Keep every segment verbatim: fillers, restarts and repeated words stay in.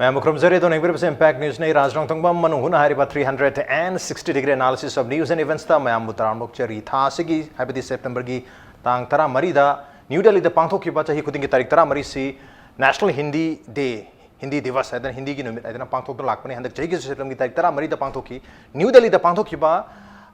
ꯃꯌꯥꯝꯕꯨ ꯈꯨꯔꯨꯝꯖꯔꯤ꯫ ꯑꯗꯣ ꯌꯦꯡꯕꯤꯔꯤꯕꯁꯦ Impact Newsꯅꯤ꯫ ꯔꯥꯖ ꯔꯣꯡꯊꯣꯡꯕꯝ ꯃꯅꯨꯡ ꯍꯨꯠꯅ ꯍꯥꯏꯔꯤꯕ three hundred and sixty degree analysis of news and eventsꯇ ꯃꯌꯥꯝꯕꯨ ꯇꯔꯥꯝꯅ ꯑꯣꯛꯆꯔꯤ꯫ ꯊꯥ ꯑꯁꯤꯒꯤ, ꯍꯥꯏꯕꯗꯤ ꯁꯦꯞꯇꯦꯝꯕꯔꯒꯤ ꯇꯥꯡ ꯇꯔꯥꯃꯔꯤꯗ ꯅ꯭ꯌꯨ ꯗꯦꯜꯂꯤꯗ ꯄꯥꯡꯊꯣꯛꯈꯤꯕ, ꯆꯍꯤ ꯈꯨꯗꯤꯡꯒꯤ ꯇꯥꯔꯤꯛ ꯇꯔꯥꯃꯔꯤꯁꯤ National Hindi Day, ꯍꯤꯟꯗꯤ ꯗꯤꯕꯁ ꯍꯥꯏꯗꯅ, ꯍꯤꯟꯗꯤꯒꯤ ꯅꯨꯃꯤꯠ ꯍꯥꯏꯗꯅ ꯄꯥꯡꯊꯣꯛꯇꯨꯅ ꯂꯥꯛꯄꯅꯤ꯫ ꯍꯟꯗꯛ ꯆꯍꯤꯒꯤꯁꯨ ꯁꯦꯞꯇꯦꯝꯕꯔꯒꯤ ꯇꯥꯔꯤꯛ ꯇꯔꯥꯃꯔꯤꯗ ꯄꯥꯡꯊꯣꯛꯈꯤ꯫ ꯅ꯭ꯌꯨ ꯗꯦꯜꯂꯤꯗ ꯄꯥꯡꯊꯣꯛꯈꯤꯕ,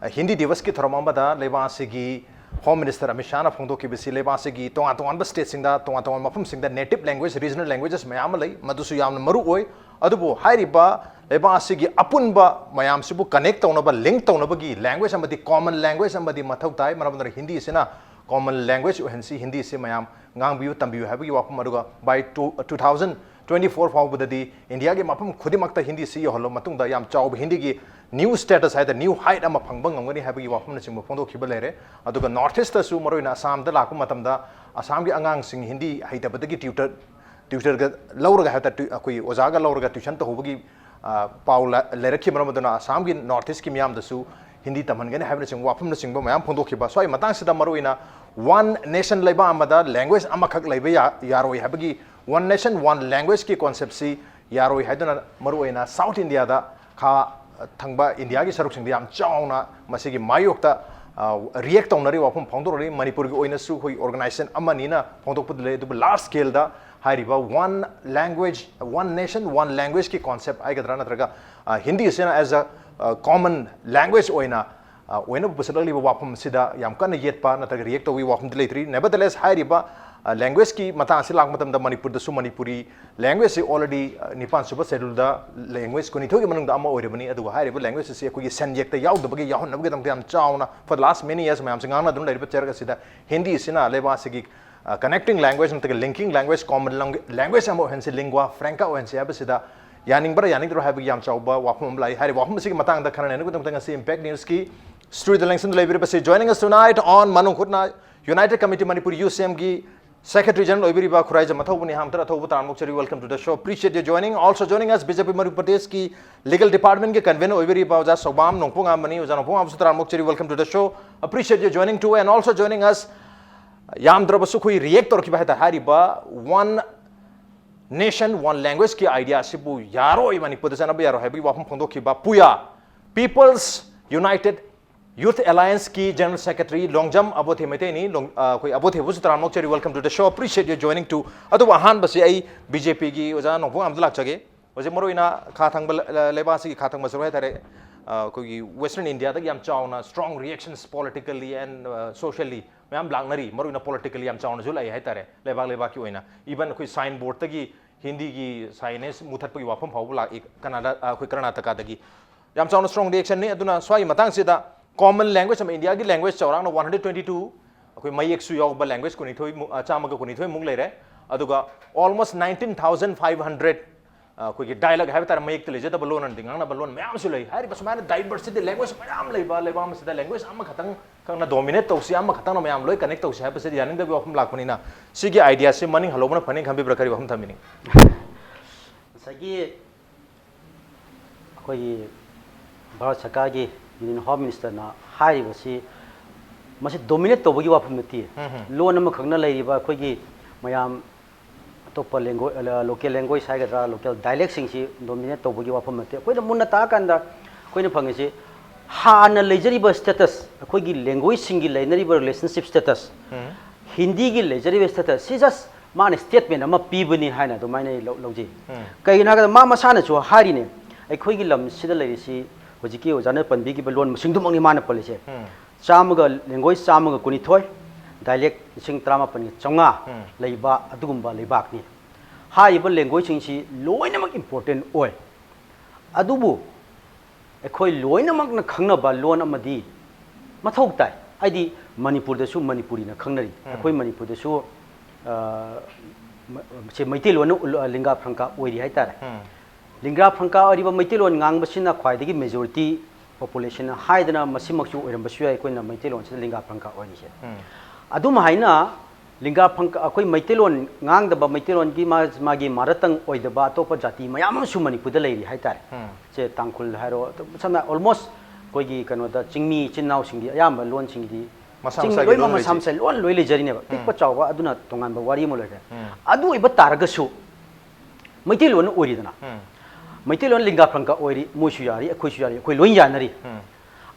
ꯑ, ꯍꯤꯟꯗꯤ ꯗꯤꯕꯁꯀꯤ ꯊꯧꯔꯝ ꯑꯃꯗ ꯂꯩꯕꯥꯛ ꯑꯁꯤꯒꯤ Home Minister ꯑꯃꯤꯠ ꯁꯥꯍꯅ ꯐꯣꯡꯗꯣꯛꯈꯤꯕꯁꯤ, ꯂꯩꯕꯥꯛ ꯑꯁꯤꯒꯤ ꯇꯣꯉꯥꯟ ꯇꯣꯉꯥꯟꯕ stateꯁꯤꯡꯗ, ꯇꯣꯉꯥꯟ ꯇꯣꯉꯥꯟꯕ ꯃꯐꯝꯁꯤꯡꯗ native language, regional languages ꯃꯌꯥꯝ ꯑꯃ ꯂꯩ, ꯃꯗꯨꯁꯨ ꯌꯥꯝꯅ ꯃꯔꯨ ꯑꯣꯏ꯫ ꯑꯗꯨꯕꯨ ꯍꯥꯏꯔꯤꯕ ꯂꯩꯕꯥꯛ ꯑꯁꯤꯒꯤ ꯑꯄꯨꯟꯕ ꯃꯌꯥꯝꯁꯤꯕꯨ connect ꯇꯧꯅꯕ, link ꯇꯧꯅꯕꯒꯤ language ꯑꯃꯗꯤ common language ꯑꯃꯗꯤ ꯃꯊꯧ ꯇꯥꯏ꯫ ꯃꯔꯝ ꯑꯗꯨꯅ ꯍꯤꯟꯗꯤ ꯑꯁꯤꯅ common language ꯑꯣꯏꯍꯟꯁꯤ, ꯍꯤꯟꯗꯤ ꯑꯁꯤ ꯃꯌꯥꯝ ꯉꯥꯡꯕꯤꯌꯨ, ꯇꯝꯕꯤꯌꯨ ꯍꯥꯏꯕꯒꯤ ꯋꯥꯐꯝ, ꯑꯗꯨꯒ by two, two thousand twenty-four ꯐꯥꯎꯕꯗꯗꯤ ꯏꯟꯗꯤꯌꯥꯒꯤ ꯃꯐꯝ ꯈꯨꯗꯤꯡꯃꯛꯇ ꯍꯤꯟꯗꯤꯁꯤ ꯌꯧꯍꯜꯂꯕ ꯃꯇꯨꯡꯗ ꯌꯥꯝ ꯆꯥꯎꯕ ꯍꯤꯟꯗꯤꯒꯤ new status ꯍꯥꯏꯗꯅ, new height ꯑꯃ ꯐꯪꯕ ꯉꯝꯒꯅꯤ ꯍꯥꯏꯕꯒꯤ ꯋꯥꯐꯝꯅꯆꯤꯡꯕ ꯐꯣꯡꯗꯣꯛꯈꯤꯕ ꯂꯩꯔꯦ꯫ ꯑꯗꯨꯒ North Eastꯇꯁꯨ, ꯃꯔꯨꯑꯣꯏꯅ ꯑꯁꯥꯝꯗ ꯂꯥꯛꯄ ꯃꯇꯝꯗ, ꯑꯁꯥꯝꯒꯤ ꯑꯉꯥꯡꯁꯤꯡ ꯍꯤꯟꯗꯤ ꯍꯩꯇꯕꯗꯒꯤ tutor, tutorꯒ ꯂꯧꯔꯒ ꯍꯥꯏ ꯇꯥꯔꯦ, tu-, ꯑꯩꯈꯣꯏ ꯑꯣꯖꯥꯒ ꯂꯧꯔꯒ tuition ꯇꯧꯍꯧꯕꯒꯤ, ꯑ, ꯄꯥꯎ ꯂ-, ꯂꯩꯔꯛꯈꯤ꯫ ꯃꯔꯝ ꯑꯗꯨꯅ ꯑꯁꯥꯝꯒꯤ North Eastꯀꯤ ꯃꯤꯌꯥꯝꯗꯁꯨ ꯍꯤꯟꯗꯤ ꯇꯝꯍꯟꯒꯅꯤ ꯍꯥꯏꯕꯅꯆꯤꯡꯕ ꯋꯥꯐꯝꯅꯆꯤꯡꯕ ꯃꯌꯥꯝ ꯐꯣꯡꯗꯣꯛꯈꯤꯕ꯫ ꯁ꯭ꯋꯥꯏ ꯃꯇꯥꯡꯁꯤꯗ ꯃꯔꯨꯑꯣꯏꯅ One Nation, ꯂꯩꯕꯥꯛ ꯑꯃꯗ language ꯑꯃꯈꯛ ꯂꯩꯕ ꯌꯥ-, ꯌꯥꯔꯣꯏ ꯍꯥꯏꯕꯒꯤ, One Nation, One Languageꯀꯤ conceptꯁꯤ ꯌꯥꯔꯣꯏ ꯍꯥꯏꯗꯨꯅ ꯃꯔꯨꯑꯣꯏꯅ South Indiaꯗ, ꯈꯥ ꯊꯪꯕ ꯏꯟꯗꯤꯌꯥꯒꯤ ꯁꯔꯨꯛꯁꯤꯡꯗ ꯌꯥꯝ ꯆꯥꯎꯅ ꯃꯁꯤꯒꯤ ꯃꯥꯌꯣꯛꯇ, ꯑ, react ꯇꯧꯅꯔꯤ, ꯋꯥꯐꯝ ꯐꯣꯡꯗꯣꯔꯛꯂꯤ꯫ ꯃꯅꯤꯄꯨꯔꯒꯤ ꯑꯣꯏꯅꯁꯨ ꯑꯩꯈꯣꯏ organization ꯑꯃꯅꯤꯅ ꯐꯣꯡꯗꯣꯛꯄꯗꯤ ꯂꯩ, ꯑꯗꯨꯕꯨ large scaleꯗ ꯍꯥꯏꯔꯤꯕ One Language, One Nation, One Languageꯀꯤ concept ꯍꯥꯏꯒꯗ꯭ꯔꯥ, ꯅꯠꯇ꯭ꯔꯒ, ꯑ, ꯍꯤꯟꯗꯤ ꯑꯁꯤꯅ as a, ꯑ, common language ꯑꯣꯏꯅ, ꯑ, ꯑꯣꯏꯅꯕ ꯄꯨꯁꯤꯜꯂꯛꯂꯤꯕ ꯋꯥꯐꯝ ꯑꯁꯤꯗ ꯌꯥꯝ ꯀꯟꯅ ꯌꯦꯠꯄ ꯅꯠꯇ꯭ꯔꯒ react ꯇꯧꯕꯒꯤ ꯋꯥꯐꯝꯗꯤ ꯂꯩꯇ꯭ꯔꯤ꯫ Nevertheless, ꯍꯥꯏꯔꯤꯕ, ꯑ, languageꯀꯤ ꯃꯇꯥꯡ ꯑꯁꯤ ꯂꯥꯛꯄ ꯃꯇꯝꯗ ꯃꯅꯤꯄꯨꯔꯗꯁꯨ ꯃꯅꯤꯄꯨꯔꯤ language꯫ ꯑꯁꯤ already, ꯑ, ꯅꯤꯄꯥꯟ ꯁꯨꯕ scheduleꯗ language ꯀꯨꯟꯅꯤꯊꯣꯏꯒꯤ ꯃꯅꯨꯡꯗ ꯑꯃ ꯑꯣꯏꯔꯕꯅꯤ꯫ ꯑꯗꯨꯒ ꯍꯥꯏꯔꯤꯕ language ꯑꯁꯤ ꯑꯩꯈꯣꯏꯒꯤ ꯁꯦꯟꯌꯦꯛꯇ ꯌꯥꯎꯗꯕꯒꯤ ꯌꯥꯎꯍꯟꯅꯕꯒꯤꯗꯃꯛꯇ ꯌꯥꯝ ꯆꯥꯎꯅ for the last many years ꯃꯌꯥꯝꯁꯦ ꯉꯥꯡꯅꯗꯨꯅ ꯂꯩꯔꯤꯕ ꯆꯔꯛ ꯑꯁꯤꯗ ꯍꯤꯟꯗꯤ ꯑꯁꯤꯅ ꯂꯩꯕꯥꯛ ꯑꯁꯤꯒꯤ, ꯑ, connecting language ꯅꯠꯇ꯭ꯔꯒ linking language, common lang-, language ꯑꯃ ꯑꯣꯏꯍꯟꯁꯤ, lingua franca ꯑꯣꯏꯍꯟꯁꯤ ꯍꯥꯏꯕꯁꯤꯗ ꯌꯥꯅꯤꯡꯕ꯭ꯔꯥ ꯌꯥꯅꯤꯡꯗ꯭ꯔꯣ ꯍꯥꯏꯕꯒꯤ ꯌꯥꯝ ꯆꯥꯎꯕ ꯋꯥꯐꯝ ꯑꯃ ꯂꯥꯛꯏ꯫ ꯍꯥꯏꯔꯤꯕ ꯋꯥꯐꯝ ꯑꯁꯤꯒꯤ ꯃꯇꯥꯡꯗ ꯈꯟꯅ ꯅꯩꯅꯕꯒꯤꯗꯃꯛꯇ ꯉꯁꯤ Impact Newsꯀꯤ studioꯗ ꯂꯦꯡꯁꯤꯟꯗꯨꯅ ꯂꯩꯕꯤꯔꯤꯕꯁꯤ, joining us tonight on ꯃꯅꯨꯡ ꯍꯨꯠꯅ, United Committee Manipur UCMꯒꯤ Secretary General ꯑꯣꯏꯕꯤꯔꯤꯕ Khuraijam ꯑꯊꯧꯕꯅꯤ꯫ ꯍꯥꯝꯇꯔ ꯑꯊꯧꯕ, ꯇꯔꯥꯝꯅ ꯑꯣꯛꯆꯔꯤ, welcome to the show, appreciate your joining. Also joining us, BJP Manipur Pradeshꯀꯤ legal departmentꯀꯤ convener ꯑꯣꯏꯕꯤꯔꯤꯕ ꯑꯣꯖꯥ ꯁꯧꯕꯥꯝ ꯅꯣꯡꯄꯣꯛꯉꯥꯝꯕꯅꯤ꯫ ꯑꯣꯖꯥ ꯅꯣꯡꯄꯣꯛꯉꯥꯝꯕꯁꯨ ꯇꯔꯥꯝꯅ ꯑꯣꯛꯆꯔꯤ, welcome to the show, appreciate your joining too. And also joining us, ꯌꯥꯝꯗ꯭ꯔꯕꯁꯨ ꯑꯩꯈꯣꯏ react ꯇꯧꯔꯛꯈꯤꯕ ꯍꯥꯏꯇꯥꯔꯦ, ꯍꯥꯏꯔꯤꯕ One Nation One Language ꯀꯤ idea ꯑꯁꯤꯕꯨ ꯌꯥꯔꯣꯏ, ꯃꯅꯤꯄꯨꯔꯗ ꯆꯠꯅꯕ ꯌꯥꯔꯣꯏ ꯍꯥꯏꯕꯒꯤ ꯋꯥꯐꯝ ꯐꯣꯡꯗꯣꯛꯈꯤꯕ ꯄꯨꯌꯥ, People's United Youth Alliance ꯀꯤ General Secretary ꯂꯣꯡꯖꯝ ꯑꯕꯣꯊꯦ ꯃꯩꯇꯩꯅꯤ꯫ ꯂꯣꯡ-, ꯑ, ꯑꯩꯈꯣꯏ ꯑꯕꯣꯊꯦꯕꯨꯁꯨ ꯇꯔꯥꯝꯅ ꯑꯣꯛꯆꯔꯤ, welcome to the show, appreciate your joining too꯫ ꯑꯗꯨꯕꯨ ꯑꯍꯥꯟꯕꯁꯤ ꯑꯩ B J P ꯒꯤ ꯑꯣꯖꯥ ꯅꯣꯡꯄꯣꯛꯉꯥꯝꯗ ꯂꯥꯛꯆꯒꯦ꯫ ꯍꯧꯖꯤꯛ ꯃꯔꯨꯑꯣꯏꯅ ꯈꯥ ꯊꯪꯕ ꯂ-, ꯂ-, ꯂꯩꯕꯥꯛ ꯑꯁꯤꯒꯤ ꯈꯥ ꯊꯪꯕ ꯁꯔꯨꯛ ꯍꯥꯏꯇꯥꯔꯦ, ꯑ, ꯑꯩꯈꯣꯏꯒꯤ Western India ꯗꯒꯤ ꯌꯥꯝ ꯆꯥꯎꯅ strong reactions politically and, ꯑ, socially ꯃꯌꯥꯝ ꯂꯥꯛꯅꯔꯤ꯫ ꯃꯔꯨꯑꯣꯏꯅ politically ꯌꯥꯝ ꯆꯥꯎꯅꯁꯨ ꯂꯥꯛꯏ ꯍꯥꯏꯇꯥꯔꯦ, ꯂꯩꯕꯥꯛ ꯂꯩꯕꯥꯛꯀꯤ ꯑꯣꯏꯅ꯫ Even ꯑꯩꯈꯣꯏ sign board ꯇꯒꯤ ꯍꯤꯟꯗꯤꯒꯤ signage ꯃꯨꯊꯠꯄꯒꯤ ꯋꯥꯐꯝ ꯐꯥꯎꯕ ꯂꯥꯛꯏ ꯀꯅꯥꯗꯥ, ꯑ, ꯑꯩꯈꯣꯏ ꯀꯔꯅꯥꯇꯀꯥꯗꯒꯤ꯫ ꯌꯥꯝ ꯆꯥꯎꯅ strong reaction ꯅꯤ꯫ ꯑꯗꯨꯅ ꯁ꯭ꯋꯥꯏꯒꯤ ꯃꯇꯥꯡꯁꯤꯗ common language ꯑꯃ, India ꯒꯤ language ꯆꯥꯎꯔꯥꯛꯅ one hundred twenty two, ꯑꯩꯈꯣꯏ ꯃꯌꯦꯛꯁꯨ ꯌꯥꯎꯕ language ꯀꯨꯟꯅꯤꯊꯣꯏ ꯃꯨꯛ, ꯑ, ꯆꯥꯝꯃꯒ ꯀꯨꯟꯅꯤꯊꯣꯏ ꯃꯨꯛ ꯂꯩꯔꯦ꯫ ꯑꯗꯨꯒ almost nineteen thousand five hundred, ꯑ, ꯑꯩꯈꯣꯏꯒꯤ dialect ꯍꯥꯏꯕ ꯇꯥꯔꯦ, ꯃꯌꯦꯛꯇ ꯂꯩꯖꯗꯕ ꯂꯣꯟ ꯑꯃꯗꯤ ꯉꯥꯡꯅꯕ ꯂꯣꯟ ꯃꯌꯥꯝꯁꯨ ꯂꯩ꯫ ꯍꯥꯏꯔꯤꯕ ꯁꯨꯃꯥꯏꯅ diversity language ꯃꯌꯥꯝ ꯂꯩꯕ ꯂꯩꯕꯥꯛ ꯑꯃꯁꯤꯗ language ꯑꯃꯈꯛꯇꯪ ꯈꯛꯅ dominate ꯇꯧꯁꯤ, ꯑꯃꯈꯛꯇꯪꯅ ꯃꯌꯥꯝ ꯂꯣꯏ connect ꯇꯧꯁꯤ ꯍꯥꯏꯕꯁꯤꯗꯤ ꯌꯥꯅꯤꯡꯗꯕꯒꯤ ꯋꯥꯐꯝ ꯂꯥꯛꯄꯅꯤꯅ, ꯁꯤꯒꯤ idea ꯁꯤ ꯃꯅꯤꯡ ꯍꯜꯍꯧꯕꯅ ꯐꯅꯤ ꯈꯟꯕꯤꯕ꯭ꯔꯥ? ꯀꯔꯤ ꯋꯥꯐꯝ ꯊꯝꯕꯤꯅꯤꯡꯉꯤ? ꯉꯁꯥꯏꯒꯤ ꯑꯩꯈꯣꯏꯒꯤ ꯚꯥꯔꯠ ꯁꯔꯀꯥꯔꯒꯤ Union Home Minister ꯅ ꯍꯥꯏꯔꯤꯕꯁꯤ ꯃꯁꯤ dominate ꯇꯧꯕꯒꯤ ꯋꯥꯐꯝ ꯅꯠꯇꯦ꯫ ꯎꯝ ꯍꯝ꯫ ꯂꯣꯟ ꯑꯃꯈꯛꯅ ꯂꯩꯔꯤꯕ ꯑꯩꯈꯣꯏꯒꯤ ꯃꯌꯥꯝ ꯑꯇꯣꯞꯄ language, local language ꯍꯥꯏꯒꯗ꯭ꯔꯥ, local dialect ꯁꯤꯡꯁꯤ dominate ꯇꯧꯕꯒꯤ ꯋꯥꯐꯝ ꯅꯠꯇꯦ꯫ ꯑꯩꯈꯣꯏꯅ ꯃꯨꯟꯅ ꯇꯥꯛꯑꯀꯥꯟꯗ ꯑꯩꯈꯣꯏꯅ ꯐꯪꯉꯤꯁꯤ ꯍꯥꯟꯅ ꯂꯩꯖꯔꯤꯕ status, ꯑꯩꯈꯣꯏꯒꯤ language ꯁꯤꯡꯒꯤ ꯂꯩꯅꯔꯤꯕ relationship status, ꯎꯝ꯫ ꯍꯤꯟꯗꯤꯒꯤ ꯂꯩꯖꯔꯤꯕ status ꯁꯤ just ꯃꯥꯅ statement ꯑꯃ ꯄꯤꯕꯅꯤ ꯍꯥꯏꯅ ꯑꯗꯨꯃꯥꯏꯅ ꯑꯩ ꯂꯧ-, ꯂꯧꯖꯩ꯫ ꯎꯝ꯫ ꯀꯩꯒꯤꯅꯣ ꯍꯥꯏꯕꯗ ꯃꯥ ꯃꯁꯥꯅꯁꯨ ꯍꯥꯏꯔꯤꯅꯦ, ꯑꯩꯈꯣꯏꯒꯤ ꯂꯝꯁꯤꯗ ꯂꯩꯔꯤꯁꯤ ꯍꯧꯖꯤꯛꯀꯤ ꯑꯣꯖꯥꯅ ꯄꯟꯕꯤꯈꯤꯕ ꯂꯣꯟ ꯃꯁꯤꯡꯗꯨꯃꯛꯅꯤ ꯃꯥꯅ ꯄꯜꯂꯤꯁꯦ꯫ ꯎꯝ꯫ ꯆꯥꯝꯃꯒ, language ꯆꯥꯝꯃꯒ ꯀꯨꯟꯅꯤꯊꯣꯏ, dialect ꯂꯤꯁꯤꯡ ꯇꯔꯥꯃꯥꯄꯟꯒ ꯆꯥꯝꯃꯉꯥ ꯎꯝ꯫ ꯂꯩꯕ ꯑꯗꯨꯒꯨꯝꯕ ꯂꯩꯕꯥꯛꯅꯤ꯫ ꯍꯥꯏꯔꯤꯕ language ꯁꯤꯡꯁꯤ ꯂꯣꯏꯅꯃꯛ important ꯑꯣꯏ꯫ ꯑꯗꯨꯕꯨ ꯑꯩꯈꯣꯏ ꯂꯣꯏꯅꯃꯛꯅ ꯈꯪꯅꯕ ꯂꯣꯟ ꯑꯃꯗꯤ ꯃꯊꯧ ꯇꯥꯏ꯫ ꯍꯥꯏꯗꯤ ꯃꯅꯤꯄꯨꯔꯗꯁꯨ ꯃꯅꯤꯄꯨꯔꯤꯅ ꯈꯪꯅꯔꯤ꯫ ꯎꯝ꯫ ꯑꯩꯈꯣꯏ ꯃꯅꯤꯄꯨꯔꯗꯁꯨ, ꯑ, ꯃ-, ꯁꯦ ꯃꯩꯇꯩꯂꯣꯟꯅ ꯎ-, lingua franca ꯑꯣꯏꯔꯤ ꯍꯥꯏꯇꯥꯔꯦ꯫ ꯎꯝ꯫ Lingua franca ꯑꯣꯏꯔꯤꯕ ꯃꯩꯇꯩꯂꯣꯟ ꯉꯥꯡꯕꯁꯤꯅ ꯈ꯭ꯋꯥꯏꯗꯒꯤ majority population ꯍꯥꯏꯗꯅ ꯃꯁꯤꯃꯛꯁꯨ ꯑꯣꯏꯔꯝꯕꯁꯨ ꯌꯥꯏ, ꯑꯩꯈꯣꯏꯅ ꯃꯩꯇꯩꯂꯣꯟꯁꯤꯗ lingua franca ꯑꯣꯏꯔꯤꯁꯦ꯫ ꯎꯝ꯫ ꯑꯗꯨꯝ ꯍꯥꯏꯅ lingua franca, ꯑꯩꯈꯣꯏ ꯃꯩꯇꯩꯂꯣꯟ ꯉꯥꯡꯗꯕ, ꯃꯩꯇꯩꯂꯣꯟꯒꯤ ꯃꯥ-, ꯃꯥꯒꯤ mother tongue ꯑꯣꯏꯗꯕ ꯑꯇꯣꯞꯄ ꯖꯥꯇꯤ ꯃꯌꯥꯝ ꯑꯃꯁꯨ ꯃꯅꯤꯄꯨꯔꯗ ꯂꯩꯔꯤ ꯍꯥꯏꯇꯥꯔꯦ꯫ ꯎꯝ꯫ ꯁꯦ ꯇꯥꯡꯈꯨꯜ ꯍꯥꯏꯔꯣ, ꯑꯗꯨꯝ ꯁꯝꯅ almost ꯑꯩꯈꯣꯏꯒꯤ ꯀꯩꯅꯣꯗ ꯆꯤꯡꯃꯤ ꯏꯆꯤꯟ ꯏꯅꯥꯎꯁꯤꯡꯒꯤ ꯑꯌꯥꯝꯕ ꯂꯣꯟꯁꯤꯡꯒꯤꯗꯤ ꯃꯁꯥ ꯆꯤꯡ ꯃꯁꯥꯒꯤ ꯂꯣꯏꯅꯃꯛ ꯂꯣꯟ ꯃꯁꯥ ꯂꯩꯖꯩ꯫ ꯃꯁꯥ ꯂꯣꯟ ꯂꯣꯏ ꯂꯩꯖꯔꯤꯅꯦꯕ꯫ ꯎꯝ꯫ ꯄꯤꯛꯄ ꯆꯥꯎꯕ ꯑꯗꯨꯅ ꯇꯣꯉꯥꯟꯕ ꯋꯥꯔꯤ ꯑꯃ ꯂꯣꯏꯔꯦ꯫ ꯎꯝ꯫ ꯑꯗꯨ ꯑꯣꯏꯕ ꯇꯥꯔꯒꯁꯨ ꯃꯩꯇꯩꯂꯣꯟ ꯑꯣꯏꯔꯤꯗꯅ, ꯃꯩꯇꯩꯂꯣꯟ ꯂꯤꯡꯒꯥ ꯐ꯭ꯔꯪꯀꯥ ꯑꯣꯏꯔꯤ, ꯃꯣꯏꯁꯨ ꯌꯥꯔꯤ, ꯑꯩꯈꯣꯏꯁꯨ ꯌꯥꯔꯤ, ꯑꯩꯈꯣꯏ ꯂꯣꯏ ꯌꯥꯅꯔꯤ꯫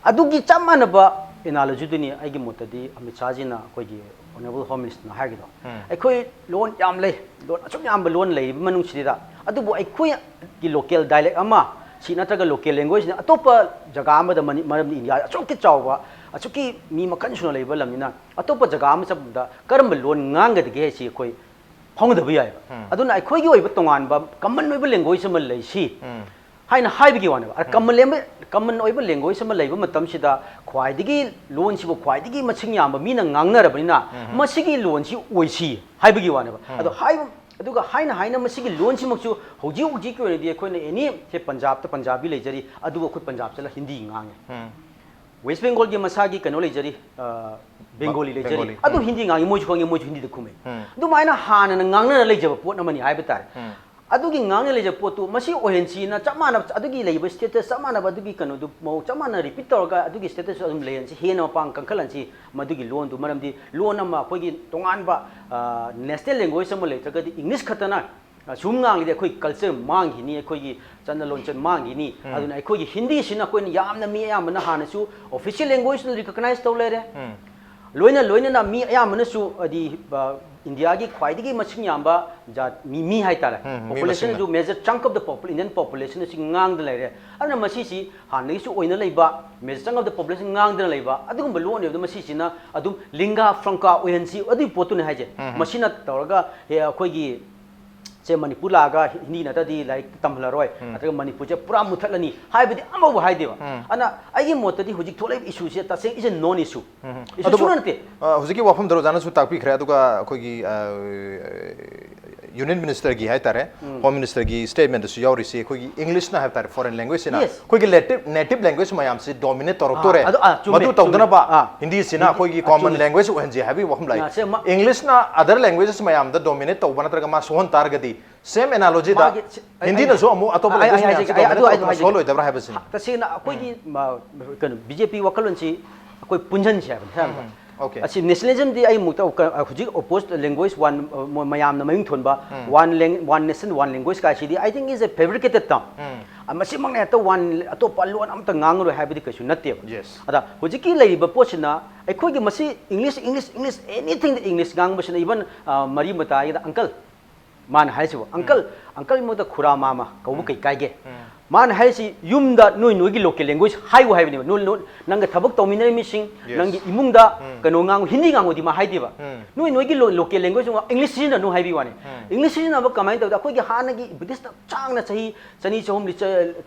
ꯑꯗꯨꯒꯤ ꯆꯞ ꯃꯥꯟꯅꯕ ꯑꯦꯅꯥꯂꯣꯖꯤꯗꯨꯅꯤ ꯑꯩꯒꯤ ꯃꯣꯠꯇꯗꯤ ꯑꯃꯤꯠ ꯁꯥꯍꯖꯤꯅ ꯑꯩꯈꯣꯏꯒꯤ ꯑꯣꯅꯔꯦꯕꯜ ꯍꯣꯝ ꯃꯤꯅꯤꯁꯇꯔꯅ ꯍꯥꯏꯒꯗꯣ꯫ ꯑꯩꯈꯣꯏ ꯂꯣꯟ ꯌꯥꯝ ꯂꯩ, ꯂꯣꯟ ꯑꯁꯨꯛ ꯌꯥꯝꯕ ꯂꯣꯟ ꯂꯩꯔꯤꯕ ꯃꯅꯨꯡꯁꯤꯗ, ꯑꯗꯨꯕꯨ ꯑꯩꯈꯣꯏꯒꯤ ꯂꯣꯀꯦꯜ ꯗꯥꯏꯂꯦꯛ ꯑꯃ ꯁꯤ ꯅꯠꯇ꯭ꯔꯒ ꯂꯣꯀꯦꯜ ꯂꯦꯡꯒ꯭ꯋꯦꯖꯅ ꯑꯇꯣꯞꯄ ꯖꯒꯥ ꯑꯃꯗ ꯃꯅꯤ-, ꯃꯔꯝꯗꯤ ꯏꯟꯗꯤꯌꯥ ꯑꯁꯨꯛꯀꯤ ꯆꯥꯎꯕ, ꯑꯁꯨꯛꯀꯤ ꯃꯤ ꯃꯈꯜ ꯁꯨꯅ ꯂꯩꯕ ꯂꯝꯅꯤꯅ, ꯑꯇꯣꯞꯄ ꯖꯒꯥ ꯑꯃ ꯆꯠꯄꯗ ꯀꯔꯝꯕ ꯂꯣꯟ ꯉꯥꯡꯒꯗꯒꯦ ꯍꯥꯏꯁꯤ ꯑꯩꯈꯣꯏ ꯐꯥꯎꯅꯗꯕ ꯌꯥꯏꯕ꯫ ꯑꯗꯨꯅ ꯑꯩꯈꯣꯏꯒꯤ ꯑꯣꯏꯕ ꯇꯣꯉꯥꯟꯕ ꯀꯃꯟ ꯑꯣꯏꯕ ꯂꯦꯡꯒ꯭ꯋꯦꯖ ꯑꯃ ꯂꯩꯁꯤ ꯍꯥꯏꯅ ꯍꯥꯏꯕꯒꯤ ꯋꯥꯅꯦꯕ꯫ ꯑ, ꯀꯃꯟ ꯂꯦꯡ-, ꯀꯃꯟ ꯑꯣꯏꯕ ꯂꯦꯡꯒ꯭ꯋꯦꯖ ꯑꯃ ꯂꯩꯕ ꯃꯇꯝꯁꯤꯗ ꯈ꯭ꯋꯥꯏꯗꯒꯤ ꯂꯣꯟꯁꯤꯕꯨ ꯈ꯭ꯋꯥꯏꯗꯒꯤ ꯃꯁꯤꯡ ꯌꯥꯝꯕ ꯃꯤꯅ ꯉꯥꯡꯅꯔꯕꯅꯤꯅ ꯃꯁꯤꯒꯤ ꯂꯣꯟꯁꯤ ꯑꯣꯏꯁꯤ ꯍꯥꯏꯕꯒꯤ ꯋꯥꯅꯦꯕ꯫ ꯑꯗꯣ ꯍꯥꯏꯕ, ꯑꯗꯨꯒ ꯍꯥꯏꯅ ꯍꯥꯏꯅ ꯃꯁꯤꯒꯤ ꯂꯣꯟꯁꯤꯃꯛꯁꯨ ꯍꯧꯖꯤꯛ ꯍꯧꯖꯤꯛꯀꯤ ꯑꯣꯏꯅꯗꯤ ꯑꯩꯈꯣꯏꯅ ꯑꯦꯅꯤ ꯁꯦ ꯄꯟꯖꯥꯕꯇ ꯄꯟꯖꯥꯕꯤ ꯂꯩꯖꯔꯤ, ꯑꯗꯨꯕꯨ ꯑꯩꯈꯣꯏ ꯄꯟꯖꯥꯕ ꯆꯠꯂ ꯍꯤꯟꯗꯤ ꯉꯥꯡꯉꯦ꯫ ꯋꯦꯁ ꯕꯦꯡꯒꯣꯜꯒꯤ ꯃꯁꯥꯒꯤ ꯀꯩꯅꯣ ꯂꯩꯖꯔꯤ, ꯑ, ꯕꯦꯡꯒꯣꯂꯤ ꯂꯩꯖꯔꯤ, ꯕꯦꯡꯒꯣꯂꯤ꯫ ꯑꯗꯨ ꯍꯤꯟꯗꯤ ꯉꯥꯡꯉꯤ, ꯃꯣꯏꯁꯨ ꯈꯪꯉꯤ, ꯃꯣꯏꯁꯨ ꯍꯤꯟꯗꯤꯗ ꯈꯨꯝꯃꯦ꯫ ꯑꯗꯨꯃꯥꯏꯅ ꯍꯥꯟꯅꯅ ꯉꯥꯡꯅꯔ ꯂꯩꯖꯕ ꯄꯣꯠ ꯑꯃꯅꯤ ꯍꯥꯏꯕ ꯇꯥꯔꯦ꯫ ꯑꯗꯨꯒꯤ ꯉꯥꯡꯅ ꯂꯩꯖꯕ ꯄꯣꯠꯇꯨ ꯃꯁꯤ ꯑꯣꯏꯍꯟꯁꯤꯅ ꯆꯞ ꯃꯥꯟꯅꯕ, ꯑꯗꯨꯒꯤ ꯂꯩꯕ ꯁ꯭ꯇꯦꯇꯁ ꯆꯞ ꯃꯥꯟꯅꯕ, ꯑꯗꯨꯒꯤ ꯀꯩꯅꯣꯗꯨ ꯃꯑꯣꯡ ꯆꯞ ꯃꯥꯟꯅ ꯔꯤꯄꯤꯠ ꯇꯧꯔꯒ ꯑꯗꯨꯒꯤ ꯁ꯭ꯇꯦꯇꯁ ꯑꯗꯨꯝ ꯂꯩꯍꯟꯁꯤ, ꯍꯦꯟꯅ ꯃꯄꯥꯡ ꯀꯟꯈꯠꯍꯟꯁꯤ ꯃꯗꯨꯒꯤ ꯂꯣꯟꯗꯨ꯫ ꯃꯔꯝꯗꯤ ꯂꯣꯟ ꯑꯃ ꯑꯩꯈꯣꯏꯒꯤ ꯇꯣꯉꯥꯟꯕ, ꯑ, ꯅꯦꯁꯅꯦꯜ ꯂꯦꯡꯒ꯭ꯋꯦꯖ ꯑꯃ ꯂꯩꯇ꯭ꯔꯒꯗꯤ ꯏꯪꯂꯤꯁ ꯈꯛꯇꯅ ꯑ, ꯁꯨꯝ ꯉꯥꯡꯂꯗꯤ ꯑꯩꯈꯣꯏ ꯀꯜꯆꯔ ꯃꯥꯡꯈꯤꯅꯤ, ꯑꯩꯈꯣꯏꯒꯤ ꯆꯠꯅ ꯂꯣꯟꯆꯠ ꯃꯥꯡꯈꯤꯅꯤ꯫ ꯑꯗꯨꯅ ꯑꯩꯈꯣꯏꯒꯤ ꯍꯤꯟꯗꯤꯁꯤꯅ ꯑꯩꯈꯣꯏꯅ ꯌꯥꯝꯅ ꯃꯤ ꯑꯌꯥꯝꯕꯅ ꯍꯥꯟꯅꯁꯨ ꯑꯣꯐꯤꯁꯤꯌꯦꯜ ꯂꯦꯡꯒ꯭ꯋꯦꯖꯅ ꯔꯤꯀꯣꯒꯅꯥꯏꯖ ꯇꯧ ꯂꯩꯔꯦ꯫ ꯂꯣꯏꯅ ꯂꯣꯏꯅꯅ ꯃꯤ ꯑꯌꯥꯝꯕꯅꯁꯨ ꯍꯥꯏꯗꯤ, ꯑ, ꯏꯟꯗꯤꯌꯥꯒꯤ ꯈ꯭ꯋꯥꯏꯗꯒꯤ ꯃꯁꯤꯡ ꯌꯥꯝꯕ ꯖꯥꯠ ꯃꯤ, ꯃꯤ ꯍꯥꯏꯇꯥꯔꯦ, ꯄꯣꯄꯨꯂꯦꯁꯟꯁꯨ, ꯃꯦꯖꯔ ꯆꯪꯛ ꯑꯣꯐ ꯗ ꯄꯣꯄꯨꯂꯦ-, ꯏꯟꯗꯤꯌꯟ ꯄꯣꯄꯨꯂꯦꯁꯟ ꯑꯁꯤ ꯉꯥꯡꯗꯅ ꯂꯩꯔꯦ꯫ ꯑꯗꯨꯅ ꯃꯁꯤꯁꯤ ꯍꯥꯟꯅꯗꯒꯤꯁꯨ ꯑꯣꯏꯅ ꯂꯩꯕ, major chunk of the population ꯉꯥꯡꯗꯅ ꯂꯩꯕ ꯑꯗꯨꯒꯨꯝꯕ ꯂꯣꯟ ꯑꯣꯏꯕꯗ ꯃꯁꯤꯁꯤꯅ ꯑꯗꯨꯝ ꯂꯤꯡꯒꯥ ꯐ꯭ꯔꯪꯀꯥ ꯑꯣꯏꯍꯟꯁꯤ, ꯑꯗꯨꯒꯤ ꯄꯣꯠꯇꯨꯅꯤ ꯍꯥꯏꯁꯦ꯫ ꯃꯁꯤꯅ ꯇꯧꯔꯒ ꯍꯦ, ꯑꯩꯈꯣꯏꯒꯤ ꯁꯦ ꯃꯅꯤꯄꯨꯔ ꯂꯥꯛꯑꯒ ꯍꯤꯟꯗꯤ ꯅꯠꯇ꯭ꯔꯗꯤ ꯂꯥꯏꯔꯤꯛ ꯇꯝꯍꯜꯂꯔꯣꯏ, ꯅꯠꯇ꯭ꯔꯒ ꯃꯅꯤꯄꯨꯔꯁꯦ ꯄꯨꯔꯥ ꯃꯨꯊꯠꯂꯅꯤ ꯍꯥꯏꯕꯗꯤ ꯑꯃꯐꯥꯎ ꯍꯥꯏꯗꯦꯕ꯫ ꯑꯗꯨꯅ ꯑꯩꯒꯤ ꯃꯣꯠꯇꯗꯤ ꯍꯧꯖꯤꯛ ꯊꯣꯛꯂꯛꯏꯕ ꯏꯁꯨꯁꯦ ꯇꯁꯦꯡ is a non issue꯫ ꯏꯁꯨ ꯑꯗꯨꯕꯨ, ꯁꯨꯡꯅ ꯅꯠꯇꯦ꯫ ꯑ, ꯍꯧꯖꯤꯛꯀꯤ ꯋꯥꯐꯝꯗꯨ ꯑꯣꯖꯥꯅꯁꯨ ꯇꯥꯛꯄꯤꯈ꯭ꯔꯦ, ꯑꯗꯨꯒ ꯑꯩꯈꯣꯏꯒꯤ, ꯑ, ꯌꯨꯅꯤꯌꯟ ꯃꯤꯅꯤꯁꯇꯔꯒꯤ ꯍꯥꯏꯇꯥꯔꯦ, ꯍꯣꯝ ꯃꯤꯅꯤꯁꯇꯔꯒꯤ ꯁ꯭ꯇꯦꯠꯃꯦꯟꯗꯁꯨ ꯌꯥꯎꯔꯤꯁꯤ ꯑꯩꯈꯣꯏꯒꯤ ꯏꯪꯂꯤꯁꯅ ꯍꯥꯏꯕ ꯇꯥꯔꯦ, ꯐꯣꯔꯦꯟ ꯂꯦꯡꯒ꯭ꯋꯦꯖꯁꯤꯅ ꯑꯩꯈꯣꯏꯒꯤ ꯅꯦꯇꯤꯞ, ꯅꯦꯇꯤꯞ ꯂꯦꯡꯒ꯭ꯋꯦꯖ ꯃꯌꯥꯝꯁꯤ ꯗꯣꯃꯤꯅꯦꯠ ꯇꯧꯔꯛꯇꯣꯔꯦ, ꯑꯥ, ꯑꯗꯨ, ꯑꯥ, ꯆꯨꯝꯃꯦ, ꯃꯗꯨ ꯆꯨꯝꯃꯦ꯫ ꯇꯧꯗꯅꯕ ꯑꯥ, ꯍꯤꯟꯗꯤꯁꯤꯅ ꯍꯤꯟꯗꯤ, ꯑꯩꯈꯣꯏꯒꯤ ꯑꯥ, ꯀꯣꯃꯟ ꯆꯨꯝꯃꯦ꯫ ꯂꯦꯡꯒ꯭ꯋꯦꯖ ꯑꯣꯏꯍꯟꯁꯤ ꯍꯥꯏꯕꯒꯤ ꯋꯥꯐꯝ ꯂꯥꯛꯏ꯫ ꯑꯥ, ꯁꯦ, ꯃ-, ꯏꯪꯂꯤꯁꯅ ꯑꯗꯔ ꯂꯦꯡꯒ꯭ꯋꯦꯖꯦꯁ ꯃꯌꯥꯝꯗ ꯗꯣꯃꯤꯅꯦꯠ ꯇꯧꯕ ꯅꯠꯇ꯭ꯔꯒ ꯃꯥ ꯁꯣꯛꯍꯟ ꯇꯥꯔꯒꯗꯤ, ꯁꯦꯝ ꯑꯦꯅꯥꯂꯣꯖꯤꯗ ꯃꯥꯒꯤ, ꯁꯤ-, ꯑꯩ, ꯍꯤꯟꯗꯤꯅꯁꯨ ꯑꯩ, ꯑꯃꯨꯛ ꯑꯇꯣꯞꯄ ꯑꯩ, ꯑꯩ, ꯂꯦꯡꯒ꯭ꯋꯦꯖ ꯑꯩ ꯃꯌꯥꯝꯁꯤ ꯍꯥꯏꯖꯒꯦ, ꯑꯩ, ꯗꯣꯃꯤꯅꯦꯠ ꯑꯗꯨ ꯑꯩ ꯇꯧꯗꯅ ꯍꯥꯏꯖꯒꯦ꯫ ꯁꯣꯛꯍꯜꯂꯣꯏꯗꯕ꯭ꯔꯥ ꯍꯥꯏꯕꯁꯤꯅꯤ꯫ ꯇꯁꯦꯡꯅ ꯑꯩꯈꯣꯏꯒꯤ, ꯃ-, ꯀꯩꯅꯣ, ꯕꯤ ꯖꯦ ꯄꯤ ꯋꯥꯈꯜꯂꯣꯟꯁꯤ ꯑꯩꯈꯣꯏ ꯄꯨꯟꯁꯤꯟꯁꯤ ꯍꯥꯏꯕꯅꯤ, ꯍꯥꯏꯕꯗ꯫ Okay. ꯑꯁꯤ ꯅꯦꯁꯅꯦꯂꯤꯖꯝꯗꯤ ꯑꯩ ꯑꯃꯨꯛꯇ ꯍꯧꯖꯤꯛ opposed language one, ꯃꯌꯥꯝꯅ ꯃꯌꯨꯝ ꯊꯣꯟꯕ one lang one nation one language ꯀꯥꯏꯁꯤꯗꯤ I think is a fabricated term. ꯃꯁꯤꯃꯛꯅ ꯍꯦꯛꯇ one ꯑꯇꯣꯞꯄ ꯂꯣꯟ ꯑꯝꯇ ꯉꯥꯡꯉꯔꯣꯏ ꯍꯥꯏꯕꯗꯤ ꯀꯩꯁꯨ ꯅꯠꯇꯦꯕ. Yes. ꯑꯗ ꯍꯧꯖꯤꯛꯀꯤ ꯂꯩꯔꯤꯕ ꯄꯣꯠꯁꯤꯅ ꯑꯩꯈꯣꯏꯒꯤ ꯃꯁꯤ English English English anything English ꯉꯥꯡꯕꯁꯤꯅ even ꯃꯔꯤ ꯃꯇꯥꯒꯤꯗ uncle ꯃꯥꯅ ꯍꯥꯏꯁꯤꯕꯨ uncle uncle ꯃꯣꯏꯗ ꯈꯨꯔꯥ ꯃꯥꯃ ꯀꯧꯕ ꯀꯩ ꯀꯥꯏꯒꯦ? ꯃꯥꯅ ꯍꯥꯏꯁꯤ ꯌꯨꯝꯗ ꯅꯣꯏ ꯅꯣꯏꯒꯤ local language ꯍꯥꯏꯌꯨ ꯍꯥꯏꯕꯅꯦꯕ. ꯅꯣꯏ ꯅꯣꯏ ꯅꯪꯒ ꯊꯕꯛ ꯇꯧꯃꯤꯟꯅꯔꯤ ꯃꯤꯁꯤꯡ Yes. ꯅꯪꯒꯤ ꯏꯃꯨꯡꯗ ꯀꯩꯅꯣ ꯉꯥꯡꯉꯨ ꯍꯤꯟꯗꯤ ꯉꯥꯡꯉꯨꯗꯤ ꯃꯥ ꯍꯥꯏꯗꯦꯕ. ꯅꯣꯏ ꯅꯣꯏꯒꯤ local language English ꯁꯤꯖꯤꯟꯅꯅꯨ ꯍꯥꯏꯕꯤ ꯋꯥꯅꯤ. English ꯁꯤꯖꯤꯟꯅꯕ ꯀꯃꯥꯏꯅ ꯇꯧꯗ ꯑꯩꯈꯣꯏꯒꯤ ꯍꯥꯟꯅꯒꯤ British ꯆꯥꯡꯅ ꯆꯍꯤ ꯆꯅꯤ ꯆꯍꯨꯝꯗꯤ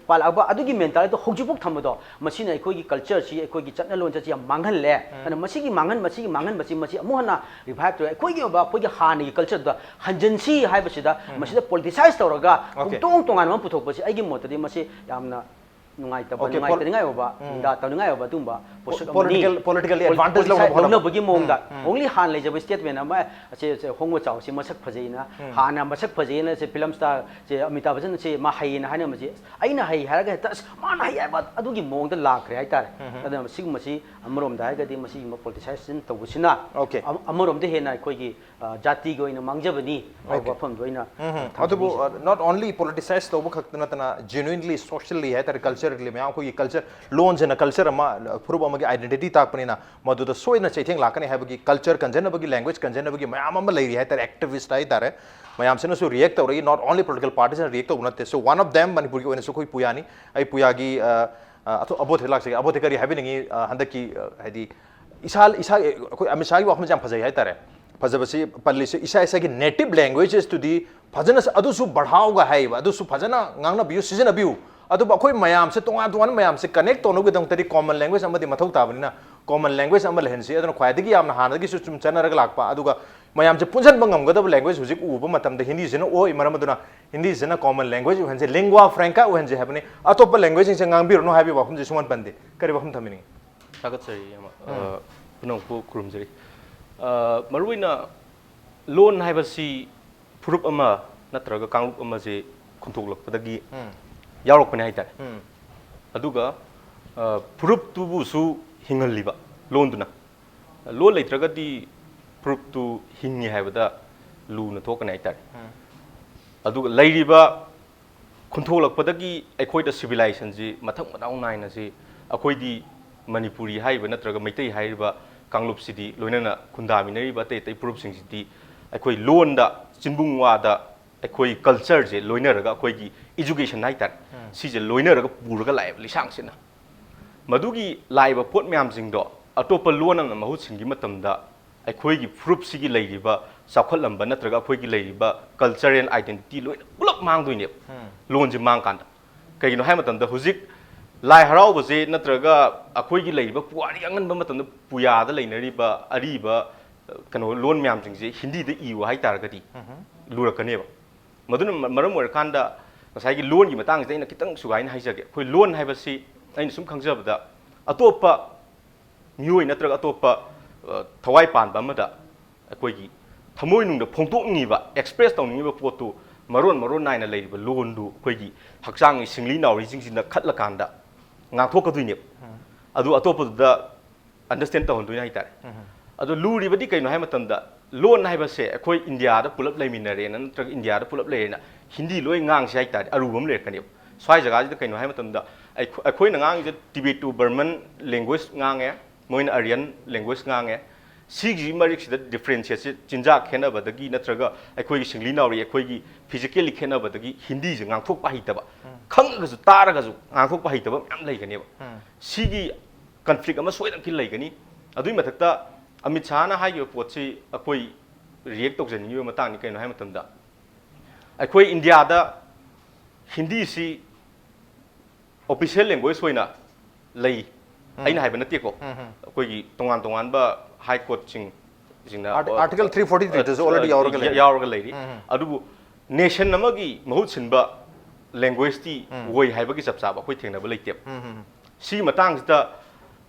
ꯄꯥꯜꯂꯛꯑꯕ ꯑꯗꯨꯒꯤ mentality ꯍꯧꯖꯤꯛꯐꯥꯎ ꯊꯝꯕꯗꯣ ꯃꯁꯤꯅ ꯑꯩꯈꯣꯏꯒꯤ culture ꯁꯤ ꯑꯩꯈꯣꯏꯒꯤ ꯆꯠꯅ ꯂꯣꯟꯆꯠꯁꯤ ꯌꯥꯝ ꯃꯥꯡꯍꯜꯂꯦ. ꯑꯗꯨꯅ ꯃꯁꯤꯒꯤ ꯃꯥꯡꯍꯟ ꯃꯁꯤꯒꯤ ꯃꯥꯡꯍꯟꯕꯁꯤ ꯃꯁꯤ ꯑꯃꯨꯛ ꯍꯟꯅ revive ꯇꯧꯔꯦ. ꯑꯩꯈꯣꯏꯒꯤ ꯑꯣꯏꯕ ꯑꯩꯈꯣꯏꯒꯤ ꯍꯥꯟꯅꯒꯤ culture ꯗ ꯍꯟꯖꯤꯟꯁꯤ ꯍꯥꯏꯕꯁꯤꯗ ꯃꯁꯤꯗ politicize ꯇꯧꯔꯒ Okay. ꯇꯣꯉꯥꯟ ꯇꯣꯉꯥꯟꯕ ꯑꯃ ꯄꯨꯊꯣꯛꯄꯁꯤ ꯑꯩꯒꯤ ꯃꯣꯠꯇꯗꯤ ꯃꯁꯤ ꯌꯥꯝꯅ ꯅꯨꯡꯉꯥꯏꯇꯕ Okay, pol- ꯅꯨꯡꯉꯥꯏꯇꯅꯤꯡꯉꯥꯏ ꯑꯣꯏꯕ ꯅꯤꯟꯗꯥ ꯇꯧꯅꯤꯡꯉꯥꯏ ꯑꯣꯏꯕ ꯑꯗꯨꯒꯨꯝꯕ ꯄꯣꯠꯁꯛ ꯑꯃꯅꯤ. Political politically Pol- advantage politicize ꯂꯧꯅꯕ ꯍꯣꯠꯅꯕ. ꯂꯧꯅꯕꯒꯤ ꯃꯑꯣꯡꯗ only ꯍꯥꯟꯅ ꯂꯩꯖꯕ statement ꯑꯃ ꯑꯁꯦ ꯑꯁꯦ ꯍꯣꯡꯕ ꯆꯥꯎꯁꯤ ꯃꯁꯛ ꯐꯖꯩꯅ ꯍꯥꯟꯅ ꯃꯁꯛ ꯐꯖꯩꯅ ꯁꯦ film star ꯁꯦ ꯑꯃꯤꯇꯥꯕ ꯕꯆꯟ ꯁꯦ ꯃꯥ ꯍꯩꯌꯦꯅ ꯍꯥꯏꯅꯕꯁꯦ ꯑꯩꯅ ꯍꯩ ꯍꯥꯏꯔꯒ ꯍꯦꯛꯇ ꯑꯁ ꯃꯥꯅ ꯍꯩ ꯍꯥꯏꯕ ꯑꯗꯨꯒꯤ ꯃꯑꯣꯡꯗ ꯂꯥꯛꯈ꯭ꯔꯦ ꯍꯥꯏꯇꯥꯔꯦ. ꯑꯗꯨꯅ ꯁꯤꯒꯨꯝꯕꯁꯤ ꯑꯃꯔꯣꯝꯗ ꯍꯥꯏꯔꯒꯗꯤ ꯃꯁꯤꯒꯨꯝꯕ politicization ꯇꯧꯕꯁꯤꯅ Okay. ꯑꯃ- ꯑꯃꯔꯣꯝꯗ ꯍꯦꯟꯅ ꯑꯩꯈꯣꯏꯒꯤ ꯑ, ꯖꯥꯇꯤꯒꯤ ꯑꯣꯏꯅ ꯃꯥꯡꯖꯕꯅꯤ ꯍꯥꯏꯕ Okay. ꯋꯥꯐꯝꯗꯣ ꯑꯩꯅ ꯎꯝ, ꯊꯝꯖꯅꯤꯡꯉꯤ꯫ ꯑꯗꯨꯕꯨ not only politicize ꯇꯧꯕ ꯈꯛꯇ ꯅꯠꯇꯅ genuinely socially ꯍꯥꯏꯇꯥꯔꯦ, culturally ꯃꯌꯥꯝ ꯑꯩꯈꯣꯏꯒꯤ culture ꯂꯣꯟꯁꯤꯅ culture ꯑꯃ ꯐꯨꯔꯨꯞ ꯑꯃꯒꯤ identity ꯇꯥꯛꯄꯅꯤꯅ ꯃꯗꯨꯗ ꯁꯣꯏꯗꯅ ꯆꯩꯊꯦꯡ ꯂꯥꯛꯀꯅꯤ ꯍꯥꯏꯕꯒꯤ culture ꯀꯟꯖꯅꯕꯒꯤ language ꯀꯟꯖꯅꯕꯒꯤ ꯃꯌꯥꯝ ꯑꯃ ꯂꯩꯔꯤ ꯍꯥꯏꯇꯥꯔꯦ, activist ꯍꯥꯏꯇꯥꯔꯦ. ꯃꯌꯥꯝꯁꯤꯅꯁꯨ react ꯇꯧꯔꯛꯏ, not only political parties ꯅ react ꯇꯧꯕ ꯅꯠꯇꯦ. So one of them ꯃꯅꯤꯄꯨꯔꯒꯤ ꯑꯣꯏꯅꯁꯨ ꯑꯩꯈꯣꯏ ꯄꯨꯌꯥꯅꯤ. ꯑꯩ ꯄꯨꯌꯥꯒꯤ ꯑ, ꯑ, ꯑꯊꯣ- ꯑꯕꯣꯊꯦ ꯂꯥꯛꯆꯒꯦ. ꯑꯕꯣꯊꯦ ꯀꯔꯤ ꯍꯥꯏꯕꯤꯅꯤꯡꯉꯤ? ꯑ, ꯍꯟꯗꯛꯀꯤ ꯑ, ꯍꯥꯏꯗꯤ ꯏꯁꯥ ꯏꯁꯥ ꯑꯩꯈꯣꯏ ꯑꯃꯤꯠ ꯁꯥꯍꯒꯤ ꯋꯥꯐꯝꯁꯦ ꯌꯥꯝ ꯐꯖꯩ ꯍꯥꯏꯇꯥꯔꯦ. ꯐꯖꯕꯁꯤ ꯄꯜꯂꯤꯁꯦ ꯏꯁꯥ ꯏꯁꯥꯒꯤ native languages ꯇꯨꯗꯤ ꯐꯖꯅ ꯑꯗꯨꯁꯨ ꯕꯔꯍꯥꯎꯒ ꯍꯥꯏꯌꯦꯕ, ꯑꯗꯨꯁꯨ ꯐꯖꯅ ꯉꯥꯡꯅꯕꯤꯌꯨ, ꯁꯤꯖꯤꯟꯅꯕꯤꯌꯨ. ꯑꯗꯨꯕꯨ ꯑꯩꯈꯣꯏ ꯃꯌꯥꯝꯁꯦ ꯇꯣꯉꯥꯟ ꯇꯣꯉꯥꯟꯕ ꯃꯌꯥꯝꯁꯦ connect ꯇꯧꯅꯕꯒꯤꯗꯃꯛꯇꯗꯤ common language ꯑꯃꯗꯤ ꯃꯊꯧ ꯇꯥꯕꯅꯤꯅ common language ꯑꯃ ꯂꯩꯍꯟꯁꯤ. ꯑꯗꯨꯅ ꯈ꯭ꯋꯥꯏꯗꯒꯤ ꯌꯥꯝꯅ ꯍꯥꯟꯅꯗꯒꯤꯁꯨ ꯁꯨꯝ ꯆꯠꯅꯔꯒ ꯂꯥꯛꯄ ꯑꯗꯨꯒ ꯃꯌꯥꯝꯁꯦ ꯄꯨꯟꯁꯤꯟꯕ ꯉꯝꯒꯗꯕ language ꯍꯧꯖꯤꯛ ꯎꯕ ꯃꯇꯝꯗ ꯍꯤꯟꯗꯤꯁꯤꯅ ꯑꯣꯏ꯫ ꯃꯔꯝ ꯑꯗꯨꯅ ꯍꯤꯟꯗꯤꯁꯤꯅ common language ꯑꯣꯏꯍꯟꯁꯤ, lingua franca ꯑꯣꯏꯍꯟꯁꯤ ꯍꯥꯏꯕꯅꯤ. ꯑꯇꯣꯞꯄ language ꯁꯤꯡꯁꯦ ꯉꯥꯡꯕꯤꯔꯨꯅꯨ ꯍꯥꯏꯕꯒꯤ ꯋꯥꯐꯝꯁꯦ ꯁꯨꯡꯄꯟ ꯄꯟꯗꯦ꯫ ꯀꯔꯤ ꯋꯥꯐꯝ ꯊꯝꯕꯤꯅꯤꯡꯉꯤ? ꯊꯥꯒꯠꯆꯔꯤ ꯏꯌꯥꯝꯕ꯫ ꯑ, ꯄꯨꯝꯅꯃꯛꯄꯨ ꯈꯨꯔꯨꯝꯖꯔꯤ꯫ ꯑ, ꯃꯔꯨꯑꯣꯏꯅ ꯂꯣꯟ ꯍꯥꯏꯕꯁꯤ ꯐꯨꯔꯨꯞ ꯑꯃ ꯅꯠꯇ꯭ꯔꯒ ꯀꯥꯡꯂꯨꯞ ꯑꯃꯁꯦ ꯈꯨꯟꯇꯣꯛꯂꯛꯄꯗꯒꯤ ꯌꯥꯎꯔꯛꯄꯅꯦ ꯍꯥꯏꯇꯥꯔꯦ꯫ ꯑꯗꯨꯒ ꯑ, ꯐꯨꯔꯨꯞꯇꯨꯕꯨꯁꯨ ꯍꯤꯡꯍꯜꯂꯤꯕ ꯂꯣꯟꯗꯨꯅ꯫ ꯂꯣꯟ ꯂꯩꯇ꯭ꯔꯒꯗꯤ ꯐꯨꯔꯨꯞꯇꯨ ꯍꯤꯡꯉꯤ ꯍꯥꯏꯕꯗ ꯂꯨꯅ ꯊꯣꯛꯀꯅꯤ ꯍꯥꯏꯇꯥꯔꯦ꯫ ꯑꯗꯨꯒ ꯂꯩꯔꯤꯕ ꯈꯨꯟꯊꯣꯛꯂꯛꯄꯗꯒꯤ ꯑꯩꯈꯣꯏꯗ ꯁꯤꯚꯤꯂꯥꯏꯖꯦꯁꯟꯁꯤ ꯃꯊꯪ ꯃꯅꯥꯎ ꯅꯥꯏꯅꯁꯤ ꯑꯩꯈꯣꯏꯗꯤ ꯃꯅꯤꯄꯨꯔꯤ ꯍꯥꯏꯔꯤꯕ ꯅꯠꯇ꯭ꯔꯒ ꯃꯩꯇꯩ ꯍꯥꯏꯔꯤꯕ ꯀꯥꯡꯂꯨꯞꯁꯤꯗꯤ ꯂꯣꯏꯅꯅ ꯈꯨꯟꯗꯥꯃꯤꯟꯅꯔꯤꯕ ꯑꯇꯩ ꯑꯇꯩ ꯐꯨꯔꯨꯞꯁꯤꯡꯁꯤꯗꯤ ꯑꯩꯈꯣꯏ ꯂꯣꯟꯗ ꯆꯤꯟꯕꯨꯡ ꯋꯥꯗ ꯑꯩꯈꯣꯏ ꯀꯜꯆꯔꯁꯦ ꯂꯣꯏꯅꯔꯒ ꯑꯩꯈꯣꯏꯒꯤ ꯏꯖꯨꯀꯦꯁꯟ ꯍꯥꯏꯇꯥꯔꯦ, ꯁꯤꯁꯦ ꯂꯣꯏꯅꯔꯒ ꯄꯨꯔꯒ ꯂꯥꯛꯑꯦꯕ ꯂꯤꯁꯥꯡꯁꯤꯠꯅ꯫ ꯃꯗꯨꯒꯤ ꯂꯥꯛꯏꯕ ꯄꯣꯠ ꯃꯌꯥꯝꯁꯤꯡꯗꯣ ꯑꯇꯣꯞꯄ ꯂꯣꯟ ꯑꯃꯅ ꯃꯍꯨꯠ ꯁꯤꯟꯈꯤꯕ ꯃꯇꯝꯗ ꯑꯩꯈꯣꯏꯒꯤ ꯐꯨꯔꯨꯞꯁꯤꯒꯤ ꯂꯩꯔꯤꯕ ꯆꯥꯎꯈꯠꯂꯝꯕ ꯅꯠꯇ꯭ꯔꯒ ꯑꯩꯈꯣꯏꯒꯤ ꯂꯩꯔꯤꯕ ꯀꯜꯆꯔꯦꯜ ꯑꯥꯏꯗꯦꯟꯇꯤꯇꯤ ꯂꯣꯏꯅ ꯄꯨꯂꯞ ꯃꯥꯡꯗꯣꯏꯅꯦꯕ꯫ ꯂꯣꯟꯁꯦ ꯃꯥꯡꯀꯥꯟꯗ ꯀꯩꯒꯤꯅꯣ ꯍꯥꯏꯕ ꯃꯇꯝꯗ ꯍꯧꯖꯤꯛ ꯂꯥꯏ ꯍꯔꯥꯎꯕꯁꯦ ꯅꯠꯇ꯭ꯔꯒ ꯑꯩꯈꯣꯏꯒꯤ ꯂꯩꯔꯤꯕ ꯄꯨꯋꯥꯔꯤ ꯑꯉꯟꯕ ꯃꯇꯝꯗ ꯄꯨꯌꯥꯗ ꯂꯩꯅꯔꯤꯕ ꯑꯔꯤꯕ ꯀꯩꯅꯣ ꯂꯣꯟ ꯃꯌꯥꯝꯁꯤꯡꯁꯦ ꯍꯤꯟꯗꯤꯗ ꯏꯌꯨ ꯍꯥꯏꯇꯥꯔꯒꯗꯤ ꯂꯨꯔꯛꯀꯅꯦꯕ꯫ ꯃꯗꯨꯅ ꯃ- ꯃꯔꯝ ꯑꯣꯏꯔꯀꯥꯟꯗ ꯉꯁꯥꯏꯒꯤ ꯂꯣꯟꯒꯤ ꯃꯇꯥꯡꯁꯤꯗ ꯑꯩꯅ ꯈꯤꯇꯪ ꯁꯨꯒꯥꯏꯅ ꯍꯥꯏꯖꯒꯦ꯫ ꯑꯩꯈꯣꯏ ꯂꯣꯟ ꯍꯥꯏꯕꯁꯤ ꯑꯩꯅ ꯁꯨꯝ ꯈꯪꯖꯕꯗ ꯑꯇꯣꯞꯄ ꯃꯤꯑꯣꯏ ꯅꯠꯇ꯭ꯔꯒ ꯑꯇꯣꯞꯄ ꯑ, ꯊꯋꯥꯏ ꯄꯥꯟꯕ ꯑꯃꯗ ꯑꯩꯈꯣꯏꯒꯤ ꯊꯃꯣꯏꯅꯨꯡꯗ ꯐꯣꯡꯗꯣꯛꯅꯤꯡꯉꯤꯕ, ꯑꯦꯛꯁꯄ꯭ꯔꯦꯁ ꯇꯧꯅꯤꯡꯉꯤꯕ ꯄꯣꯠꯇꯨ ꯃꯔꯣꯟ ꯃꯔꯣꯟ ꯅꯥꯏꯅ ꯂꯩꯔꯤꯕ ꯂꯣꯟꯗꯨ ꯑꯩꯈꯣꯏꯒꯤ ꯍꯛꯆꯥꯡꯒꯤ ꯁꯤꯡꯂꯤ ꯅꯥꯎꯔꯤꯁꯤꯡꯁꯤꯅ ꯈꯠꯂꯀꯥꯟꯗ ꯉꯥꯡꯊꯣꯛꯀꯗꯣꯏꯅꯦꯕ꯫ ꯑꯗꯨ ꯑꯇꯣꯞꯄꯗꯨꯗ ꯑꯟꯗꯔꯁꯇꯦꯟ ꯇꯧꯍꯟꯗꯣꯏꯅꯦ ꯍꯥꯏꯇꯥꯔꯦ꯫ ꯑꯗꯣ ꯂꯨꯔꯤꯕꯗꯤ ꯀꯩꯅꯣ ꯍꯥꯏꯕ ꯃꯇꯝꯗ ꯂꯣꯟ ꯍꯥꯏꯕꯁꯦ ꯑꯩꯈꯣꯏ ꯏꯟꯗꯤꯌꯥꯗ ꯄꯨꯂꯞ ꯂꯩꯃꯤꯟꯅꯔꯦꯅ ꯅꯠꯇ꯭ꯔꯒ ꯏꯟꯗꯤꯌꯥꯗ ꯄꯨꯂꯞ ꯂꯩꯔꯦꯅ ꯍꯤꯟꯗꯤ ꯂꯣꯏ ꯉꯥꯡꯁꯤ ꯍꯥꯏꯇꯥꯔꯗꯤ ꯑꯔꯨꯕ ꯑꯃ ꯂꯩꯔꯛꯀꯅꯦꯕ꯫ ꯁ꯭ꯋꯥꯏ ꯖꯒꯥꯁꯤꯗ ꯀꯩꯅꯣ ꯍꯥꯏꯕ ꯃꯇꯝꯗ ꯑꯩꯈꯣ- ꯑꯩꯈꯣꯏꯅ ꯉꯥꯡꯉꯤꯁꯦ ꯇꯤꯕꯦꯇꯣ ꯕꯔꯃꯟ ꯂꯦꯡꯒ꯭ꯋꯦꯖ ꯉꯥꯡꯉꯦ, ꯃꯣꯏꯅ ꯑꯔꯤꯌꯟ ꯂꯦꯡꯒ꯭ꯋꯦꯖ ꯉꯥꯡꯉꯦ꯫ ꯁꯤꯒꯤ ꯃꯔꯛꯁꯤꯗ ꯗꯤꯐ꯭ꯔꯦꯟꯁꯤꯌꯦꯠꯁꯦ ꯆꯤꯟꯖꯥꯛ ꯈꯦꯠꯅꯕꯗꯒꯤ ꯅꯠꯇ꯭ꯔꯒ ꯑꯩꯈꯣꯏꯒꯤ ꯁꯤꯡꯂꯤ ꯅꯥꯎꯔꯤ, ꯑꯩꯈꯣꯏꯒꯤ ꯐꯤꯖꯤꯀꯦꯜꯂꯤ ꯈꯦꯠꯅꯕꯗꯒꯤ ꯍꯤꯟꯗꯤꯁꯦ ꯉꯥꯡꯊꯣꯛꯄ ꯍꯩꯇꯕ, ꯈꯪꯉꯒꯁꯨ ꯇꯥꯔꯒꯁꯨ ꯉꯥꯡꯊꯣꯛꯄ ꯍꯩꯇꯕ ꯃꯌꯥꯝ ꯂꯩꯒꯅꯦꯕ꯫ ꯁꯤꯒꯤ ꯀꯟꯐ꯭ꯂꯤꯛ ꯑꯃ ꯁꯣꯏꯗꯅꯀꯤ ꯂꯩꯒꯅꯤ꯫ ꯑꯗꯨꯒꯤ ꯃꯊꯛꯇ ꯑꯃꯤꯠ ꯁꯥꯍꯅ ꯍꯥꯏꯈꯤꯕ ꯄꯣꯠꯁꯤ ꯑꯩꯈꯣꯏ ꯔꯤꯌꯦꯛ ꯇꯧꯖꯅꯤꯡꯉꯤꯕ ꯃꯇꯥꯡꯅꯤ꯫ ꯀꯩꯅꯣ ꯍꯥꯏꯕ ꯃꯇꯝꯗ ꯑꯩꯈꯣꯏ ꯏꯟꯗꯤꯌꯥꯗ ꯍꯤꯟꯗꯤꯁꯤ ꯑꯣꯐꯤꯁꯤꯌꯦꯜ ꯂꯦꯡꯒ꯭ꯋꯦꯖ ꯑꯣꯏꯅ ꯂꯩ, ꯑꯩꯅ ꯍꯥꯏꯕ ꯅꯠꯇꯦꯀꯣ꯫ ꯑꯩꯈꯣꯏꯒꯤ ꯇꯣꯉꯥꯟ ꯇꯣꯉꯥꯟꯕ ꯍꯥꯏ ꯀꯣꯔꯠꯁꯤꯡꯁꯤꯡꯅ Art- Article three forty three ꯗꯁꯨ already ꯌꯥꯎꯔꯒ ꯂꯩꯔꯦ꯫ ꯌꯥꯎꯔꯒ ꯂꯩꯔꯤ꯫ ꯑꯗꯨꯕꯨ ꯅꯦꯁꯟ ꯑꯃꯒꯤ ꯃꯍꯨꯠ ꯁꯤꯟꯕ ꯂꯦꯡꯒ꯭ꯋꯦꯖꯇꯤ ꯑꯣꯏ ꯍꯥꯏꯕꯒꯤ ꯆꯞ ꯆꯥꯕ ꯑꯩꯈꯣꯏ ꯊꯦꯡꯅꯕ ꯂꯩꯇꯦꯕ꯫ ꯁꯤꯒꯤ ꯃꯇꯥꯡꯁꯤꯗ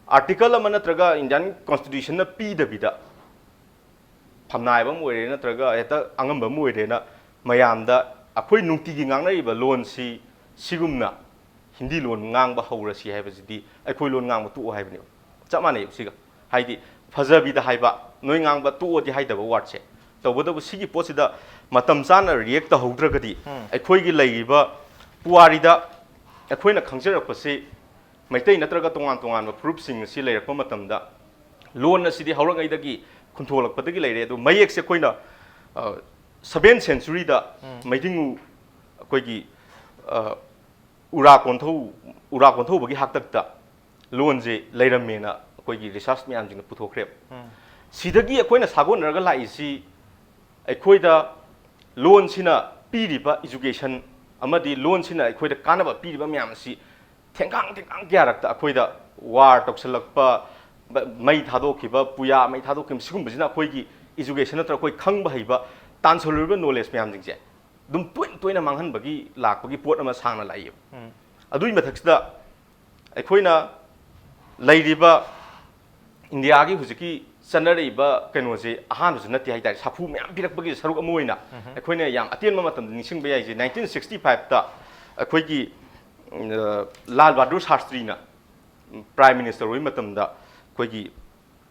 ꯑꯥꯔꯇꯤꯀꯜ ꯑꯃ ꯅꯠꯇ꯭ꯔꯒ ꯏꯟꯗꯤꯌꯥꯟ ꯀꯣꯟꯁꯇꯤꯇ꯭ꯌꯨꯁꯟꯅ ꯄꯤꯗꯕꯤꯗ ꯐꯝꯅꯥꯏꯕ ꯑꯃ ꯑꯣꯏꯔꯦ ꯅꯠꯇ꯭ꯔꯒ ꯍꯦꯛꯇ ꯑꯉꯝꯕ ꯑꯃ ꯑꯣꯏꯔꯦꯅ ꯃꯌꯥꯝꯗ ꯑꯩꯈꯣꯏ ꯅꯨꯡꯇꯤꯒꯤ ꯉꯥꯡꯅꯔꯤꯕ ꯂꯣꯟꯁꯤ ꯁꯤꯒꯨꯝꯅ ꯍꯤꯟꯗꯤ ꯂꯣꯟ ꯉꯥꯡꯕ ꯍꯧꯔꯁꯤ ꯍꯥꯏꯕꯁꯤꯗꯤ ꯑꯩꯈꯣꯏ ꯂꯣꯟ ꯉꯥꯡꯕ ꯇꯣꯛꯑꯣ ꯍꯥꯏꯕꯅꯦꯕ꯫ ꯆꯞ ꯃꯥꯟꯅꯩꯕ ꯁꯤꯒ꯫ ꯍꯥꯏꯗꯤ ꯐꯖꯕꯤꯗ ꯍꯥꯏꯕ, ꯅꯣꯏ ꯉꯥꯡꯕ ꯇꯣꯛꯑꯣꯗꯤ ꯍꯥꯏꯗꯕ ꯋꯥꯔꯗꯁꯦ꯫ ꯇꯧꯕꯇꯕꯨ ꯁꯤꯒꯤ ꯄꯣꯠꯁꯤꯗ ꯃꯇꯝ ꯆꯥꯅ ꯔꯤꯌꯦꯛ ꯇꯧꯍꯧꯗ꯭ꯔꯒꯗꯤ, ꯎꯝ꯫ ꯑꯩꯈꯣꯏꯒꯤ ꯂꯩꯔꯤꯕ ꯄꯨꯋꯥꯔꯤꯗ ꯑꯩꯈꯣꯏꯅ ꯈꯪꯖꯔꯛꯄꯁꯤ ꯃꯩꯇꯩ ꯅꯠꯇ꯭ꯔꯒ ꯇꯣꯉꯥꯟ ꯇꯣꯉꯥꯟꯕ ꯐꯨꯔꯨꯞꯁꯤꯡ ꯑꯁꯤ ꯂꯩꯔꯛꯄ ꯃꯇꯝꯗ, ꯂꯣꯟ ꯑꯁꯤꯗꯤ ꯍꯧꯔꯛꯉꯩꯗꯒꯤ ꯈꯨꯟꯊꯣꯛꯂꯛꯄꯗꯒꯤ ꯂꯩꯔꯦ꯫ ꯑꯗꯨ ꯃꯌꯦꯛꯁꯦ ꯑꯩꯈꯣꯏꯅ, ꯑ, seventh centuryꯗ ꯎꯝ꯫ ꯃꯩꯗꯤꯡꯉꯨ ꯑꯩꯈꯣꯏꯒꯤ, ꯑ, ꯎꯔꯥ ꯀꯣꯟꯊꯧ-, ꯎꯔꯥ ꯀꯣꯟꯊꯧꯕꯒꯤ ꯍꯥꯛꯇꯛꯇ ꯂꯣꯟꯁꯦ ꯂꯩꯔꯝꯃꯦꯅ ꯑꯩꯈꯣꯏꯒꯤ research ꯃꯌꯥꯝꯁꯤꯡꯅ ꯄꯨꯊꯣꯛꯈ꯭ꯔꯦꯕ꯫ ꯎꯝ꯫ ꯁꯤꯗꯒꯤ ꯑꯩꯈꯣꯏꯅ ꯁꯥꯒꯣꯟꯅꯔꯒ ꯂꯥꯛꯏꯁꯤ, ꯑꯩꯈꯣꯏꯗ ꯂꯣꯟꯁꯤꯅ ꯄꯤꯔꯤꯕ education ꯑꯃꯗꯤ ꯂꯣꯟꯁꯤꯅ ꯑꯩꯈꯣꯏꯗ ꯀꯥꯟꯅꯕ ꯄꯤꯔꯤꯕ ꯃꯌꯥꯝ ꯑꯁꯤ ꯊꯦꯡꯒꯥꯡ ꯊꯦꯡꯒꯥꯡ ꯀꯌꯥꯔꯛꯇ ꯑꯩꯈꯣꯏꯗ war ꯇꯧꯁꯜꯂꯛꯄ, ꯃ-, ꯃꯩ ꯊꯥꯗꯣꯛꯈꯤꯕ, ꯄꯨꯌꯥ ꯃꯩ ꯊꯥꯗꯣꯛꯈꯤꯕ, ꯁꯤꯒꯨꯝꯕꯁꯤꯅ ꯑꯩꯈꯣꯏꯒꯤ education ꯅꯠꯇ꯭ꯔꯒ ꯑꯩꯈꯣꯏ ꯈꯪꯕ ꯍꯩꯕ, ꯇꯥꯟꯁꯤꯜꯂꯨꯔꯤꯕ knowledge ꯃꯌꯥꯝꯁꯤꯡꯁꯦ ꯑꯗꯨꯝ ꯇꯣꯏꯅ ꯇꯣꯏꯅ ꯃꯥꯡꯍꯟꯕꯒꯤ ꯂꯥꯛꯄꯒꯤ ꯄꯣꯠ ꯑꯃ ꯁꯥꯡꯅ ꯂꯥꯛꯏꯌꯦꯕ꯫ ꯎꯝ꯫ ꯑꯗꯨꯒꯤ ꯃꯊꯛꯁꯤꯗ ꯑꯩꯈꯣꯏꯅ ꯂꯩꯔꯤꯕ ꯏꯟꯗꯤꯌꯥꯒꯤ ꯍꯧꯖꯤꯛꯀꯤ ꯆꯠꯅꯔꯛꯏꯕ ꯀꯩꯅꯣꯁꯦ ꯑꯍꯥꯟꯕꯁꯨ ꯅꯠꯇꯦ ꯍꯥꯏꯇꯥꯔꯦ, ꯁꯥꯐꯨ ꯃꯌꯥꯝ ꯄꯤꯔꯛꯄꯒꯤ ꯁꯔꯨꯛ ꯑꯃ ꯑꯣꯏꯅ ꯎꯝ꯫ ꯑꯩꯈꯣꯏꯅ ꯌꯥꯝ ꯑꯇꯦꯟꯕ ꯃꯇꯝꯗ ꯅꯤꯡꯁꯤꯡꯕ ꯌꯥꯏꯁꯦ, nineteen sixty fiveꯇ ꯑꯩꯈꯣꯏꯒꯤ, ꯎꯝ, ꯑ, ꯂꯥꯜ ꯕꯍꯥꯗꯨꯔ ꯁꯥꯁꯇ꯭ꯔꯤꯅ, ꯎꯝ, prime minister ꯑꯣꯏꯕ ꯃꯇꯝꯗ ꯑꯩꯈꯣꯏꯒꯤ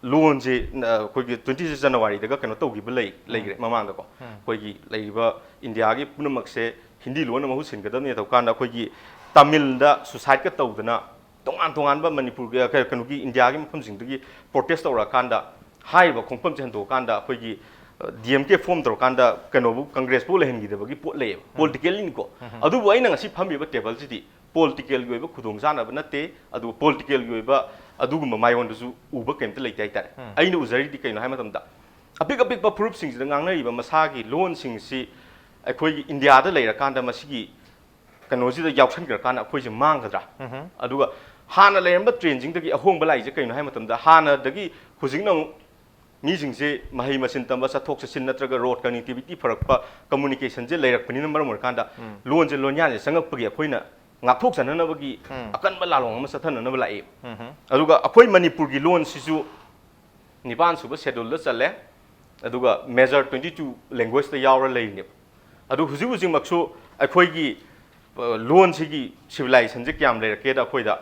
ꯂꯣꯟꯁꯦ, ꯑ, ꯑꯩꯈꯣꯏꯒꯤ twenty six Januaryꯗꯒ ꯀꯩꯅꯣ ꯇꯧꯈꯤꯕ ꯂꯩ-, ꯎꯝ꯫ ꯂꯩꯈ꯭ꯔꯦ ꯃꯃꯥꯡꯗꯀꯣ꯫ ꯎꯝ꯫ ꯑꯩꯈꯣꯏꯒꯤ ꯂꯩꯔꯤꯕ ꯏꯟꯗꯤꯌꯥꯒꯤ ꯄꯨꯝꯅꯃꯛꯁꯦ ꯍꯤꯟꯗꯤ ꯂꯣꯟꯅ ꯃꯍꯨꯠ ꯁꯤꯟꯒꯗꯕꯅꯦ ꯇꯧꯀꯥꯟꯗ, ꯑꯩꯈꯣꯏꯒꯤ ꯇꯥꯃꯤꯜꯗ suicideꯀ ꯇꯧꯗꯅ, ꯇꯣꯉꯥꯟ ꯇꯣꯉꯥꯟꯕ ꯃꯅꯤꯄꯨꯔꯒꯤ, ꯑ, ꯀꯩꯅꯣꯒꯤ ꯏꯟꯗꯤꯌꯥꯒꯤ ꯃꯐꯝꯁꯤꯡꯗꯒꯤ protest ꯇꯧꯔꯛꯑꯀꯥꯟꯗ, ꯍꯥꯏꯔꯤꯕ ꯈꯣꯡꯐꯝꯁꯦ ꯍꯟꯗꯣꯛꯑꯀꯥꯟꯗ ꯑꯩꯈꯣꯏꯒꯤ, ꯑ, D M K form ꯇꯧꯔꯀꯥꯟꯗ ꯀꯩꯅꯣꯕꯨ, Congressꯄꯨ ꯂꯩꯍꯟꯈꯤꯗꯕꯒꯤ ꯄꯣꯠ ꯂꯩꯌꯦꯕ꯫ ꯎꯝ꯫ Politicallyꯅꯤꯀꯣ꯫ ꯎꯝ꯫ ꯑꯗꯨꯕꯨ ꯑꯩꯅ ꯉꯁꯤ ꯐꯝꯃꯤꯕ tableꯁꯤꯗꯤ politicalꯒꯤ ꯑꯣꯏꯕ ꯈꯨꯗꯣꯡꯆꯥꯅꯕ ꯅꯠꯇꯦ, ꯑꯗꯨꯒ politicalꯒꯤ ꯑꯣꯏꯕ ꯑꯗꯨꯒꯨꯝꯕ ꯃꯥꯏꯑꯣꯟꯗꯁꯨ ꯎꯕ ꯀꯩꯝꯇ ꯂꯩꯇꯦ ꯍꯥꯏꯇꯥꯔꯦ꯫ ꯎꯝ꯫ ꯑꯩꯅ ꯎꯖꯔꯤꯗꯤ ꯀꯩꯅꯣ ꯍꯥꯏ ꯃꯇꯝꯗ, ꯑꯄꯤꯛ ꯑꯄꯤꯛꯄ ꯐꯨꯔꯨꯞꯁꯤꯡꯁꯤꯗ ꯉꯥꯡꯅꯔꯤꯕ ꯃꯁꯥꯒꯤ ꯂꯣꯟꯁꯤꯡꯁꯤ ꯑꯩꯈꯣꯏꯒꯤ ꯏꯟꯗꯤꯌꯥꯗ ꯂꯩꯔꯀꯥꯟꯗ ꯃꯁꯤꯒꯤ ꯀꯩꯅꯣꯁꯤꯗ ꯌꯥꯎꯁꯟꯈ꯭ꯔꯀꯥꯟꯗ ꯑꯩꯈꯣꯏꯁꯦ ꯃꯥꯡꯒꯗ꯭ꯔꯥ? ꯎꯝꯍꯨꯝ꯫ ꯑꯗꯨꯒ ꯍꯥꯟꯅ ꯂꯩꯔꯝꯕ trendꯁꯤꯡꯗꯒꯤ ꯑꯍꯣꯡꯕ ꯂꯥꯛꯏꯁꯦ ꯀꯩꯅꯣ ꯍꯥꯏ ꯃꯇꯝꯗ, ꯍꯥꯟꯅꯗꯒꯤ ꯍꯧꯖꯤꯛꯅ ꯑꯃꯨꯛ ꯃꯤꯁꯤꯡꯁꯦ ꯃꯍꯩ ꯃꯁꯤꯡ ꯇꯝꯕ, ꯆꯠꯊꯣꯛ ꯆꯠꯁꯤꯟ ꯅꯠꯇ꯭ꯔꯒ road connectivity ꯐꯔꯛꯄ, communicationꯁꯦ ꯂꯩꯔꯛꯄꯅꯤꯅ ꯃꯔꯝ ꯑꯣꯏꯔꯀꯥꯟꯗ ꯎꯝ꯫ ꯂꯣꯟꯁꯦ ꯂꯣꯟꯌꯥꯟꯁꯦ ꯆꯪꯉꯛꯄꯒꯤ ꯑꯩꯈꯣꯏꯅ ꯉꯥꯛꯊꯣꯛꯆꯅꯅꯕꯒꯤ ꯎꯝ꯫ ꯑꯀꯟꯕ ꯂꯥꯂꯣꯡ ꯑꯃ ꯆꯠꯊꯅꯅꯕ ꯂꯥꯛꯏ꯫ ꯎꯝꯍꯨꯝ꯫ ꯑꯗꯨꯒ ꯑꯩꯈꯣꯏ ꯃꯅꯤꯄꯨꯔꯒꯤ ꯂꯣꯟꯁꯤꯁꯨ ꯅꯤꯄꯥꯟ ꯁꯨꯕ scheduleꯗ ꯆꯜꯂꯦ, ꯑꯗꯨꯒ major twenty two language꯫ ꯑꯗꯨ ꯍꯧꯖꯤꯛ ꯍꯧꯖꯤꯛꯃꯛꯁꯨ ꯑꯩꯈꯣꯏꯒꯤ, ꯑ, ꯂꯣꯟꯁꯤꯒꯤ civilizationꯁꯦ ꯀꯌꯥꯝ ꯂꯩꯔꯛꯀꯦꯗ ꯑꯩꯈꯣꯏꯗ,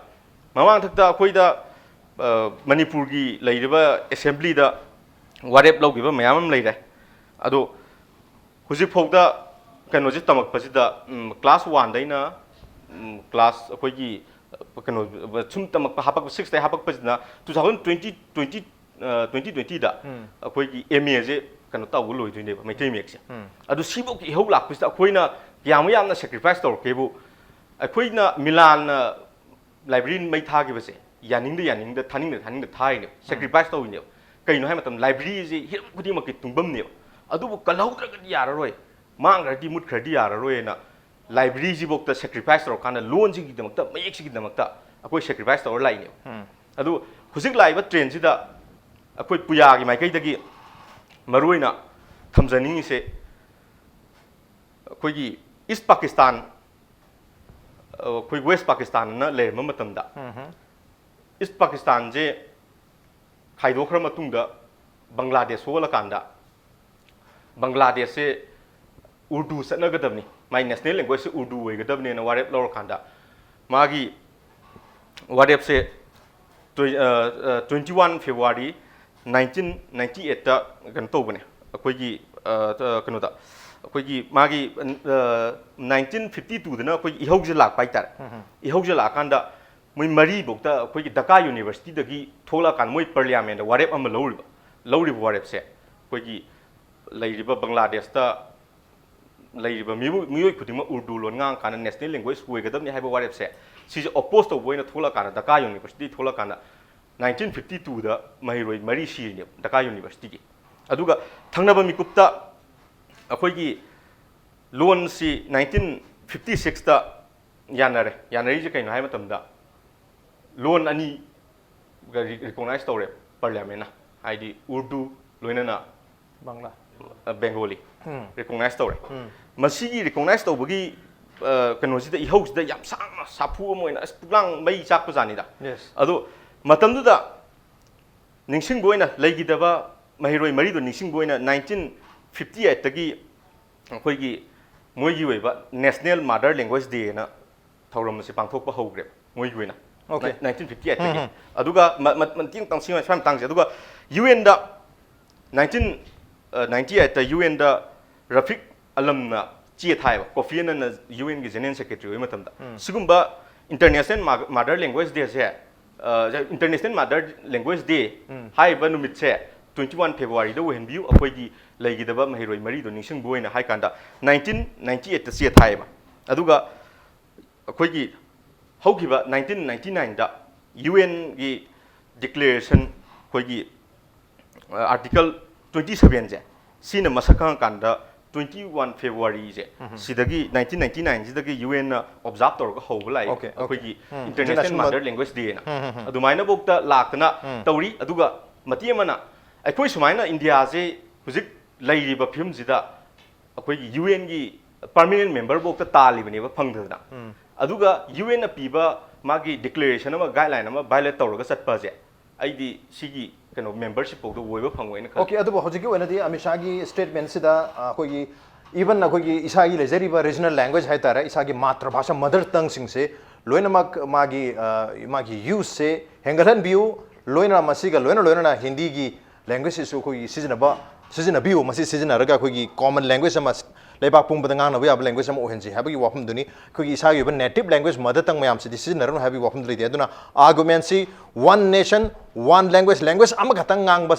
ꯃꯃꯥꯡꯊꯛꯇ ꯑꯩꯈꯣꯏꯗ, ꯃꯅꯤꯄꯨꯔꯒꯤ ꯂꯩꯔꯤꯕ ꯑꯦꯁꯦꯝꯕ꯭ꯂꯤꯗ ꯋꯥꯔꯦꯞ ꯂꯧꯈꯤꯕ ꯃꯌꯥꯝ ꯑꯃ ꯂꯩꯔꯦ꯫ ꯑꯗꯣ ꯍꯧꯖꯤꯛꯐꯥꯎꯗ ꯀꯩꯅꯣꯁꯦ ꯇꯝꯃꯛꯄꯁꯤꯗ, ꯎꯝ, ꯀ꯭ꯂꯥꯁ ꯋꯥꯟꯗꯩꯅ, ꯎꯝ, ꯀ꯭ꯂꯥꯁ ꯑꯩꯈꯣꯏꯒꯤ, ꯑ, ꯀꯩꯅꯣ, ꯁꯨꯝ ꯇꯝꯃꯛꯄ, ꯍꯥꯄꯛꯄ, ꯁꯤꯛꯁꯇꯩ ꯍꯥꯄꯛꯄꯁꯤꯅ ꯇꯨ ꯊꯥꯎꯖꯟ ꯇ꯭ꯋꯦꯟꯇꯤ, ꯇ꯭ꯋꯦꯟꯇꯤ, ꯑ, ꯇ꯭ꯋꯦꯟꯇꯤ ꯇ꯭ꯋꯦꯟꯇꯤꯗ ꯎꯝ꯫ ꯑꯩꯈꯣꯏꯒꯤ ꯑꯦꯝ ꯑꯦꯁꯦ ꯀꯩꯅꯣ ꯇꯧꯕ ꯂꯣꯏꯗꯣꯏꯅꯦꯕ, ꯃꯩꯇꯩ ꯃꯌꯦꯛꯁꯦ꯫ ꯎꯝ꯫ ꯑꯗꯨ ꯁꯤꯐꯧꯒꯤ ꯏꯍꯧ ꯂꯥꯛꯄꯁꯤꯗ ꯑꯩꯈꯣꯏꯅ ꯀꯌꯥꯃꯨꯛ ꯌꯥꯝꯅ ꯁꯦꯀ꯭ꯔꯤꯐꯥꯏꯁ ꯇꯧꯔꯛꯀꯦꯕꯨ, ꯑꯩꯈꯣꯏꯅ ꯃꯤꯂꯥꯟꯅ ꯂꯥꯏꯕ꯭ꯔꯦꯔꯤ ꯃꯩ ꯊꯥꯈꯤꯕꯁꯦ, ꯌꯥꯅꯤꯡꯗ ꯌꯥꯅꯤꯡꯗ, ꯊꯥꯅꯤꯡꯗ ꯊꯥꯅꯤꯡꯗ ꯊꯥꯔꯤꯅꯦꯕ, ꯁꯦꯀ꯭ꯔꯤꯐꯥꯏꯁ ꯇꯧꯔꯤꯅꯦꯕ꯫ ꯀꯩꯅꯣ ꯍꯥꯏ ꯃꯇꯝꯗ, ꯂꯥꯏꯕ꯭ꯔꯦꯔꯤꯁꯦ ꯍꯤꯔꯝ ꯈꯨꯗꯤꯡꯃꯛꯀꯤ ꯇꯨꯡꯐꯝꯅꯦꯕ꯫ ꯑꯗꯨꯕꯨ ꯀꯜꯍꯧꯗ꯭ꯔꯒꯗꯤ ꯌꯥꯔꯔꯣꯏ, ꯃꯥꯡꯈ꯭ꯔꯗꯤ ꯃꯨꯠꯈ꯭ꯔꯗꯤ ꯌꯥꯔꯔꯣꯏꯅ ꯂꯥꯏꯕ꯭ꯔꯦꯔꯤꯁꯤꯐꯧꯗ ꯁꯦꯀ꯭ꯔꯤꯐꯥꯏꯁ ꯇꯧꯔꯀꯥꯟꯗ, ꯂꯣꯟꯁꯤꯒꯤꯗꯃꯛꯇ, ꯃꯌꯦꯛꯁꯤꯒꯤꯗꯃꯛꯇ ꯑꯩꯈꯣꯏ ꯁꯦꯀ꯭ꯔꯤꯐꯥꯏꯁ ꯇꯧꯔ ꯂꯥꯛꯏꯅꯦꯕ꯫ ꯎꯝ꯫ ꯑꯗꯨ ꯍꯧꯖꯤꯛ ꯂꯥꯛꯏꯕ ꯇ꯭ꯔꯦꯟꯁꯤꯗ ꯑꯩꯈꯣꯏ ꯄꯨꯌꯥꯒꯤ ꯃꯥꯏꯀꯩꯗꯒꯤ ꯃꯔꯨꯑꯣꯏꯅ ꯊꯝꯖꯅꯤꯡꯉꯤꯁꯦ, ꯑꯩꯈꯣꯏꯒꯤ ꯏꯁ ꯄꯥꯀꯤꯁꯇꯥꯟ, ꯑꯩꯈꯣꯏ ꯋꯦꯁ ꯄꯥꯀꯤꯁꯇꯥꯟꯅ ꯂꯩꯔꯝꯕ ꯃꯇꯝꯗ, ꯎꯝ꯫ ꯏꯁ ꯄꯥꯀꯤꯁꯇꯥꯟꯁꯦ ꯈꯥꯏꯗꯣꯛꯈ꯭ꯔ ꯃꯇꯨꯡꯗ ꯕꯪꯒ꯭ꯂꯥꯗꯦꯁ ꯊꯣꯛꯍꯜꯂꯀꯥꯟꯗ, ꯕꯪꯒ꯭ꯂꯥꯗꯦꯁꯁꯦ ꯎꯔꯗꯨ ꯆꯠꯅꯒꯗꯕꯅꯤ, ꯃꯥꯏ ꯅꯦꯁꯅꯦꯜ ꯂꯦꯡꯒ꯭ꯋꯦꯖꯁꯦ ꯎꯔꯗꯨ ꯑꯣꯏꯒꯗꯕꯅꯦꯅ ꯋꯥꯔꯦꯞ ꯂꯧꯔꯀꯥꯟꯗ, ꯃꯥꯒꯤ ꯋꯥꯔꯦꯞꯁꯦ twenty one February nineteen ninety eight ꯀꯩꯅꯣ ꯇꯧꯕꯅꯦ, ꯑꯩꯈꯣꯏꯒꯤ, ꯑ, ꯑ, ꯀꯩꯅꯣꯗ, ꯑꯩꯈꯣꯏꯒꯤ ꯃꯥꯒꯤ, ꯑ, nineteen fifty two ꯗꯅ ꯑꯩꯈꯣꯏꯒꯤ ꯏꯍꯧꯁꯦ ꯂꯥꯛꯄ ꯍꯥꯏꯇꯥꯔꯦ꯫ ꯎꯝ꯫ ꯏꯍꯧꯁꯦ ꯂꯥꯛꯑꯀꯥꯟꯗ ꯃꯣꯏ ꯃꯔꯤꯐꯧꯗ ꯑꯩꯈꯣꯏꯒꯤ ꯙꯀꯥ ꯌꯨꯅꯤꯚꯔꯁꯤꯇꯤꯗꯒꯤ ꯊꯣꯛꯂꯛꯑꯀꯥꯟꯗ ꯃꯣꯏ ꯄꯥꯔꯂꯤꯌꯥꯃꯦꯟꯗ ꯋꯥꯔꯦꯞ ꯑꯃ ꯂꯧꯔꯤꯕ, ꯂꯧꯔꯤꯕ ꯋꯥꯔꯦꯞꯁꯦ ꯑꯩꯈꯣꯏꯒꯤ ꯂꯩꯔꯤꯕ ꯕꯪꯒ꯭ꯂꯥꯗꯦꯁꯇ ꯂꯩꯔꯤꯕ ꯃꯤꯑꯣꯏ, ꯃꯤꯑꯣꯏ ꯈꯨꯗꯤꯡꯃꯛ ꯎꯔꯗꯨ ꯂꯣꯟ ꯉꯥꯡꯉꯀꯥꯟꯗ ꯅꯦꯁꯅꯦꯜ ꯂꯦꯡꯒ꯭ꯋꯦꯖ ꯑꯣꯏꯒꯗꯕꯅꯤ ꯍꯥꯏꯕ ꯋꯥꯔꯦꯞꯁꯦ, ꯁꯤꯁꯦ ꯑꯣꯄꯣꯖ ꯇꯧꯕ ꯑꯣꯏꯅ ꯊꯣꯛꯂꯛꯀꯥꯟꯗ, ꯙꯀꯥ ꯌꯨꯅꯤꯚꯔꯁꯤꯇꯤ ꯊꯣꯛꯂꯛꯀꯥꯟꯗ, nineteen fifty two ꯗ ꯃꯍꯩꯔꯣꯏ ꯃꯔꯤ ꯁꯤꯔꯤꯅꯦꯕ ꯙꯀꯥ ꯌꯨꯅꯤꯚꯔꯁꯤꯇꯤꯒꯤ꯫ ꯑꯗꯨꯒ ꯊꯪꯅꯕ ꯃꯤꯀꯨꯞꯇ ꯑꯩꯈꯣꯏꯒꯤ ꯂꯣꯟꯁꯤ nineteen fifty six ꯇ ꯌꯥꯅꯔꯦ꯫ ꯌꯥꯅꯔꯤꯁꯦ ꯀꯩꯅꯣ ꯍꯥꯏ ꯃꯇꯝꯗ, ꯂꯣꯟ ꯑꯅꯤ ꯔꯤꯀꯣꯛꯅꯥꯏꯖ ꯇꯧꯔꯦ ꯄꯥꯔꯂꯤꯌꯥꯃꯦꯟꯅ, ꯍꯥꯏꯗꯤ ꯎꯔꯗꯨ ꯂꯣꯏꯅꯅ ꯕꯪꯒ꯭ꯂꯥ꯫ ꯑ, ꯕꯦꯡꯒꯣꯂꯤ ꯎꯝ꯫ ꯔꯤꯀꯣꯛꯅꯥꯏꯖ ꯇꯧꯔꯦ꯫ ꯎꯝ꯫ ꯃꯁꯤꯒꯤ ꯔꯤꯀꯣꯛꯅꯥꯏꯖ ꯇꯧꯕꯒꯤ, ꯑ, ꯀꯩꯅꯣꯁꯤꯗ, ꯏꯍꯧꯁꯤꯗ ꯌꯥꯝ ꯁꯥꯡꯅ ꯁꯥꯐꯨ ꯑꯃ ꯑꯣꯏꯅ ꯑꯁ ꯄꯨꯛꯂꯥꯡ ꯃꯩ ꯆꯥꯛꯄꯖꯥꯠꯅꯤꯗ꯫ Yes꯫ ꯑꯗꯣ ꯃꯇꯝꯗꯨꯗ ꯅꯤꯡꯁꯤꯡꯕ ꯑꯣꯏꯅ ꯂꯩꯈꯤꯗꯕ ꯃꯍꯩꯔꯣꯏ ꯃꯔꯤꯗꯣ ꯅꯤꯡꯁꯤꯡꯕ ꯑꯣꯏꯅ nineteen fifty eight ꯇꯒꯤ ꯑꯩꯈꯣꯏꯒꯤ ꯃꯣꯏꯒꯤ ꯑꯣꯏꯕ National Mother Language Day ꯅ ꯊꯧꯔꯝ ꯑꯁꯤ ꯄꯥꯡꯊꯣꯛꯄ ꯍꯧꯈ꯭ꯔꯦꯕ ꯃꯣꯏꯒꯤ ꯑꯣꯏꯅ꯫ Okay. ꯅꯥꯏꯟꯇꯤꯟ ꯐꯤꯐꯇꯤ ꯑꯩꯠꯇꯒꯤ꯫ ꯑꯗꯨꯒ ꯃ- ꯃ- ꯃꯇꯦꯡ ꯇꯪꯁꯤꯡ ꯁ꯭ꯋꯥꯏ ꯃꯇꯥꯡꯁꯦ꯫ ꯑꯗꯨꯒ ꯌꯨ ꯑꯦꯟꯗ ꯅꯥꯏꯟꯇꯤꯟ ꯅꯥꯏꯟꯇꯤ ꯑꯩꯠꯇ ꯌꯨ ꯑꯦꯟꯗ ꯔꯐꯤꯛ ꯑꯂꯝꯅ ꯆꯦ ꯊꯥꯏꯕ, ꯀꯣꯐꯤ ꯑꯅꯟꯅ ꯌꯨ ꯑꯦꯟꯒꯤ ꯖꯦꯅꯔꯦꯜ ꯁꯦꯀ꯭ꯔꯦꯇꯔꯤ ꯑꯣꯏꯕ ꯃꯇꯝꯗ꯫ ꯁꯤꯒꯨꯝꯕ ꯏꯟꯇꯔꯅꯦꯁꯅꯦꯜ ꯃꯥꯗꯔ ꯂꯦꯡꯒ꯭ꯋꯦꯖ ꯗꯦꯁꯦ, ꯏꯟꯇꯔꯅꯦꯁꯅꯦꯜ ꯃꯥꯗꯔ ꯂꯦꯡꯒ꯭ꯋꯦꯖ ꯗꯦ ꯍꯥꯏꯔꯤꯕ ꯅꯨꯃꯤꯠꯁꯦ ꯇ꯭ꯋꯦꯟꯇꯤ ꯋꯥꯟ ꯐꯦꯕ꯭ꯔꯨꯋꯥꯔꯤꯗ ꯑꯣꯏꯍꯟꯕꯤꯌꯨ, ꯑꯩꯈꯣꯏꯒꯤ ꯂꯩꯒꯗꯕ ꯃꯍꯩꯔꯣꯏ ꯃꯔꯤꯗꯣ ꯅꯤꯡꯁꯤꯡꯕ ꯑꯣꯏꯅ ꯍꯥꯏ ꯀꯥꯟꯗ ꯅꯥꯏꯟꯇꯤꯟ ꯅꯥꯏꯟꯇꯤ ꯑꯩꯠꯇ ꯆꯦ ꯊꯥꯏꯌꯦꯕ꯫ ꯑꯗꯨꯒ ꯑꯩꯈꯣꯏꯒꯤ ꯍꯧꯈꯤꯕ ꯅꯥꯏꯟꯇꯤꯟ ꯅꯥꯏꯟꯇꯤ ꯅꯥꯏꯟꯗ ꯌꯨ ꯑꯦꯟꯒꯤ ꯗꯤꯀ꯭ꯂꯦꯔꯦꯁꯟ, ꯑꯩꯈꯣꯏꯒꯤ ꯑꯥꯔꯇꯤꯀꯜ ꯇ꯭ꯋꯦꯟꯇꯤ ꯁꯕꯦꯟꯁꯦ, ꯁꯤꯅ ꯃꯁꯛ ꯈꯪꯉꯀꯥꯟꯗ ꯇ꯭ꯋꯦꯟꯇꯤ ꯋꯥꯟ ꯐꯦꯕ꯭ꯔꯨꯋꯥꯔꯤꯁꯦ, ꯁꯤꯗꯒꯤ ꯅꯥꯏꯟꯇꯤꯟ ꯅꯥꯏꯟꯇꯤ ꯅꯥꯏꯟꯁꯤꯗꯒꯤ ꯌꯨ ꯑꯦꯟꯅ ꯑꯣꯕꯖꯥꯔꯕ ꯇꯧꯔꯒ ꯍꯧꯕ ꯂꯥꯛꯏ, Okay, okay. ꯑꯩꯈꯣꯏꯒꯤ ꯎꯝ, ꯏꯟꯇꯔꯅꯦꯁꯅꯦꯜ international ꯃꯥꯗꯔ ꯂꯦꯡꯒ꯭ꯋꯦꯖ ꯗꯦꯅ꯫ ꯑꯗꯨꯃꯥꯏꯅꯐꯧꯗ ꯂꯥꯛꯇꯅ ꯇꯧꯔꯤ꯫ ꯑꯗꯨꯒ ꯃꯇꯦꯛ ꯑꯃꯅ ꯑꯩꯈꯣꯏ ꯁꯨꯃꯥꯏꯅ ꯏꯟꯗꯤꯌꯥꯁꯦ ꯍꯧꯖꯤꯛ ꯂꯩꯔꯤꯕ ꯐꯤꯕꯝꯁꯤꯗ ꯑꯩꯈꯣꯏꯒꯤ ꯌꯨ ꯑꯦꯟꯒꯤ ꯄꯔꯃꯤꯅꯦꯟ ꯃꯦꯝꯕꯔꯐꯧꯗ ꯇꯥꯜꯂꯤꯕꯅꯦꯕ ꯐꯪꯗꯗꯅ꯫ ꯑꯗꯨꯒ ꯌꯨ ꯑꯦꯟꯅ ꯄꯤꯕ ꯃꯥꯒꯤ ꯗꯤꯀ꯭ꯂꯦꯔꯦꯁꯟ ꯑꯃ, ꯒꯥꯏꯗꯂꯥꯏꯟ ꯑꯃ ꯚꯥꯏꯑꯣꯂꯦꯠ ꯇꯧꯔꯒ ꯆꯠꯄꯁꯦ, ꯑꯩꯗꯤ ꯁꯤꯒꯤ ꯀꯩꯅꯣ ꯃꯦꯝꯕꯔꯁꯤꯞ ꯐꯥꯎꯗ ꯑꯣꯏꯕ ꯐꯪꯉꯣꯏꯅ ꯈꯜꯂꯤ꯫ Okay, ꯑꯗꯨꯕꯨ ꯍꯧꯖꯤꯛꯀꯤ ꯑꯣꯏꯅꯗꯤ ꯑꯃꯤꯠ ꯁꯥꯍꯒꯤ ꯁ꯭ꯇꯦꯠꯃꯦꯟꯁꯤꯗ ꯑꯩꯈꯣꯏꯒꯤ, even ꯑꯩꯈꯣꯏꯒꯤ ꯏꯁꯥꯒꯤ ꯂꯩꯖꯔꯤꯕ ꯔꯤꯖꯅꯦꯜ ꯂꯦꯡꯒ꯭ꯋꯦꯖ ꯍꯥꯏꯇꯥꯔꯦ, ꯏꯁꯥꯒꯤ ꯃꯥꯇ꯭ꯔ ꯚꯥꯁꯥ, ꯃꯗꯔ ꯇꯪꯁꯤꯡꯁꯦ ꯂꯣꯏꯅꯃꯛ ꯃꯥꯒꯤ ꯑ, ꯃꯥꯒꯤ ꯌꯨꯁꯁꯦ ꯍꯦꯟꯒꯠꯍꯟꯕꯤꯌꯨ, ꯂꯣꯏꯅꯅ ꯃꯁꯤꯒ ꯂꯣꯏꯅ ꯂꯣꯏꯅꯅ ꯍꯤꯟꯗꯤꯒꯤ ꯂꯦꯡꯒ꯭ꯋꯦꯖꯁꯤꯁꯨ ꯑꯩꯈꯣꯏꯒꯤ ꯁꯤꯖꯤꯟꯅꯕ, ꯁꯤꯖꯤꯟꯅꯕꯤꯌꯨ, ꯃꯁꯤ ꯁꯤꯖꯤꯟꯅꯔꯒ ꯑꯩꯈꯣꯏꯒꯤ ꯀꯣꯃꯟ ꯂꯦꯡꯒ꯭ꯋꯦꯖ ꯑꯃ, ꯂꯩꯕꯥꯛ ꯄꯨꯝꯕꯗ ꯉꯥꯡꯅꯕ ꯌꯥꯕ ꯂꯦꯡꯒ꯭ꯋꯦꯖ ꯑꯃ ꯑꯣꯏꯍꯟꯁꯤ ꯍꯥꯏꯕꯒꯤ ꯋꯥꯐꯝꯗꯨꯅꯤ꯫ ꯑꯩꯈꯣꯏꯒꯤ ꯏꯁꯥꯒꯤ ꯑꯣꯏꯕ ꯅꯦꯇꯤꯚ ꯂꯦꯡꯒ꯭ꯋꯦꯖ, ꯃꯗꯔ ꯇꯪ ꯃꯌꯥꯝꯁꯤꯗꯤ ꯁꯤꯖꯤꯟꯅꯔꯅꯨ ꯍꯥꯏꯕꯒꯤ ꯋꯥꯐꯝꯗꯨ ꯂꯩꯇꯦ꯫ ꯑꯗꯨꯅ ꯑꯥꯔꯒꯨꯃꯦꯟꯁꯤ one nation, one language, language ꯑꯃꯈꯛꯇꯪ ꯉꯥꯡꯕ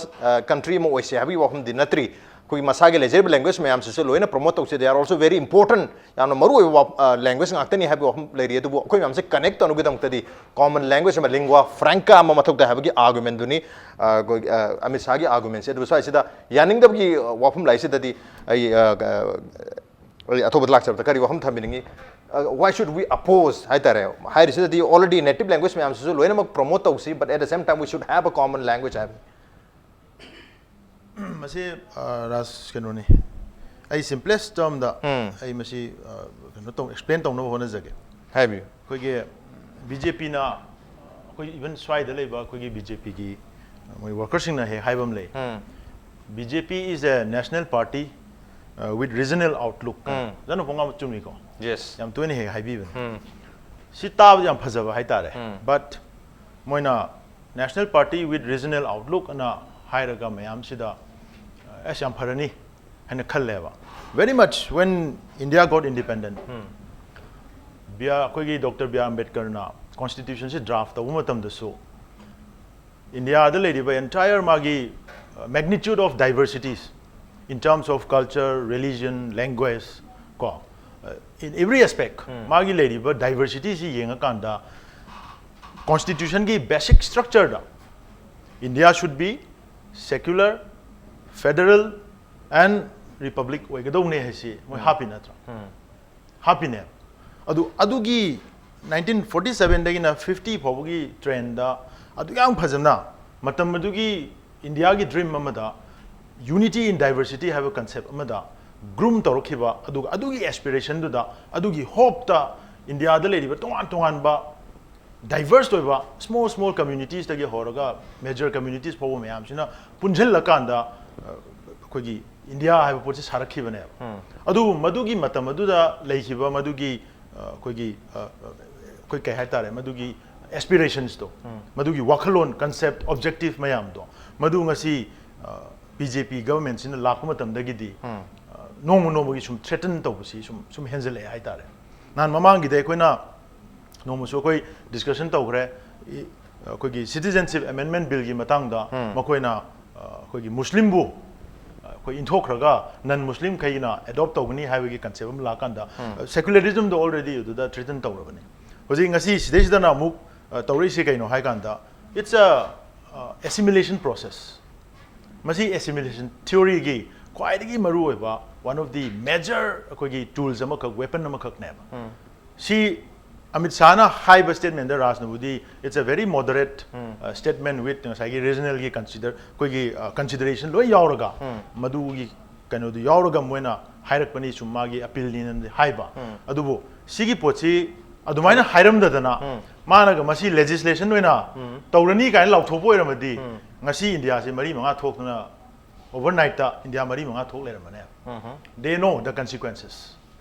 ꯀꯟꯇ꯭ꯔꯤ ꯑꯃ ꯑꯣꯏꯁꯦ ꯍꯥꯏꯕꯒꯤ ꯋꯥꯐꯝꯗꯤ ꯅꯠꯇ꯭ꯔꯤ꯫ ꯑꯩꯈꯣꯏꯒꯤ ꯃꯁꯥꯒꯤ ꯂꯩꯖꯔꯤꯕ ꯂꯦꯡꯒ꯭ꯋꯦꯖ ꯃꯌꯥꯝꯁꯤꯁꯨ ꯂꯣꯏꯅ ꯄ꯭ꯔꯣꯃꯣꯠ ꯇꯧꯁꯦ, they are also very important, ꯌꯥꯝꯅ ꯃꯔꯨ ꯑꯣꯏꯕ ꯂꯦꯡꯒ꯭ꯋꯦꯖ ꯉꯥꯛꯇꯅꯤ ꯍꯥꯏꯕꯒꯤ ꯋꯥꯐꯝ ꯂꯩꯔꯤ꯫ ꯑꯗꯨꯕꯨ ꯑꯩꯈꯣꯏ ꯃꯌꯥꯝꯁꯦ ꯀꯅꯦꯛ ꯇꯧꯅꯕꯒꯤꯗꯃꯛꯇꯗꯤ ꯀꯣꯃꯟ ꯂꯦꯡꯒ꯭ꯋꯦꯖ ꯑꯃ, ꯂꯤꯡꯒ꯭ꯋꯥ ꯐ꯭ꯔꯦꯡꯀꯥ ꯑꯃ ꯃꯊꯧ ꯇꯥꯏ ꯍꯥꯏꯕꯒꯤ ꯑꯥꯔꯒꯨꯃꯦꯟꯗꯨꯅꯤ ꯑ, ꯑꯩꯈꯣꯏ, ꯑ, ꯑꯃꯤꯠ ꯁꯥꯍꯒꯤ ꯑꯥꯔꯒꯨꯃꯦꯟꯁꯦ꯫ ꯑꯗꯨꯕꯨ ꯁ꯭ꯋꯥꯏꯁꯤꯗ ꯌꯥꯅꯤꯡꯗꯕꯒꯤ ꯋꯥꯐꯝ ꯂꯥꯛꯏꯁꯤꯗꯗꯤ ꯑꯩ, ꯑ, ꯑ, ꯑꯩ ꯑꯇꯣꯞꯄꯗ ꯂꯥꯛꯆꯕꯗ ꯀꯔꯤ ꯋꯥꯐꯝ ꯊꯝꯕꯤꯅꯤꯡꯉꯤ? ꯑ, why should we oppose ꯍꯥꯏꯇꯥꯔꯦ꯫ ꯍꯥꯏꯔꯤꯁꯤꯗꯗꯤ already ꯅꯦꯇꯤꯚ ꯂꯦꯡꯒ꯭ꯋꯦꯖ ꯃꯌꯥꯝꯁꯤꯁꯨ ꯂꯣꯏꯅꯃꯛ ꯄ꯭ꯔꯣꯃꯣꯠ ꯇꯧꯁꯤ, but at the same time we should have a common language ꯍꯥꯏꯕꯅꯤ꯫ ꯃꯁꯤ ꯑ, ꯔꯥꯖ ꯀꯩꯅꯣꯅꯤ, ꯑꯩ ꯁꯤꯝꯄ꯭ꯂꯦꯁ ꯇꯔꯝꯗ ꯎꯝ꯫ ꯑꯩ ꯃꯁꯤ ꯑ, ꯀꯩꯅꯣ ꯇꯧ, ꯑꯦꯛꯁꯄ꯭ꯂꯦꯟ ꯇꯧꯅꯕ ꯍꯣꯠꯅꯖꯒꯦ꯫ ꯍꯥꯏꯕꯤꯌꯨ꯫ ꯑꯩꯈꯣꯏꯒꯤ ꯕꯤ ꯖꯦ ꯄꯤꯅ, ꯑꯩꯈꯣꯏ ꯏꯚꯟ ꯁ꯭ꯋꯥꯏꯗ ꯂꯩꯕ ꯑꯩꯈꯣꯏꯒꯤ ꯕꯤ ꯖꯦ ꯄꯤꯒꯤ ꯃꯣꯏ ꯋꯥꯔꯀꯔꯁꯤꯡꯅ ꯍꯦꯛ ꯍꯥꯏꯕ ꯑꯃ ꯂꯩ, ꯎꯝ꯫ B J P is a national party with regional outlook ꯀꯥꯏꯅ꯫ ꯎꯝ꯫ ꯐꯖꯅ ꯄꯨꯡꯉꯥꯡ ꯆꯨꯝꯃꯤꯀꯣ? Yes. ꯌꯥꯝ ꯇꯣꯏꯅ ꯍꯦꯛ ꯍꯥꯏꯕꯤꯕꯅꯦ꯫ ꯎꯝ꯫ ꯁꯤ ꯇꯥꯕꯗ ꯌꯥꯝ ꯐꯖꯕ ꯍꯥꯏꯇꯥꯔꯦ꯫ ꯎꯝ꯫ But ꯃꯣꯏꯅ National Party with Regional Outlook ꯑꯅ ꯍꯥꯏꯔꯒ ꯃꯌꯥꯝꯁꯤꯗ ꯑꯁ ꯌꯥꯝ ꯐꯔꯅꯤ ꯍꯥꯏꯅ ꯈꯜꯂꯦꯕ꯫ Very much when India got independent, um. B R ꯑꯩꯈꯣꯏꯒꯤ ꯗꯣꯛꯇꯔ ꯕꯤ ꯑꯥꯔ ꯑꯝꯕꯦꯗꯀꯔꯅ ꯀꯣꯟꯁꯇꯤꯇ꯭ꯌꯨꯁꯟꯁꯤ ꯗ꯭ꯔꯥꯐ ꯇꯧꯕ ꯃꯇꯝꯗꯁꯨ ꯏꯟꯗꯤꯌꯥꯗ ꯂꯩꯔꯤꯕ entire ꯃꯥꯒꯤ magnitude of diversities in terms of culture, religion, language, ꯀꯣ, in every aspect, ꯎꯝ꯫ ꯃꯥꯒꯤ ꯂꯩꯔꯤꯕ diversityꯁꯤ ꯌꯦꯡꯉꯀꯥꯟꯗ ꯀꯣꯟꯁꯇꯤꯇ꯭ꯌꯨꯁꯟꯒꯤ basic structureꯗ India should be secular, federal and republic ꯑꯣꯏꯒꯗꯧꯕꯅꯦ ꯍꯥꯏꯁꯤ ꯃꯣꯏ ꯎꯝ꯫ ꯍꯥꯞꯄꯤ ꯅꯠꯇ꯭ꯔꯣ? ꯎꯝ꯫ ꯍꯥꯞꯄꯤꯅꯦ꯫ ꯑꯗꯨ, ꯑꯗꯨꯒꯤ nineteen forty sevenꯗꯒꯤꯅ fifty ꯐꯥꯎꯕꯒꯤ trendꯗ ꯑꯗꯨ ꯌꯥꯝ ꯐꯖꯅ ꯃꯇꯝ ꯑꯗꯨꯒꯤ ꯏꯟꯗꯤꯌꯥꯒꯤ dream ꯑꯃꯗ unity in diversity ꯍꯥꯏꯕ concept ꯑꯃꯗ groom ꯇꯧꯔꯛꯈꯤꯕ, ꯑꯗꯨꯒ ꯑꯗꯨꯒꯤ aspirationꯗꯨꯗ, ꯑꯗꯨꯒꯤ hopeꯇ ꯏꯟꯗꯤꯌꯥꯗ ꯂꯩꯔꯤꯕ ꯇꯣꯉꯥꯟ ꯇꯣꯉꯥꯟꯕ diverse ꯑꯣꯏꯕ small small communitiesꯇꯒꯤ ꯍꯧꯔꯒ major communities ꯐꯥꯎꯕ ꯃꯌꯥꯝꯁꯤꯅ ꯄꯨꯟꯁꯤꯜꯂꯀꯥꯟꯗ, ꯑ, ꯑꯩꯈꯣꯏꯒꯤ ꯏꯟꯗꯤꯌꯥ ꯍꯥꯏꯕ ꯄꯣꯠꯁꯤ ꯁꯥꯔꯛꯈꯤꯕꯅꯦꯕ꯫ ꯎꯝ꯫ ꯑꯗꯨꯕꯨ ꯃꯗꯨꯒꯤ ꯃꯇꯝ ꯑꯗꯨꯗ ꯂꯩꯈꯤꯕ ꯃꯗꯨꯒꯤ, ꯑ, ꯑꯩꯈꯣꯏꯒꯤ, ꯑ, ꯑ, ꯑꯩꯈꯣꯏ ꯀꯩ ꯍꯥꯏꯇꯥꯔꯦ, ꯃꯗꯨꯒꯤ aspirationsꯇꯣ, ꯎꯝ꯫ ꯃꯗꯨꯒꯤ ꯋꯥꯈꯜꯂꯣꯟ, concept, objective ꯃꯌꯥꯝꯗꯣ, ꯃꯗꯨ ꯉꯁꯤ, ꯑ, BJP governmentꯁꯤꯅ ꯂꯥꯛꯄ ꯃꯇꯝꯗꯒꯤꯗꯤ, ꯎꯝ꯫ ꯑ, ꯅꯣꯡꯃ ꯅꯣꯡꯃꯒꯤ ꯁꯨꯝ threaten ꯇꯧꯕꯁꯤ ꯁꯨꯝ, ꯁꯨꯝ ꯍꯦꯟꯖꯜꯂꯛꯑꯦ ꯍꯥꯏꯇꯥꯔꯦ꯫ ꯅꯍꯥꯟ ꯃꯃꯥꯡꯒꯤꯗ ꯑꯩꯈꯣꯏꯅ ꯅꯣꯡꯃꯁꯨ ꯑꯩꯈꯣꯏ discussion ꯇꯧꯈ꯭ꯔꯦ꯫ ꯏ-, ꯑꯩꯈꯣꯏꯒꯤ Citizenship Amendment Billꯒꯤ ꯃꯇꯥꯡꯗ ꯎꯝ꯫ ꯃꯈꯣꯏꯅ, ꯑ, ꯑꯩꯈꯣꯏꯒꯤ ꯃꯨꯁꯂꯤꯝꯕꯨ, ꯑ, ꯑꯩꯈꯣꯏ ꯏꯟꯊꯣꯛꯈ꯭ꯔꯒ non Muslim ꯈꯩꯅ adopt ꯇꯧꯒꯅꯤ ꯍꯥꯏꯕꯒꯤ concept ꯑꯃ ꯂꯥꯛꯀꯥꯟꯗ, ꯎꯝ꯫ ꯑ, secularismꯗꯣ already ꯑꯗꯨꯗ threaten ꯇꯧꯔꯕꯅꯤ꯫ ꯍꯧꯖꯤꯛ ꯉꯁꯤ ꯁꯤꯗꯩꯁꯤꯗꯅ ꯑꯃꯨꯛ, ꯑ, ꯇꯧꯔꯛꯏꯁꯤ ꯀꯩꯅꯣ ꯍꯥꯏ ꯀꯥꯟꯗ, it's a, uh, assimilation process꯫ ꯃꯁꯤ assimilation theoryꯒꯤ ꯈ꯭ꯋꯥꯏꯗꯒꯤ ꯃꯔꯨꯑꯣꯏꯕ one of the major ꯑꯩꯈꯣꯏꯒꯤ tools ꯑꯃꯈꯛ, weapon ꯑꯃꯈꯛꯅꯦꯕ꯫ ꯎꯝ꯫ ꯁꯤ ꯑꯃꯤꯠ ꯁꯥꯍꯅ ꯍꯥꯏꯕ statementꯗ ꯔꯥꯖꯅꯕꯨꯗꯤ it's a very moderate, um. Uh, statement with ꯉꯁꯥꯏꯒꯤ regionalꯒꯤ consider, ꯑꯩꯈꯣꯏꯒꯤ, uh, consideration ꯂꯣꯏ ꯌꯥꯎꯔꯒ, ꯎꯝ꯫ ꯃꯗꯨꯒꯤ ꯀꯩꯅꯣꯗꯨ ꯌꯥꯎꯔꯒ ꯃꯣꯏꯅ ꯍꯥꯏꯔꯛꯄꯅꯤ, ꯁꯨꯝ ꯃꯥꯒꯤ appealꯅꯤꯅꯗꯤ ꯍꯥꯏꯕ꯫ ꯎꯝ꯫ ꯑꯗꯨꯕꯨ ꯁꯤꯒꯤ ꯄꯣꯠꯁꯤ ꯑꯗꯨꯃꯥꯏꯅ ꯍꯥꯏꯔꯝꯗꯗꯅ ꯎꯝ꯫ ꯃꯥꯅꯒ ꯃꯁꯤ legislation ꯑꯣꯏꯅ ꯎꯝ꯫ ꯇꯧꯔꯅꯤ ꯀꯥꯏꯅ ꯂꯥꯎꯊꯣꯛꯄ ꯑꯣꯏꯔꯝꯃꯗꯤ ꯎꯝ꯫ ꯉꯁꯤ ꯏꯟꯗꯤꯌꯥꯁꯤ ꯃꯔꯤ ꯃꯉꯥ ꯊꯣꯛꯇꯅ, overnightꯇ ꯏꯟꯗꯤꯌꯥ ꯃꯔꯤ ꯃꯉꯥ ꯊꯣꯛ ꯂꯩꯔꯝꯃꯅꯦ꯫ ꯎꯝ꯫ They know the consequences꯫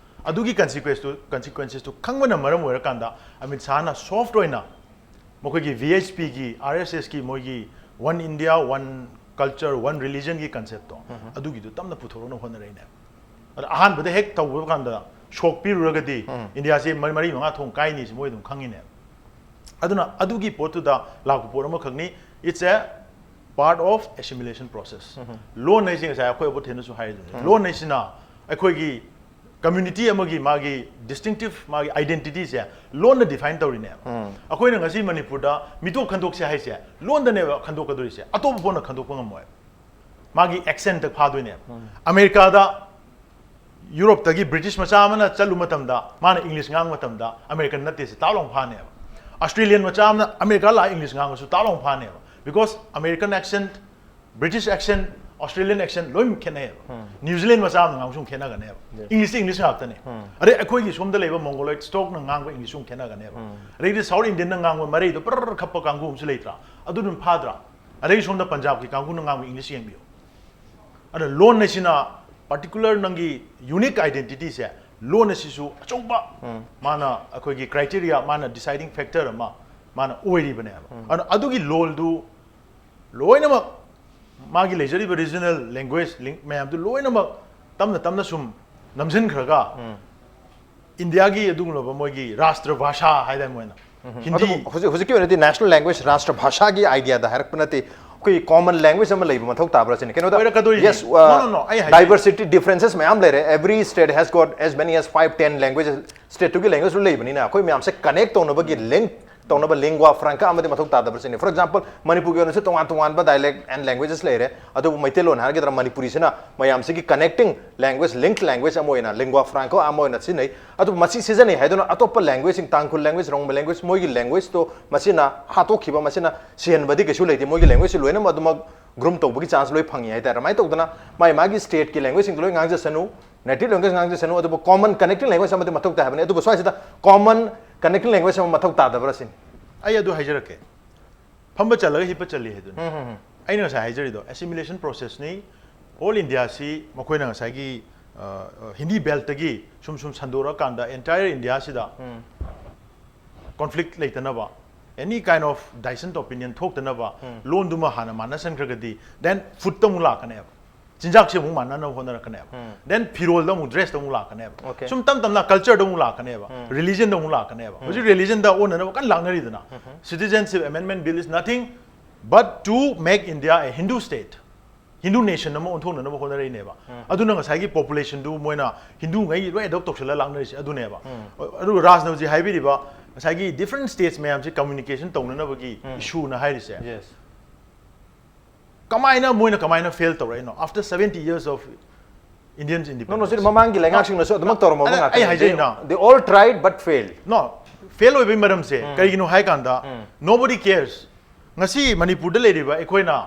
ꯑꯗꯨꯒꯤ ꯀꯟꯁꯤꯀ꯭ꯋꯦꯟꯁꯇꯨ ꯀꯟꯁꯤꯀ꯭ꯋꯦꯟꯁꯦꯁꯇꯨ ꯈꯪꯕꯅ ꯃꯔꯝ ꯑꯣꯏꯔꯀꯥꯟꯗ ꯑꯃꯤꯠ ꯁꯥꯍꯅ ꯁꯣꯐ꯭ꯠ ꯑꯣꯏꯅ ꯃꯈꯣꯏꯒꯤ ꯚꯤ ꯑꯩꯆ ꯄꯤꯒꯤ, ꯑꯥꯔ ꯑꯦꯁ ꯑꯦꯁꯀꯤ, ꯃꯣꯏꯒꯤ One India, One Culture, One Religionꯒꯤ ꯀꯟꯁꯦꯞꯇꯣ ꯑꯗꯨꯒꯤꯗꯨ ꯇꯞꯅ ꯄꯨꯊꯣꯔꯛꯅ ꯍꯣꯠꯅꯔꯛꯏꯅꯦ꯫ ꯑꯗ ꯑꯍꯥꯟꯕꯗ ꯍꯦꯛ ꯇꯧꯕ ꯀꯥꯟꯗ ꯁꯣꯛ ꯄꯤꯔꯨꯔꯒꯗꯤ ꯏꯟꯗꯤꯌꯥꯁꯤ ꯃꯔꯤ ꯃꯔꯤ ꯃꯉꯥ ꯊꯣꯡ ꯀꯥꯏꯅꯤꯁꯤ ꯃꯣꯏ ꯑꯗꯨꯝ ꯈꯪꯉꯤꯅꯦ꯫ ꯑꯗꯨꯅ ꯑꯗꯨꯒꯤ ꯄꯣꯠꯇꯨꯗ ꯂꯥꯛꯄ ꯄꯣꯠ ꯑꯃꯈꯛꯅꯤ꯫ It's a part of assimilation process. ꯂꯣꯟ ꯍꯥꯏꯁꯦ ꯉꯁꯥꯏ ꯑꯩꯈꯣꯏ ꯑꯕꯣꯊꯦꯟꯅꯁꯨ ꯍꯥꯏꯔꯤꯗꯨꯅꯤ, ꯂꯣꯟ ꯍꯥꯏꯁꯤꯅ ꯑꯩꯈꯣꯏꯒꯤ ꯀꯝꯃ꯭ꯌꯨꯅꯤꯇꯤ ꯑꯃꯒꯤ ꯃꯥꯒꯤ ꯗꯤꯁꯇꯤꯡꯇꯤꯞ, ꯃꯥꯒꯤ ꯑꯥꯏꯗꯦꯟꯇꯤꯇꯤꯁꯦ ꯂꯣꯟꯅ ꯗꯤꯐꯥꯏꯟ ꯇꯧꯔꯤꯅꯦꯕ꯫ ꯑꯩꯈꯣꯏꯅ ꯉꯁꯤ ꯃꯅꯤꯄꯨꯔꯗ ꯃꯤꯇꯣꯞ ꯈꯟꯗꯣꯛꯁꯦ ꯍꯥꯏꯁꯦ ꯂꯣꯟꯗꯅꯦꯕ ꯈꯟꯗꯣꯛꯀꯗꯣꯔꯤꯁꯦ, ꯑꯇꯣꯞꯄ ꯄꯣꯠꯅ ꯈꯟꯗꯣꯛꯄ ꯉꯝꯃꯣꯏ꯫ ꯃꯥꯒꯤ ꯑꯦꯛꯁꯦꯟꯇ ꯐꯥꯗꯣꯏꯅꯦꯕ꯫ ꯑꯃꯦꯔꯤꯀꯥꯗ, ꯌꯨꯔꯣꯞꯇꯒꯤ ꯕ꯭ꯔꯤꯇꯤꯁ ꯃꯆꯥ ꯑꯃꯅ ꯆꯠꯂꯨ ꯃꯇꯝꯗ ꯃꯥꯅ ꯏꯪꯂꯤꯁ ꯉꯥꯡꯕ ꯃꯇꯝꯗ ꯑꯃꯦꯔꯤꯀꯟ ꯅꯠꯇꯦ ꯁꯤ ꯇꯥꯛ ꯂꯥꯎ ꯐꯥꯅꯦꯕ꯫ ꯑꯁꯇ꯭ꯔꯦꯂꯤꯌꯟ ꯃꯆꯥ ꯑꯃꯅ ꯑꯃꯦꯔꯤꯀꯥ ꯂꯥꯛꯑ ꯏꯪꯂꯤꯁ ꯉꯥꯡꯕꯁꯨ ꯇꯥꯛ ꯂꯥꯎ ꯐꯥꯅꯦꯕ꯫ Because American accent, British accent, Australian accent ꯂꯣꯏ ꯈꯦꯠꯅꯩꯌꯦꯕ꯫ ꯅ꯭ꯌꯨꯖꯤꯂꯦꯟ ꯃꯆꯥ ꯑꯃꯅ ꯉꯥꯡꯕꯁꯨ ꯈꯦꯠꯅꯒꯅꯦꯕ꯫ ꯏꯪꯂꯤꯁꯇ ꯏꯪꯂꯤꯁ ꯉꯥꯛꯇꯅꯦ꯫ ꯑꯗꯩ ꯑꯩꯈꯣꯏꯒꯤ ꯁꯣꯝꯗ ꯂꯩꯕ ꯃꯣꯡꯒꯣꯂꯣꯏꯠ ꯁ꯭ꯇꯣꯛꯅ ꯉꯥꯡꯕ ꯏꯪꯂꯤꯁ ꯑꯃꯨꯛ ꯈꯦꯠꯅꯒꯅꯦꯕ꯫ ꯑꯗꯩꯗꯤ ꯁꯥꯎꯠ ꯏꯟꯗꯤꯌꯟꯅ ꯉꯥꯡꯕ ꯃꯔꯩꯗꯣ ꯄꯔꯔ ꯈꯞꯄ ꯀꯥꯡꯕꯨ ꯑꯃꯁꯨ ꯂꯩꯇ꯭ꯔꯥ? ꯑꯗꯨ ꯑꯗꯨꯝ ꯐꯥꯗ꯭ꯔꯥ? ꯑꯗꯩ ꯁꯣꯝꯗ ꯄꯟꯖꯥꯕꯀꯤ ꯀꯥꯡꯕꯨꯅ ꯉꯥꯡꯕ ꯏꯪꯂꯤꯁ ꯌꯦꯡꯕꯤꯌꯨ꯫ ꯑꯗ ꯂꯣꯟ ꯑꯁꯤꯅ ꯄꯥꯔꯇꯤꯀꯨꯂꯔ ꯅꯪꯒꯤ ꯌꯨꯅꯤꯛ ꯑꯥꯏꯗꯦꯟꯇꯤꯇꯤꯁꯦ, ꯂꯣꯟ ꯑꯁꯤꯁꯨ ꯑꯆꯧꯕ ꯃꯥꯅ ꯑꯩꯈꯣꯏꯒꯤ ꯀ꯭ꯔꯥꯏꯇꯦꯔꯤꯌꯥ, ꯃꯥꯅ ꯗꯤꯁꯥꯏꯗꯤꯡ ꯐꯦꯛꯇꯔ ꯑꯃ ꯃꯥꯅ ꯑꯣꯏꯔꯤꯕꯅꯦꯕ꯫ ꯑꯗꯨꯅ ꯑꯗꯨꯒꯤ ꯂꯣꯜꯗꯨ ꯂꯣꯏꯅꯃꯛ ꯃꯥꯒꯤ ꯂꯩꯖꯔꯤꯕ ꯔꯤꯖꯅꯦꯜ ꯂꯦꯡꯒ꯭ꯋꯦꯖ ꯃꯌꯥꯝꯗꯨ ꯂꯣꯏꯅꯃꯛ ꯇꯞꯅ ꯇꯞꯅ ꯁꯨꯝ ꯅꯝꯁꯤꯟꯈ꯭ꯔꯒ ꯏꯟꯗꯤꯌꯥꯒꯤ ꯑꯗꯨꯒꯨꯝꯂꯕ ꯃꯣꯏꯒꯤ ꯔꯥꯁꯇ꯭ꯔ ꯚꯥꯁꯥ ꯍꯥꯏꯗꯥꯏ ꯃꯣꯏꯅ, ꯍꯤꯟꯗꯤ꯫ ꯑꯗꯨꯕꯨ ꯍꯧꯖꯤꯛ, ꯍꯧꯖꯤꯛꯀꯤ ꯑꯣꯏꯅꯗꯤ ꯅꯦꯁꯅꯦꯜ ꯂꯦꯡꯒ꯭ꯋꯦꯖ, ꯔꯥꯁꯇ꯭ꯔ ꯚꯥꯁꯥꯒꯤ ꯑꯥꯏꯗꯤꯌꯥꯗ ꯍꯥꯏꯔꯛꯄ ꯅꯠꯇꯦ, ꯑꯩꯈꯣꯏꯒꯤ ꯀꯣꯃꯟ ꯂꯦꯡꯒ꯭ꯋꯦꯖ ꯑꯃ ꯂꯩꯕ ꯃꯊꯧ ꯇꯥꯕ꯭ꯔꯥ ꯁꯤꯅꯤ꯫ ꯀꯩꯅꯣꯗ, ꯑꯣꯏꯔꯛꯀꯗꯣꯏꯅꯤ꯫ Yes, uh, No, no, no, ꯑꯩ ꯍꯥꯏꯒꯦ꯫ Diversity, differences ꯃꯌꯥꯝ ꯂꯩꯔꯦ꯫ Every state has got as many as five, ten languages, ꯁ꯭ꯇꯦꯠꯇꯨꯒꯤ ꯂꯦꯡꯒ꯭ꯋꯦꯖ ꯂꯣꯏ ꯂꯩꯕꯅꯤꯅ ꯑꯩꯈꯣꯏ ꯃꯌꯥꯝꯁꯦ ꯀꯅꯦꯛ ꯇꯧꯅꯕꯒꯤ, ꯂꯤꯡꯛ ꯇꯧꯅꯕ ꯂꯤꯡꯒ꯭ꯋꯥ ꯐ꯭ꯔꯥꯡꯀꯥ ꯑꯃꯗꯤ ꯃꯊꯧ ꯇꯥꯗꯕ꯭ꯔꯥ ꯁꯤꯅꯤ꯫ For example, ꯃꯅꯤꯄꯨꯔꯒꯤ ꯑꯣꯏꯅꯁꯨ ꯇꯣꯉꯥꯟ ꯇꯣꯉꯥꯟꯕ dialect and languages ꯂꯩꯔꯦ, ꯑꯗꯨꯕꯨ ꯃꯩꯇꯩꯂꯣꯟ ꯍꯥꯏꯒꯗ꯭ꯔꯥ, ꯃꯅꯤꯄꯨꯔꯤꯁꯤꯅ ꯃꯌꯥꯝꯁꯤꯒꯤ connecting language, linked language ꯑꯃ ꯑꯣꯏꯅ, ꯂꯤꯡꯒ꯭ꯋꯥ ꯐ꯭ꯔꯥꯡꯀꯥ ꯑꯃ ꯑꯣꯏꯅ ꯁꯤꯖꯤꯟꯅꯩ꯫ ꯑꯗꯨꯕꯨ ꯃꯁꯤ ꯁꯤꯖꯤꯟꯅꯩ ꯍꯥꯏꯗꯨꯅ ꯑꯇꯣꯞꯄ ꯂꯦꯡꯒ꯭ꯋꯦꯖꯁꯤꯡ, ꯇꯥꯡꯈꯨꯜ ꯂꯦꯡꯒ꯭ꯋꯦꯖ, ꯔꯣꯡꯃꯩ ꯂꯦꯡꯒ꯭ꯋꯦꯖ, ꯃꯣꯏꯒꯤ ꯂꯦꯡꯒ꯭ꯋꯦꯖꯇꯣ ꯃꯁꯤꯅ ꯍꯥꯠꯇꯣꯛꯈꯤꯕ, ꯃꯁꯤꯅ ꯁꯤꯍꯟꯕꯗꯤ ꯀꯩꯁꯨ ꯂꯩꯇꯦ꯫ ꯃꯣꯏꯒꯤ ꯂꯦꯡꯒ꯭ꯋꯦꯖꯁꯤ ꯂꯣꯏꯅꯃꯛ ꯑꯗꯨꯃꯛ ꯒ꯭ꯔꯨꯝ ꯇꯧꯕꯒꯤ ꯆꯥꯟꯁ ꯂꯣꯏ ꯐꯪꯉꯤ ꯍꯥꯏꯇꯥꯔꯦ꯫ ꯑꯗꯨꯃꯥꯏꯅ ꯇꯧꯗꯅ ꯃꯥꯏ ꯃꯥꯒꯤ ꯁ꯭ꯇꯦꯠꯀꯤ ꯂꯦꯡꯒ꯭ꯋꯦꯖꯁꯤꯡꯗꯣ ꯂꯣꯏ ꯉꯥꯡꯖꯁꯅꯨ, ꯅꯦꯇꯤꯚ ꯂꯦꯡꯒ꯭ꯋꯦꯖ ꯉꯥꯡꯖꯁꯅꯨ, ꯑꯗꯨꯕꯨ ꯀꯣꯃꯟ ꯀꯅꯦꯛꯇꯤꯡ ꯂꯦꯡꯒ꯭ꯋꯦꯖ ꯑꯃꯗꯤ ꯃꯊꯧ ꯇꯥꯏ ꯍꯥꯏꯕꯅꯤ꯫ ꯑꯗꯨꯕꯨ ꯁ꯭ꯋꯥꯏꯁꯤꯗ ꯀꯣꯃꯟ ꯀꯅꯦꯛꯇꯤꯡ ꯂꯦꯡꯒ꯭ꯋꯦꯖ ꯑꯃ ꯃꯊꯧ ꯇꯥꯗꯕ꯭ꯔꯥ ꯁꯤꯅꯤ꯫ ꯑꯩ ꯑꯗꯨ ꯍꯥꯏꯖꯔꯛꯀꯦ꯫ ꯐꯝꯕ ꯆꯠꯂꯒ ꯍꯤꯞꯄ ꯆꯠꯂꯤ ꯍꯥꯏꯗꯨꯅꯤ꯫ ꯎꯝ, ꯎꯝ, ꯎꯝ꯫ ꯑꯩꯅ ꯉꯁꯥꯏ ꯍꯥꯏꯖꯔꯤꯗꯣ ꯑꯦꯁꯤꯃꯤꯂꯦꯁꯟ ꯄ꯭ꯔꯣꯁꯦꯁꯅꯤ꯫ ꯑꯣꯜ ꯏꯟꯗꯤꯌꯥꯁꯤ ꯃꯈꯣꯏꯅ ꯉꯁꯥꯏꯒꯤ ꯍꯤꯟꯗꯤ ꯕꯦꯜꯠꯇꯒꯤ ꯁꯨꯝ ꯁꯨꯝ ꯁꯟꯗꯣꯔꯛꯑꯀꯥꯟꯗ entire India ꯁꯤꯗ conflict ꯂꯩꯇꯅꯕ, any kind of dissent opinion ꯊꯣꯛꯇꯅꯕ ꯂꯣꯟꯗꯨꯃ ꯍꯥꯟꯅ ꯃꯥꯟꯅꯁꯟꯈ꯭ꯔꯒꯗꯤ then food ꯇ ꯑꯃꯨꯛ ꯂꯥꯛꯀꯅꯦꯕ, ꯆꯤꯟꯖꯥꯛꯁꯦ ꯑꯃꯨꯛ ꯃꯥꯟꯅꯅꯕ ꯍꯣꯠꯅꯔꯛꯀꯅꯦꯕ, then ꯐꯤꯔꯣꯜꯗ ꯑꯃꯨꯛ, dress ꯇ ꯑꯃꯨꯛ ꯂꯥꯛꯀꯅꯦꯕ, Okay. ꯁꯨꯝ ꯇꯝ ꯇꯝꯅ culture ꯗ ꯑꯃꯨꯛ ꯂꯥꯛꯀꯅꯦꯕ, religion ꯗ ꯑꯃꯨꯛ ꯂꯥꯛꯀꯅꯦꯕ꯫ ꯍꯧꯖꯤꯛ religion ꯗ ꯑꯣꯟꯅꯅꯕ ꯀꯟꯅ ꯂꯥꯛꯅꯔꯤꯗꯅ꯫ Citizenship Amendment Bill is nothing but to make India a Hindu state, Hindu nation ꯑꯃ ꯑꯣꯟꯊꯣꯛꯅꯅꯕ ꯍꯣꯠꯅꯔꯛꯏꯅꯦꯕ꯫ ꯑꯗꯨꯅ ꯉꯁꯥꯏꯒꯤ population ꯗꯨ ꯃꯣꯏꯅ ꯍꯤꯟꯗꯨꯉꯩ ꯂꯣꯏ adopt ꯇꯧꯁꯜꯂ ꯂꯥꯛꯅꯔꯤꯁꯦ ꯑꯗꯨꯅꯦꯕ꯫ ꯑꯗꯨꯒ ꯔꯥꯖꯅ ꯍꯧꯖꯤꯛ ꯍꯥꯏꯕꯤꯔꯤꯕ ꯉꯁꯥꯏꯒꯤ different states ꯃꯌꯥꯝꯁꯤ communication ꯇꯧꯅꯅꯕꯒꯤ issue ꯅ ꯍꯥꯏꯔꯤꯁꯦ꯫ Yes. ꯀꯃꯥꯏꯅ ꯃꯣꯏꯅ ꯀꯃꯥꯏꯅ fail ꯇꯧꯔꯛꯏꯅꯣ after seventy years of Indian No, no, independence? ꯁꯤꯗꯤ ꯃꯃꯥꯡꯒꯤ ꯂꯩꯉꯥꯛꯁꯤꯡꯅꯁꯨ ꯑꯗꯨꯃꯛ ꯇꯧꯔꯝꯃꯕ ꯑꯩ- ꯉꯥꯛꯇꯅꯤ꯫ ꯑꯩ ꯍꯥꯏꯖꯩꯅ꯫ They, they all tried but failed. No, fail ꯑꯣꯏꯕꯒꯤ ꯃꯔꯝꯁꯦ ꯀꯔꯤꯒꯤꯅꯣ ꯍꯥꯏ ꯀꯥꯟꯗ nobody cares꯫ ꯉꯁꯤ ꯃꯅꯤꯄꯨꯔꯗ ꯂꯩꯔꯤꯕ ꯑꯩꯈꯣꯏꯅ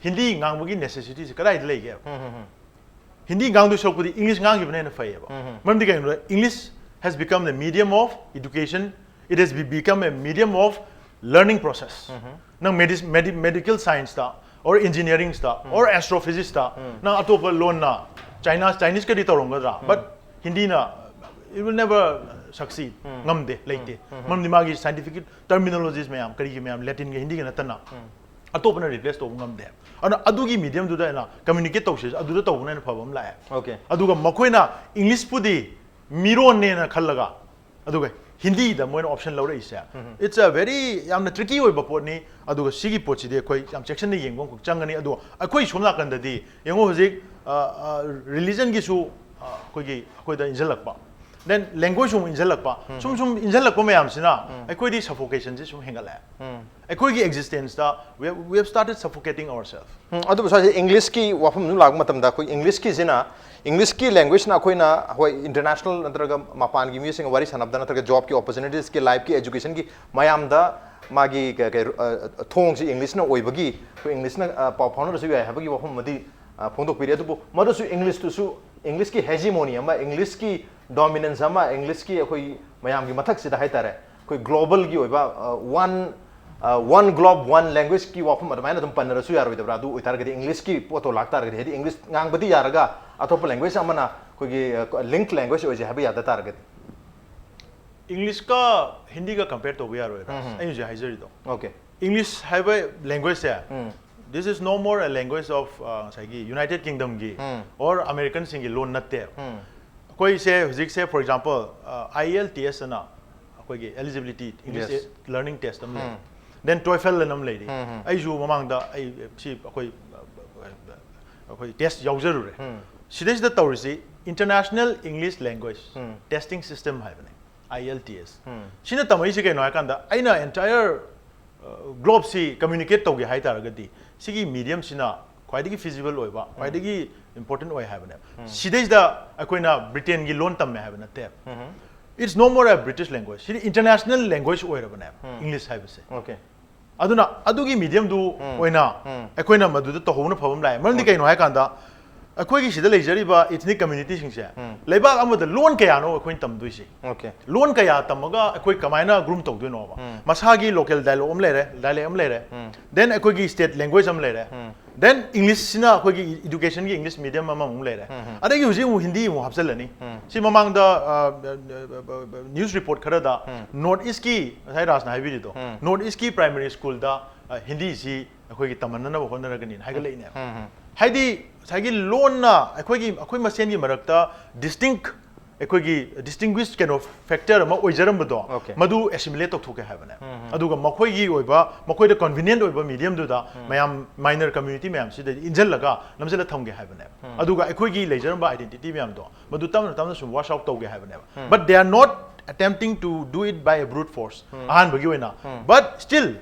ꯍꯤꯟꯗꯤ ꯉꯥꯡꯕꯒꯤ necessity ꯁꯦ ꯀꯗꯥꯏꯗ ꯂꯩꯒꯦ? ꯍꯤꯟꯗꯤ ꯉꯥꯡꯗꯣꯏ ꯁꯔꯨꯛꯄꯨꯗꯤ English ꯉꯥꯡꯈꯤꯕꯅ ꯍꯦꯟꯅ ꯐꯩꯌꯦꯕ꯫ ꯃꯔꯝꯗꯤ ꯀꯩꯒꯤꯅꯣꯗ English has become a medium of education, it has be- become a medium of learning process. ꯅꯪ medi- medi- medical science ꯇ or engineering ꯇ or astrophysics ꯇ ꯅꯪ ꯑꯇꯣꯞꯄ ꯂꯣꯟꯅ China Chinese ꯀꯗꯤ ꯇꯧꯔꯝꯒꯗ꯭ꯔꯥ? But ꯍꯤꯟꯗꯤꯅ it will never succeed, ꯉꯝꯗꯦ, ꯂꯩꯇꯦ꯫ ꯃꯔꯝꯗꯤ ꯃꯥꯒꯤ scientific terminologies ꯃꯌꯥꯝ, ꯀꯔꯤꯒꯤ ꯃꯌꯥꯝ, Latin ꯒ ꯍꯤꯟꯗꯤꯒ ꯅꯠꯇꯅ ꯑꯇꯣꯞꯄꯅ replace ꯇꯧꯕ ꯉꯝꯗꯦ꯫ ꯑꯗꯨꯅ ꯑꯗꯨꯒꯤ medium ꯗꯨꯗ ꯑꯩꯅ communicate ꯇꯧꯁꯦ, ꯑꯗꯨꯗ ꯇꯧꯕꯅ ꯍꯦꯟꯅ ꯐꯕ ꯑꯃ ꯂꯥꯛꯑꯦ꯫ Okay. ꯑꯗꯨꯒ ꯃꯈꯣꯏꯅ English ꯄꯨꯗꯤ ꯃꯤꯔꯣꯟꯅꯦꯅ ꯈꯜꯂꯒ ꯑꯗꯨꯒ ꯍꯤꯟꯗꯤꯗ ꯃꯣꯏꯅ option ꯂꯧꯔꯛꯏꯁꯦ, it's a very ꯌꯥꯝꯅ tricky ꯑꯣꯏꯕ ꯄꯣꯠꯅꯤ꯫ ꯑꯗꯨꯒ ꯁꯤꯒꯤ ꯄꯣꯠꯁꯤꯗꯤ ꯑꯩꯈꯣꯏ ꯌꯥꯝ ꯆꯦꯛꯁꯤꯟꯅ ꯌꯦꯡꯕ ꯑꯃꯈꯛ ꯆꯪꯒꯅꯤ꯫ ꯑꯗꯨꯒ ꯑꯩꯈꯣꯏ ꯁꯣꯝ ꯅꯥꯀꯟꯗꯗꯤ ꯌꯦꯡꯉꯣ ꯍꯧꯖꯤꯛ religion ꯒꯤꯁꯨ ꯑꯩꯈꯣꯏꯒꯤ ꯑꯩꯈꯣꯏꯗ ꯏꯟꯁꯤꯜꯂꯛꯄ, then language ꯁꯨ ꯑꯃꯨꯛ ꯏꯟꯁꯤꯜꯂꯛꯄ, ꯁꯨꯝ ꯁꯨꯝ ꯏꯟꯁꯤꯜꯂꯛꯄ ꯃꯌꯥꯝꯁꯤꯅ ꯑꯩꯈꯣꯏꯗꯤ suffocation ꯁꯦ ꯁꯨꯝ ꯍꯦꯟꯒꯠꯂꯛꯑꯦ꯫ ꯑꯩꯈꯣꯏꯒꯤ existence ꯇ we have, we have started suffocating ourselves. ꯎꯝ, ꯑꯗꯨꯕꯨ ꯁ꯭ꯋꯥꯏꯁꯦ English ꯀꯤ ꯋꯥꯐꯝ ꯑꯗꯨꯝ ꯂꯥꯛꯄ ꯃꯇꯝꯗ ꯑꯩꯈꯣꯏ English ꯀꯤꯁꯤꯅ, English ꯀꯤ language ꯅ ꯑꯩꯈꯣꯏꯅ ꯍꯣꯏ international ꯅꯠꯇ꯭ꯔꯒ ꯃꯄꯥꯟꯒꯤ ꯃꯤꯁꯤꯡꯒ ꯋꯥꯔꯤ ꯁꯥꯟꯅꯕꯗ ꯅꯠꯇ꯭ꯔꯒ job ꯀꯤ opportunities ꯀꯤ, life ꯀꯤ, education ꯒꯤ ꯃꯌꯥꯝꯗ ꯃꯥꯒꯤ ꯀ- ꯀ- ꯑ, ꯊꯣꯡꯁꯤ English ꯅ ꯑꯣꯏꯕꯒꯤ ꯑꯩꯈꯣꯏ English ꯅ ꯑ, ꯄꯥꯎ ꯐꯥꯎꯅꯔꯁꯨ ꯌꯥꯏ ꯍꯥꯏꯕꯒꯤ ꯋꯥꯐꯝ ꯑꯃꯗꯤ ꯑ, ꯐꯣꯡꯗꯣꯛꯄꯤꯔꯤ꯫ ꯑꯗꯨꯕꯨ ꯃꯗꯨꯁꯨ English ꯇꯨꯁꯨ, English ꯀꯤ hegemony ꯑꯃ, English ꯀꯤ dominance ꯑꯃ, English ꯀꯤ ꯑꯩꯈꯣꯏ ꯃꯌꯥꯝꯒꯤ ꯃꯊꯛꯁꯤꯗ ꯍꯥꯏꯇꯥꯔꯦ ꯑꯩꯈꯣꯏ global ꯒꯤ ꯑꯣꯏꯕ ꯑ, one ꯑ, one globe one language ꯀꯤ ꯋꯥꯐꯝ ꯑꯗꯨꯃꯥꯏꯅ ꯑꯗꯨꯝ ꯄꯟꯅꯔꯁꯨ ꯌꯥꯔꯣꯏꯗꯕ꯭ꯔꯥ? ꯑꯗꯨ ꯑꯣꯏꯇꯥꯔꯒꯗꯤ English ꯀꯤ ꯄꯣꯠꯇꯣ ꯂꯥꯛꯇꯥꯔꯒꯗꯤ, ꯍꯥꯏꯗꯤ English ꯉꯥꯡꯕꯗꯤ ꯌꯥꯔꯒ ꯑꯇꯣꯞꯄ language ꯑꯃꯅ ꯑꯩꯈꯣꯏꯒꯤ ꯂꯤꯡꯛ ꯂꯦꯡꯒ꯭ꯋꯦꯖ ꯑꯣꯏꯖꯩ ꯍꯥꯏꯕ ꯌꯥꯗ ꯇꯥꯔꯒꯗꯤ? ꯏꯪꯂꯤꯁꯀ ꯍꯤꯟꯗꯤꯒ ꯀꯝꯄꯦꯌꯔ ꯇꯧꯕ ꯌꯥꯔꯣꯏ ꯔꯥꯖ꯫ ꯑꯩꯅ ꯍꯧꯖꯤꯛ ꯍꯥꯏꯖꯔꯤꯗꯣ, ꯑꯣꯀꯦ꯫ ꯏꯪꯂꯤꯁ ꯍꯥꯏꯕ ꯂꯦꯡꯒ꯭ꯋꯦꯖꯁꯦ, this is no more a language of ꯉꯁꯥꯏꯒꯤ ꯌꯨꯅꯥꯏꯇꯦꯗ ꯀꯤꯡꯗꯝꯒꯤ ꯑꯣꯔ ꯑꯃꯦꯔꯤꯀꯟꯁꯤꯡꯒꯤ ꯂꯣꯟ ꯅꯠꯇꯦ꯫ ꯑꯩꯈꯣꯏꯁꯦ ꯍꯧꯖꯤꯛꯁꯦ, ꯐꯣꯔ ꯑꯦꯛꯖꯥꯝꯄꯜ, ꯑꯥꯏ ꯑꯦꯜ ꯇꯤ ꯑꯦꯁ ꯑꯅ ꯑꯩꯈꯣꯏꯒꯤ eligibility English Yes. learning test ꯑꯃ ꯂꯩ, ꯗꯦꯟ ꯇꯣꯏꯐꯦꯜ ꯑꯅ ꯑꯃ ꯂꯩꯔꯤ꯫ ꯑꯩꯁꯨ ꯃꯃꯥꯡꯗ ꯑꯩ ꯁꯤ ꯑꯩꯈꯣꯏ ꯑꯩꯈꯣꯏ ꯇꯦꯁ ꯌꯥꯎꯖꯔꯨꯔꯦ꯫ ꯁꯤꯗꯩꯁꯤꯗ ꯇꯧꯔꯤꯁꯤ International English Language Testing System ꯍꯥꯏꯕꯅꯦ, ꯑꯥꯏ ꯑꯦꯜ ꯇꯤ ꯑꯦꯁ꯫ ꯁꯤꯅ ꯇꯝꯃꯛꯏꯁꯤ ꯀꯩꯅꯣ ꯍꯥꯏꯀꯥꯟꯗ, ꯑꯩꯅ ꯑꯦꯟꯇꯥꯌꯔ ꯒ꯭ꯂꯣꯕꯁꯤ ꯀꯝꯃ꯭ꯌꯨꯅꯤꯀꯦꯠ ꯇꯧꯒꯦ ꯍꯥꯏ ꯇꯥꯔꯒꯗꯤ ꯁꯤꯒꯤ ꯃꯤꯗꯤꯌꯝꯁꯤꯅ ꯈ꯭ꯋꯥꯏꯗꯒꯤ ꯐꯤꯖꯤꯕꯜ ꯑꯣꯏꯕ, ꯈ꯭ꯋꯥꯏꯗꯒꯤ ꯏꯝꯄꯣꯔꯇꯦꯟ ꯑꯣꯏ ꯍꯥꯏꯕꯅꯦꯕ꯫ ꯁꯤꯗꯩꯁꯤꯗ ꯑꯩꯈꯣꯏꯅ ꯕ꯭ꯔꯤꯇꯦꯟꯒꯤ ꯂꯣꯟ ꯇꯝꯃꯦ ꯍꯥꯏꯕ ꯅꯠꯇꯦ꯫ It's no more a British language. ꯁꯤꯗꯤ ꯏꯟꯇꯔꯅꯦꯁꯅꯦꯜ ꯂꯦꯡꯒ꯭ꯋꯦꯖ ꯑꯣꯏꯔꯕꯅꯦꯕ ꯏꯪꯂꯤꯁ ꯍꯥꯏꯕꯁꯦ꯫ ꯑꯣꯀꯦ꯫ ꯑꯗꯨꯅ ꯑꯗꯨꯒꯤ ꯃꯤꯗꯤꯌꯝꯗꯨ ꯑꯣꯏꯅ ꯑꯩꯈꯣꯏꯅ ꯃꯗꯨꯗ ꯇꯧꯍꯧꯕꯅ ꯐꯕ ꯑꯃ ꯂꯥꯛꯑꯦ꯫ ꯃꯔꯝꯗꯤ ꯀꯩꯅꯣ ꯍꯥꯏꯀꯥꯟꯗ, ꯑꯩꯈꯣꯏꯒꯤ ꯁꯤꯗ ꯂꯩꯖꯔꯤꯕ ꯏꯊꯅꯤꯛ ꯀꯝꯃ꯭ꯌꯨꯅꯤꯇꯤꯁꯤꯡꯁꯦ ꯂꯩꯕꯥꯛ ꯑꯃꯗ ꯂꯣꯟ ꯀꯌꯥꯅꯣ ꯑꯩꯈꯣꯏꯅ ꯇꯝꯗꯣꯏꯁꯦ? ꯑꯣꯀꯦ꯫ ꯂꯣꯟ ꯀꯌꯥ ꯇꯝꯃꯒ ꯑꯩꯈꯣꯏ ꯀꯃꯥꯏꯅ ꯒ꯭ꯔꯨꯝ ꯇꯧꯗꯣꯏꯅꯣꯕ? ꯃꯁꯥꯒꯤ ꯂꯣꯀꯦꯜ ꯗꯥꯏꯂꯣꯛ ꯑꯃ ꯂꯩꯔꯦ, ꯗꯥꯏꯂꯦꯛ ꯑꯃ ꯂꯩꯔꯦ, ꯗꯦꯟ ꯑꯩꯈꯣꯏꯒꯤ ꯁ꯭ꯇꯦꯠ ꯂꯦꯡꯒ꯭ꯋꯦꯖ ꯑꯃ ꯂꯩꯔꯦ, ꯗꯦꯟ ꯏꯪꯂꯤꯁꯁꯤꯅ ꯑꯩꯈꯣꯏꯒꯤ ꯏꯗꯨꯀꯦꯁꯟꯒꯤ ꯏꯪꯂꯤꯁ ꯃꯤꯗꯤꯌꯝ ꯑꯃꯃꯨꯛ ꯂꯩꯔꯦ, ꯑꯗꯒꯤ ꯍꯧꯖꯤꯛ ꯑꯃꯨꯛ ꯍꯤꯟꯗꯤ ꯑꯃꯨꯛ ꯍꯥꯞꯆꯤꯜꯂꯅꯤ꯫ ꯁꯤ ꯃꯃꯥꯡꯗ ꯅ꯭ꯌꯨꯁ ꯔꯤꯄꯣꯔꯠ ꯈꯔꯗ ꯅꯣꯔꯠ ꯏꯁꯀꯤ, ꯉꯁꯥꯏ ꯔꯥꯖꯅ ꯍꯥꯏꯕꯤꯔꯤꯗꯣ, ꯅꯣꯔꯠ ꯏꯁꯀꯤ ꯄ꯭ꯔꯥꯏꯃꯔꯤ ꯁ꯭ꯀꯨꯜꯗ ꯍꯤꯟꯗꯤꯁꯤ ꯑꯩꯈꯣꯏꯒꯤ ꯇꯝꯍꯟꯅꯅꯕ ꯍꯣꯠꯅꯔꯒꯅꯤꯅ ꯍꯥꯏꯒꯠꯂꯛꯏꯅꯦꯕ꯫ ꯍꯥꯏꯗꯤ ꯉꯁꯥꯏꯒꯤ ꯂꯣꯟꯅ ꯑꯩꯈꯣꯏꯒꯤ, ꯑꯩꯈꯣꯏ ꯃꯁꯦꯟꯒꯤ ꯃꯔꯛꯇ ꯗꯤꯁꯇꯤꯡ, ꯑꯩꯈꯣꯏꯒꯤ ꯗꯤꯁꯇꯤꯡꯒ꯭ꯋꯤꯁ ꯀꯩꯅꯣ ꯐꯦꯛꯇꯔ ꯑꯃ ꯑꯣꯏꯖꯔꯝꯕꯗꯣ, ꯑꯣꯀꯦ꯫ ꯃꯗꯨ ꯑꯦꯁꯤꯃꯤꯂꯦꯠ ꯇꯧꯊꯣꯛꯀꯦ ꯍꯥꯏꯕꯅꯦ꯫ ꯑꯗꯨꯒ ꯃꯈꯣꯏꯒꯤ ꯑꯣꯏꯕ, ꯃꯈꯣꯏꯗ ꯀꯟꯚꯤꯅꯤꯌꯦꯟꯠ ꯑꯣꯏꯕ ꯃꯤꯗꯤꯌꯝꯗꯨꯗ ꯃꯌꯥꯝ, ꯃꯥꯏꯅꯔ ꯀꯝꯃ꯭ꯌꯨꯅꯤꯇꯤ ꯃꯌꯥꯝꯁꯤꯗ ꯏꯟꯁꯤꯜꯂꯒ ꯅꯝꯁꯤꯜꯂ ꯊꯝꯒꯦ ꯍꯥꯏꯕꯅꯦꯕ꯫ ꯑꯗꯨꯒ ꯑꯩꯈꯣꯏꯒꯤ ꯂꯩꯖꯔꯝꯕ ꯑꯥꯏꯗꯦꯟꯇꯤꯇꯤ ꯃꯌꯥꯝꯗꯣ ꯃꯗꯨ ꯇꯞꯅ ꯇꯞꯅ ꯁꯨꯝ ꯋꯥꯁ ꯑꯥꯎꯠ ꯇꯧꯒꯦ ꯍꯥꯏꯕꯅꯦꯕ꯫ But they are not attempting to do it by a brute force. ꯑꯍꯥꯟꯕꯒꯤ ꯑꯣꯏꯅ꯫ But still,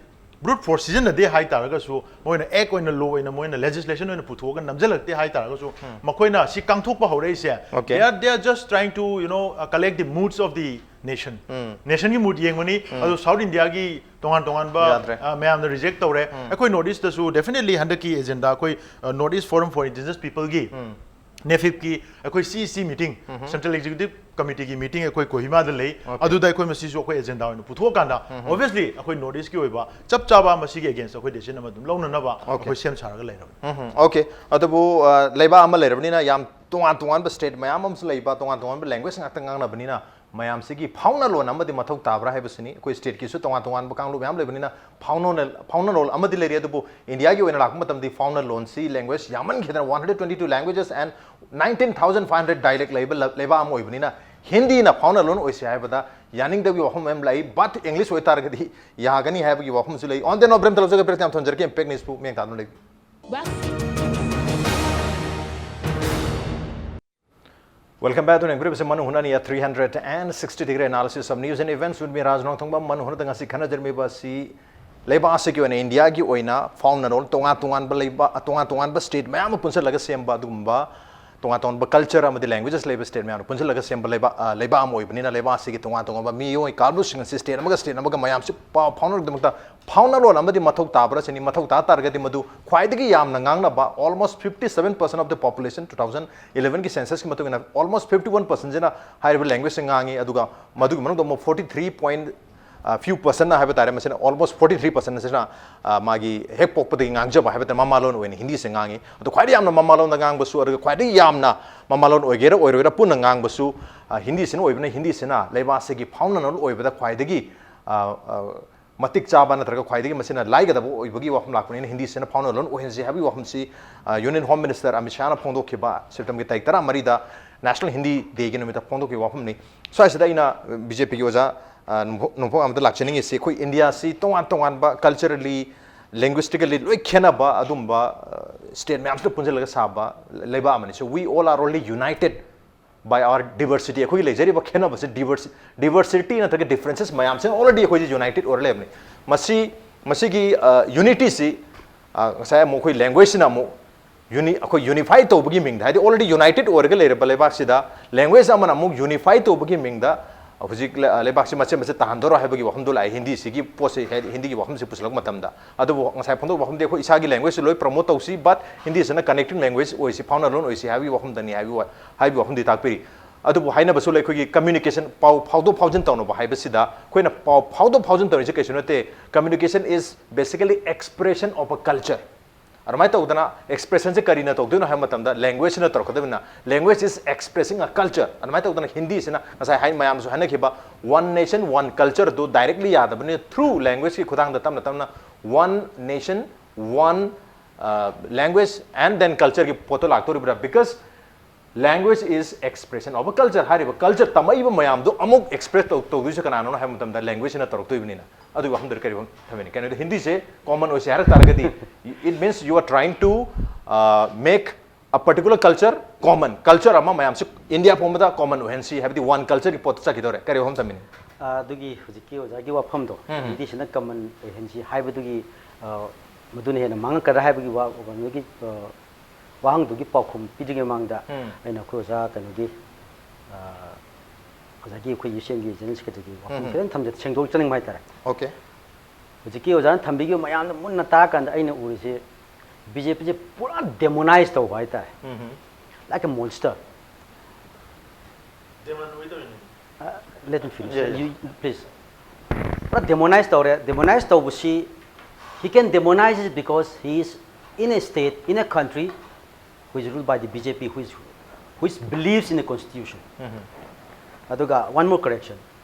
ꯕ꯭ꯔꯨꯠ ꯐꯣꯔꯁ ꯁꯤꯖꯤꯟꯅꯗꯦ ꯍꯥꯏ ꯇꯥꯔꯒꯁꯨ, ꯃꯣꯏꯅ ꯑꯦꯛ ꯑꯣꯏꯅ, ꯂꯣ ꯑꯣꯏꯅ, ꯃꯣꯏꯅ ꯂꯦꯖꯤꯁꯂꯦꯁꯟ ꯑꯣꯏꯅ ꯄꯨꯊꯣꯛꯑꯒ ꯅꯝꯁꯤꯜꯂꯛꯇꯦ ꯍꯥꯏ ꯇꯥꯔꯒꯁꯨ, ꯃꯈꯣꯏꯅ ꯁꯤ ꯀꯥꯡꯊꯣꯛꯄ ꯍꯧꯔꯛꯏꯁꯦ, Okay. they are, they are just trying to, you know, uh, collect the moods of the nation. Nationꯒꯤ mood ꯌꯦꯡꯕꯅꯤ꯫ ꯑꯗꯨ ꯁꯥꯎꯠ ꯏꯟꯗꯤꯌꯥꯒꯤ ꯇꯣꯉꯥꯟ ꯇꯣꯉꯥꯟꯕ, ꯌꯥꯗ꯭ꯔꯦ꯫ ꯑ, ꯃꯌꯥꯝꯅ ꯔꯤꯖꯦꯛ ꯇꯧꯔꯦ꯫ ꯑꯩꯈꯣꯏ ꯅꯣꯔꯠ ꯏꯁꯇꯁꯨ ꯗꯦꯐꯤꯅꯦꯠꯂꯤ ꯍꯟꯗꯛꯀꯤ ꯑꯦꯖꯦꯟꯗꯥ ꯑꯩꯈꯣꯏ, ꯑ, North East Forum for Indigenous Peopleꯒꯤ, ꯅꯦꯐꯤꯞꯀꯤ ꯑꯩꯈꯣꯏ ꯁꯤ ꯏ ꯁꯤ ꯃꯤꯇꯤꯡ, ꯁꯦꯟꯇ꯭ꯔꯦꯜ ꯑꯦꯛꯖꯤꯀ꯭ꯌꯨꯇꯤꯚ ꯀꯃꯤꯇꯤꯒꯤ ꯃꯤꯇꯤꯡ ꯑꯩꯈꯣꯏ ꯀꯣꯍꯤꯃꯥꯗ ꯂꯩ꯫ Okay. ꯑꯗꯨꯗ ꯑꯩꯈꯣꯏ ꯃꯁꯤꯁꯨ ꯑꯩꯈꯣꯏ ꯑꯦꯖꯦꯟꯗꯥ ꯑꯣꯏꯅ ꯄꯨꯊꯣꯛꯑꯀꯥꯟꯗ, obviously ꯑꯩꯈꯣꯏ ꯅꯣꯔꯠ ꯏꯁꯀꯤ ꯑꯣꯏꯕ ꯆꯞ ꯆꯥꯕ ꯃꯁꯤꯒꯤ ꯑꯦꯒꯦꯟꯁ ꯑꯩꯈꯣꯏ ꯗꯤꯁꯤꯖꯟ ꯑꯃ ꯑꯗꯨꯝ ꯂꯧꯅꯅꯕ Okay. ꯑꯩꯈꯣꯏ ꯁꯦꯝ ꯁꯥꯔꯒ ꯂꯩꯔꯕꯅꯤ꯫ ꯎꯝ, okay. ꯑꯗꯨꯕꯨ ꯑ, ꯂꯩꯕꯥꯛ ꯑꯃ ꯂꯩꯔꯕꯅꯤꯅ ꯌꯥꯝ ꯇꯣꯉꯥꯟ ꯇꯣꯉꯥꯟꯕ ꯁ꯭ꯇꯦꯠ ꯃꯌꯥꯝ ꯑꯃꯁꯨ ꯂꯩꯕ, ꯇꯣꯉꯥꯟ ꯇꯣꯉꯥꯟꯕ ꯂꯦꯡꯒ꯭ꯋꯦꯖ ꯉꯥꯛꯇ ꯉꯥꯡꯅꯕꯅꯤꯅ, ꯃꯌꯥꯝꯁꯤꯒꯤ ꯐꯥꯎꯅꯂꯣꯟ ꯑꯃꯗꯤ ꯃꯊꯧ ꯇꯥꯕ꯭ꯔꯥ ꯍꯥꯏꯕꯁꯤꯅꯤ꯫ ꯑꯩꯈꯣꯏ ꯁ꯭ꯇꯦꯠꯀꯤꯁꯨ ꯇꯣꯉꯥꯟ ꯇꯣꯉꯥꯟꯕ ꯀꯥꯡꯂꯨꯞ ꯃꯌꯥꯝ ꯂꯩꯕꯅꯤꯅ, ꯐꯥꯎꯅ-, ꯐꯥꯎꯅꯂꯣꯟ ꯑꯃꯗꯤ ꯂꯩꯔꯤ, ꯑꯗꯨꯕꯨ ꯏꯟꯗꯤꯌꯥꯒꯤ ꯑꯣꯏꯅ ꯂꯥꯛꯄ ꯃꯇꯝꯗꯤ ꯐꯥꯎꯅꯂꯣꯟꯁꯤ language ꯌꯥꯝꯃꯟꯈꯤꯗꯅ, one hundred twenty two languages and nineteen thousand five hundred dialect ꯂꯩꯕ ꯂ-, ꯂꯩꯕꯥꯛ ꯑꯃ ꯑꯣꯏꯕꯅꯤꯅ, ꯍꯤꯟꯗꯤꯅ ꯐꯥꯎꯅꯂꯣꯟ ꯑꯣꯏꯁꯤ ꯍꯥꯏꯕꯗ ꯌꯥꯅꯤꯡꯗꯕꯒꯤ ꯋꯥꯐꯝ ꯃꯌꯥꯝ ꯂꯩ꯫ But English ꯑꯣꯏꯇꯥꯔꯒꯗꯤ ꯌꯥꯒꯅꯤ ꯍꯥꯏꯕꯒꯤ ꯋꯥꯐꯝꯁꯨ ꯂꯩ꯫ On the note, ꯕ꯭ꯔꯦꯛ ꯑꯃ ꯊꯝꯖꯒꯦ, ꯕ꯭ꯔꯦꯛ ꯌꯥꯝ ꯊꯝꯖꯔꯒꯦ꯫ Impact Newsꯕꯨ ꯃꯤꯠꯌꯦꯡ ꯇꯥꯗꯨꯅ ꯂꯩꯕꯤꯌꯨ꯫ Welcome back to ꯅꯦꯡꯕꯤꯔꯤꯕꯁꯤ Manu ꯍꯨꯅꯅꯤ, a three hundred and sixty degree analysis of news and events with me, ꯔꯥꯖ ꯅꯣꯡꯊꯣꯡꯕꯝ꯫ ꯃꯅꯨ ꯍꯨꯅꯗ ꯉꯁꯤ ꯈꯟꯅꯖꯔꯝꯃꯤꯕ ꯑꯁꯤ ꯂꯩꯕꯥꯛ ꯑꯁꯤꯒꯤ ꯑꯣꯏꯅ, ꯏꯟꯗꯤꯌꯥꯒꯤ ꯑꯣꯏꯅ ꯐꯥꯎꯅꯔꯣꯜ ꯇꯣꯉꯥꯟ ꯇꯣꯉꯥꯟꯕ ꯂꯩꯕ, ꯇꯣꯉꯥꯟ ꯇꯣꯉꯥꯟꯕ ꯁ꯭ꯇꯦꯠ ꯃꯌꯥꯝ ꯑꯃ ꯄꯨꯟꯁꯤꯜꯂꯒ ꯁꯦꯝꯕ ꯑꯗꯨꯒꯨꯝꯕ ꯇꯣꯉꯥꯟ ꯇꯣꯉꯥꯟꯕ ꯀꯜꯆꯔ ꯑꯃꯗꯤ ꯂꯦꯡꯒ꯭ꯋꯦꯖꯦꯁ ꯂꯩꯕ ꯁ꯭ꯇꯦꯠ ꯃꯌꯥꯝꯅ ꯄꯨꯟꯁꯤꯜꯂꯒ ꯁꯦꯝꯕ ꯂꯩꯕꯥꯛ, ꯑ, ꯂꯩꯕꯥꯛ ꯑꯃ ꯑꯣꯏꯕꯅꯤꯅ, ꯂꯩꯕꯥꯛ ꯑꯁꯤꯒꯤ ꯇꯣꯉꯥꯟ ꯇꯣꯉꯥꯟꯕ ꯃꯤꯑꯣꯏ ꯀꯥꯡꯂꯨꯞꯁꯤꯡ ꯑꯁꯤ ꯁ꯭ꯇꯦꯠ ꯑꯃꯒ ꯁ꯭ꯇꯦꯠ ꯑꯃꯒ ꯃꯌꯥꯝꯁꯤ ꯄꯥꯎ ꯐꯥꯎꯅꯕꯒꯤꯗꯃꯛꯇ ꯐꯥꯎꯅꯂꯣꯟ ꯑꯃꯗꯤ ꯃꯊꯧ ꯇꯥꯕ꯭ꯔꯥ ꯁꯤꯅꯤ꯫ ꯃꯊꯧ ꯇꯥ ꯇꯥꯔꯒꯗꯤ ꯃꯗꯨ ꯈ꯭ꯋꯥꯏꯗꯒꯤ ꯌꯥꯝꯅ ꯉꯥꯡꯅꯕ, almost fifty seven percent of the population, two thousand elevenꯒꯤ censusꯀꯤ ꯃꯇꯨꯡ ꯏꯟꯅ, almost fifty one percentꯁꯤꯅ ꯍꯥꯏꯔꯤꯕ ꯂꯦꯡꯒ꯭ꯋꯦꯖꯁꯤ ꯉꯥꯡꯉꯤ, ꯑꯗꯨꯒ ꯃꯗꯨꯒꯤ ꯃꯅꯨꯡꯗ ꯑꯃꯨꯛ forty three point, ꯑ, few percentꯅ ꯍꯥꯏꯕ ꯇꯥꯔꯦ, ꯃꯁꯤꯅ almost forty three percentꯁꯤꯅ, ꯑ, ꯃꯥꯒꯤ ꯍꯦꯛ ꯄꯣꯛꯄꯗꯒꯤ ꯉꯥꯡꯖꯕ ꯍꯥꯏꯕ ꯇꯥꯔꯦ, ꯃꯃꯥꯂꯣꯟ ꯑꯣꯏꯅ ꯍꯤꯟꯗꯤꯁꯦ ꯉꯥꯡꯉꯤ꯫ ꯑꯗꯣ ꯈ꯭ꯋꯥꯏꯗꯒꯤ ꯌꯥꯝꯅ ꯃꯃꯥꯂꯣꯟꯗ ꯉꯥꯡꯕꯁꯨ, ꯑꯗꯨꯒ ꯈ꯭ꯋꯥꯏꯗꯒꯤ ꯌꯥꯝꯅ ꯃꯃꯥꯂꯣꯟ ꯑꯣꯏꯒꯦꯔꯥ ꯑꯣꯏꯔꯣꯏꯔꯥ ꯄꯨꯟꯅ ꯉꯥꯡꯕꯁꯨ, ꯑ, ꯍꯤꯟꯗꯤꯁꯤꯅ ꯑꯣꯏꯕꯅ, ꯍꯤꯟꯗꯤꯁꯤꯅ ꯂꯩꯕꯥꯛ ꯑꯁꯤꯒꯤ ꯐꯥꯎꯅꯅꯕ ꯑꯣꯏꯕꯗ ꯈ꯭ꯋꯥꯏꯗꯒꯤ, ꯑ, ꯑ, ꯃꯇꯤꯛ ꯆꯥꯕ ꯅꯠꯇ꯭ꯔꯒ ꯈ꯭ꯋꯥꯏꯗꯒꯤ ꯃꯁꯤꯅ ꯂꯥꯏꯒꯗꯕ ꯑꯣꯏꯕꯒꯤ ꯋꯥꯐꯝ ꯂꯥꯛꯄꯅꯤꯅ, ꯍꯤꯟꯗꯤꯁꯤꯅ ꯐꯥꯎꯅꯂꯣꯟ ꯑꯣꯏꯍꯟꯁꯤ ꯍꯥꯏꯕꯒꯤ ꯋꯥꯐꯝꯁꯤ, ꯑ, Union Home Minister ꯑꯃꯤꯠ ꯁꯥꯍꯅ ꯐꯣꯡꯗꯣꯛꯈꯤꯕ ꯁꯦꯞꯇꯦꯝꯕꯔꯒꯤ ꯇꯥꯔꯤꯛ ꯇꯔꯥꯃꯔꯤꯗ National Hindi Dayꯒꯤ ꯅꯨꯃꯤꯠꯇ ꯐꯣꯡꯗꯣꯛꯈꯤꯕ ꯋꯥꯐꯝꯅꯤ꯫ ꯁ꯭ꯋꯥꯏꯁꯤꯗ ꯑꯩꯅ BJPꯒꯤ ꯑꯣꯖꯥ, ꯑ, ꯅꯣꯡꯄꯣꯛ, ꯅꯣꯡꯄꯣꯛ ꯑꯃꯗ ꯂꯥꯛꯆꯅꯤꯡꯉꯤꯁꯤ, ꯑꯩꯈꯣꯏ ꯏꯟꯗꯤꯌꯥꯁꯤ ꯇꯣꯉꯥꯟ ꯇꯣꯉꯥꯟꯕ culturally, linguistically ꯂꯣꯏ ꯈꯦꯠꯅꯕ ꯑꯗꯨꯝꯕ, ꯑ, ꯁ꯭ꯇꯦꯠ ꯃꯌꯥꯝꯁꯤꯗ ꯄꯨꯟꯁꯤꯜꯂꯒ ꯁꯥꯕ ꯂꯩꯕꯥꯛ ꯑꯃꯅꯤ꯫ So we all are only united by our diversity꯫ ꯑꯩꯈꯣꯏꯒꯤ ꯂꯩꯖꯔꯤꯕ ꯈꯦꯠꯅꯕꯁꯦ diversity, diversity ꯅꯠꯇ꯭ꯔꯒ differences ꯃꯌꯥꯝꯁꯤꯅ already ꯑꯩꯈꯣꯏꯁꯦ united ꯑꯣꯏꯔ ꯂꯩꯕꯅꯤ꯫ ꯃꯁꯤ, ꯃꯁꯤꯒꯤ, ꯑ, unityꯁꯤ, ꯑ, ꯉꯁꯥꯏ ꯑꯃꯨꯛ ꯑꯩꯈꯣꯏ languageꯁꯤꯅ ꯑꯃꯨꯛ uni-, ꯑꯩꯈꯣꯏ unify ꯇꯧꯕꯒꯤ ꯃꯤꯡꯗ, ꯍꯥꯏꯗꯤ already united ꯑꯣꯏꯔꯒ ꯂꯩꯔꯕ ꯂꯩꯕꯥꯛꯁꯤꯗ language ꯑꯃꯅ ꯑꯃꯨꯛ unify ꯇꯧꯕꯒꯤ ꯃꯤꯡꯗ ꯍꯧꯖꯤꯛ ꯂꯩ-, ꯑ, ꯂꯩꯕꯥꯛꯁꯤ ꯃꯆꯦꯠ ꯃꯆꯦꯠ ꯇꯥꯍꯟꯗꯣꯔꯣ ꯍꯥꯏꯕꯒꯤ ꯋꯥꯐꯝꯗꯣ ꯂꯥꯛꯑꯦ꯫ ꯍꯤꯟꯗꯤꯁꯤꯒꯤ ꯄꯣꯠꯁꯤ, ꯍꯥꯏꯗꯤ ꯍꯤꯟꯗꯤꯒꯤ ꯋꯥꯐꯝꯁꯤ ꯄꯨꯁꯤꯜꯂꯛꯄ ꯃꯇꯝꯗ꯫ ꯑꯗꯨꯕꯨ ꯉꯁꯥꯏ ꯐꯣꯡꯗꯣꯛꯄ ꯋꯥꯐꯝꯗꯤ ꯑꯩꯈꯣꯏ ꯏꯁꯥꯒꯤ languageꯁꯤ ꯂꯣꯏ promote ꯇꯧꯁꯤ, but ꯍꯤꯟꯗꯤꯁꯤꯅ connecting language ꯑꯣꯏꯁꯤ, ꯐꯥꯎꯅꯂꯣꯟ ꯑꯣꯏꯁꯤ ꯍꯥꯏꯕꯒꯤ ꯋꯥꯐꯝꯗꯅꯤ ꯍꯥꯏꯕꯒꯤ ꯋꯥ-, ꯍꯥꯏꯕꯒꯤ ꯋꯥꯐꯝꯗꯤ ꯇꯥꯛꯄꯤꯔꯤ꯫ ꯑꯗꯨꯕꯨ ꯍꯥꯏꯅꯕꯁꯨ ꯂꯩ, ꯑꯩꯈꯣꯏꯒꯤ communication, ꯄꯥꯎ ꯐꯥꯎꯗꯣꯛ ꯐꯥꯎꯖꯤꯟ ꯇꯧꯅꯕ ꯍꯥꯏꯕꯁꯤꯗ ꯑꯩꯈꯣꯏꯅ ꯄꯥꯎ ꯐꯥꯎꯗꯣꯛ ꯐꯥꯎꯖꯤꯟ ꯇꯧꯔꯤꯁꯦ ꯀꯩꯁꯨ ꯅꯠꯇꯦ꯫ Communication is basically expression of a culture꯫ ꯑꯗꯨꯃꯥꯏꯅ ꯇꯧꯗꯅ expression ꯁꯦ ꯀꯔꯤꯅ ꯇꯧꯗꯣꯏꯅꯣ ꯍꯥꯏꯕ ꯃꯇꯝꯗ language ꯁꯤꯅ ꯇꯧꯔꯛꯀꯗꯕꯅꯤꯅ, language is expressing a culture꯫ ꯑꯗꯨꯃꯥꯏꯅ ꯇꯧꯗꯅ ꯍꯤꯟꯗꯤꯁꯤꯅ ꯉꯁꯥꯏ ꯍꯥꯏ ꯃꯌꯥꯝꯁꯨ ꯍꯥꯏꯅꯈꯤꯕ one nation one culture ꯗꯨ directly ꯌꯥꯗꯕꯅꯤꯅ through language ꯀꯤ ꯈꯨꯠꯊꯥꯡꯗ ꯇꯞꯅ ꯇꯞꯅ one nation one language and then culture ꯒꯤ ꯄꯣꯠꯇꯣ ꯂꯥꯛꯇꯧꯔꯤꯕ꯭ꯔꯥ? Because language is expression of a culture ꯍꯥꯏꯔꯤꯕ culture ꯇꯝꯃꯛꯏꯕ ꯃꯌꯥꯝꯗꯣ ꯑꯃꯨꯛ express ꯇꯧ ꯇꯧꯗꯣꯏꯁꯦ ꯀꯅꯥꯅꯣ ꯍꯥꯏꯕ ꯃꯇꯝꯗ language ꯁꯤꯅ ꯇꯧꯔꯛꯇꯣꯏꯕꯅꯤꯅ꯫ ꯑꯗꯨꯒꯤ ꯋꯥꯐꯝꯗꯨꯗ ꯀꯔꯤ ꯋꯥꯐꯝ ꯊꯝꯕꯤꯅꯤ? ꯀꯩꯅꯣꯗ ꯍꯤꯟꯗꯤꯁꯦ common ꯑꯣꯏꯁꯦ ꯍꯥꯏꯔꯛ ꯇꯥꯔꯒꯗꯤ, it means you are trying to uh, make a particular culture common, culture ꯑꯃ ꯃꯌꯥꯝꯁꯤ ꯏꯟꯗꯤꯌꯥ ꯄꯨꯝꯕꯗ common ꯑꯣꯏꯍꯟꯁꯤ ꯍꯥꯏꯕꯗꯤ one culture ꯒꯤ ꯄꯣꯠꯇ ꯆꯠꯈꯤꯗꯧꯔꯦ꯫ ꯀꯔꯤ ꯋꯥꯐꯝ ꯊꯝꯕꯤꯅꯤ? ꯑꯗꯨꯒꯤ ꯍꯧꯖꯤꯛꯀꯤ ꯑꯣꯖꯥꯒꯤ ꯋꯥꯐꯝꯗꯣ, ꯍꯤꯟꯗꯤꯁꯤꯅ common ꯑꯣꯏꯍꯟꯁꯤ ꯍꯥꯏꯕꯗꯨꯒꯤ, ꯑ, ꯃꯗꯨꯅ ꯍꯦꯟꯅ ꯃꯥꯡꯉꯛꯀꯗ꯭ꯔꯥ ꯍꯥꯏꯕꯒꯤ ꯋꯥ-, ꯀꯩꯅꯣꯒꯤ, ꯑ, ꯋꯥꯍꯪꯗꯨꯒꯤ ꯄꯥꯎꯈꯨꯝ ꯄꯤꯗ꯭ꯔꯤꯉꯩ ꯃꯃꯥꯡꯗ ꯑꯩꯅ ꯑꯩꯈꯣꯏ ꯑꯣꯖꯥ ꯀꯩꯅꯣꯒꯤ, ꯑ, ꯑꯣꯖꯥꯒꯤ ꯑꯩꯈꯣꯏ UCM ꯒꯤ General Secretary ꯒꯤ ꯋꯥꯐꯝ ꯈꯤꯇꯪ ꯊꯝꯖ-, ꯁꯦꯡꯗꯣꯛꯆꯅꯤꯡꯕ ꯍꯥꯏꯇꯥꯔꯦ꯫ Okay. ꯍꯧꯖꯤꯛꯀꯤ ꯑꯣꯖꯥꯅ ꯊꯝꯕꯤꯈꯤꯕ ꯃꯌꯥꯝꯗꯣ ꯃꯨꯟꯅ ꯇꯥꯔꯀꯥꯟꯗ ꯑꯩꯅ ꯎꯔꯤꯁꯦ BJP ꯁꯦ ꯄꯨꯔꯥ demonize ꯇꯧꯕ ꯍꯥꯏꯇꯥꯔꯦ꯫ Like a monster. Demon ꯑꯣꯏꯗꯧꯔꯤꯅꯦ꯫ Uh, let me finish. Yeah, yeah. You, please. ꯄꯨꯔꯥ demonize ꯇꯧꯔꯦ꯫ Demonize ꯇꯧꯕꯁꯤ, he can demonize it because he is in a state, in a country which is ruled by the BJP, which, which believes in the constitution. ꯑꯗꯨꯒ one more correction.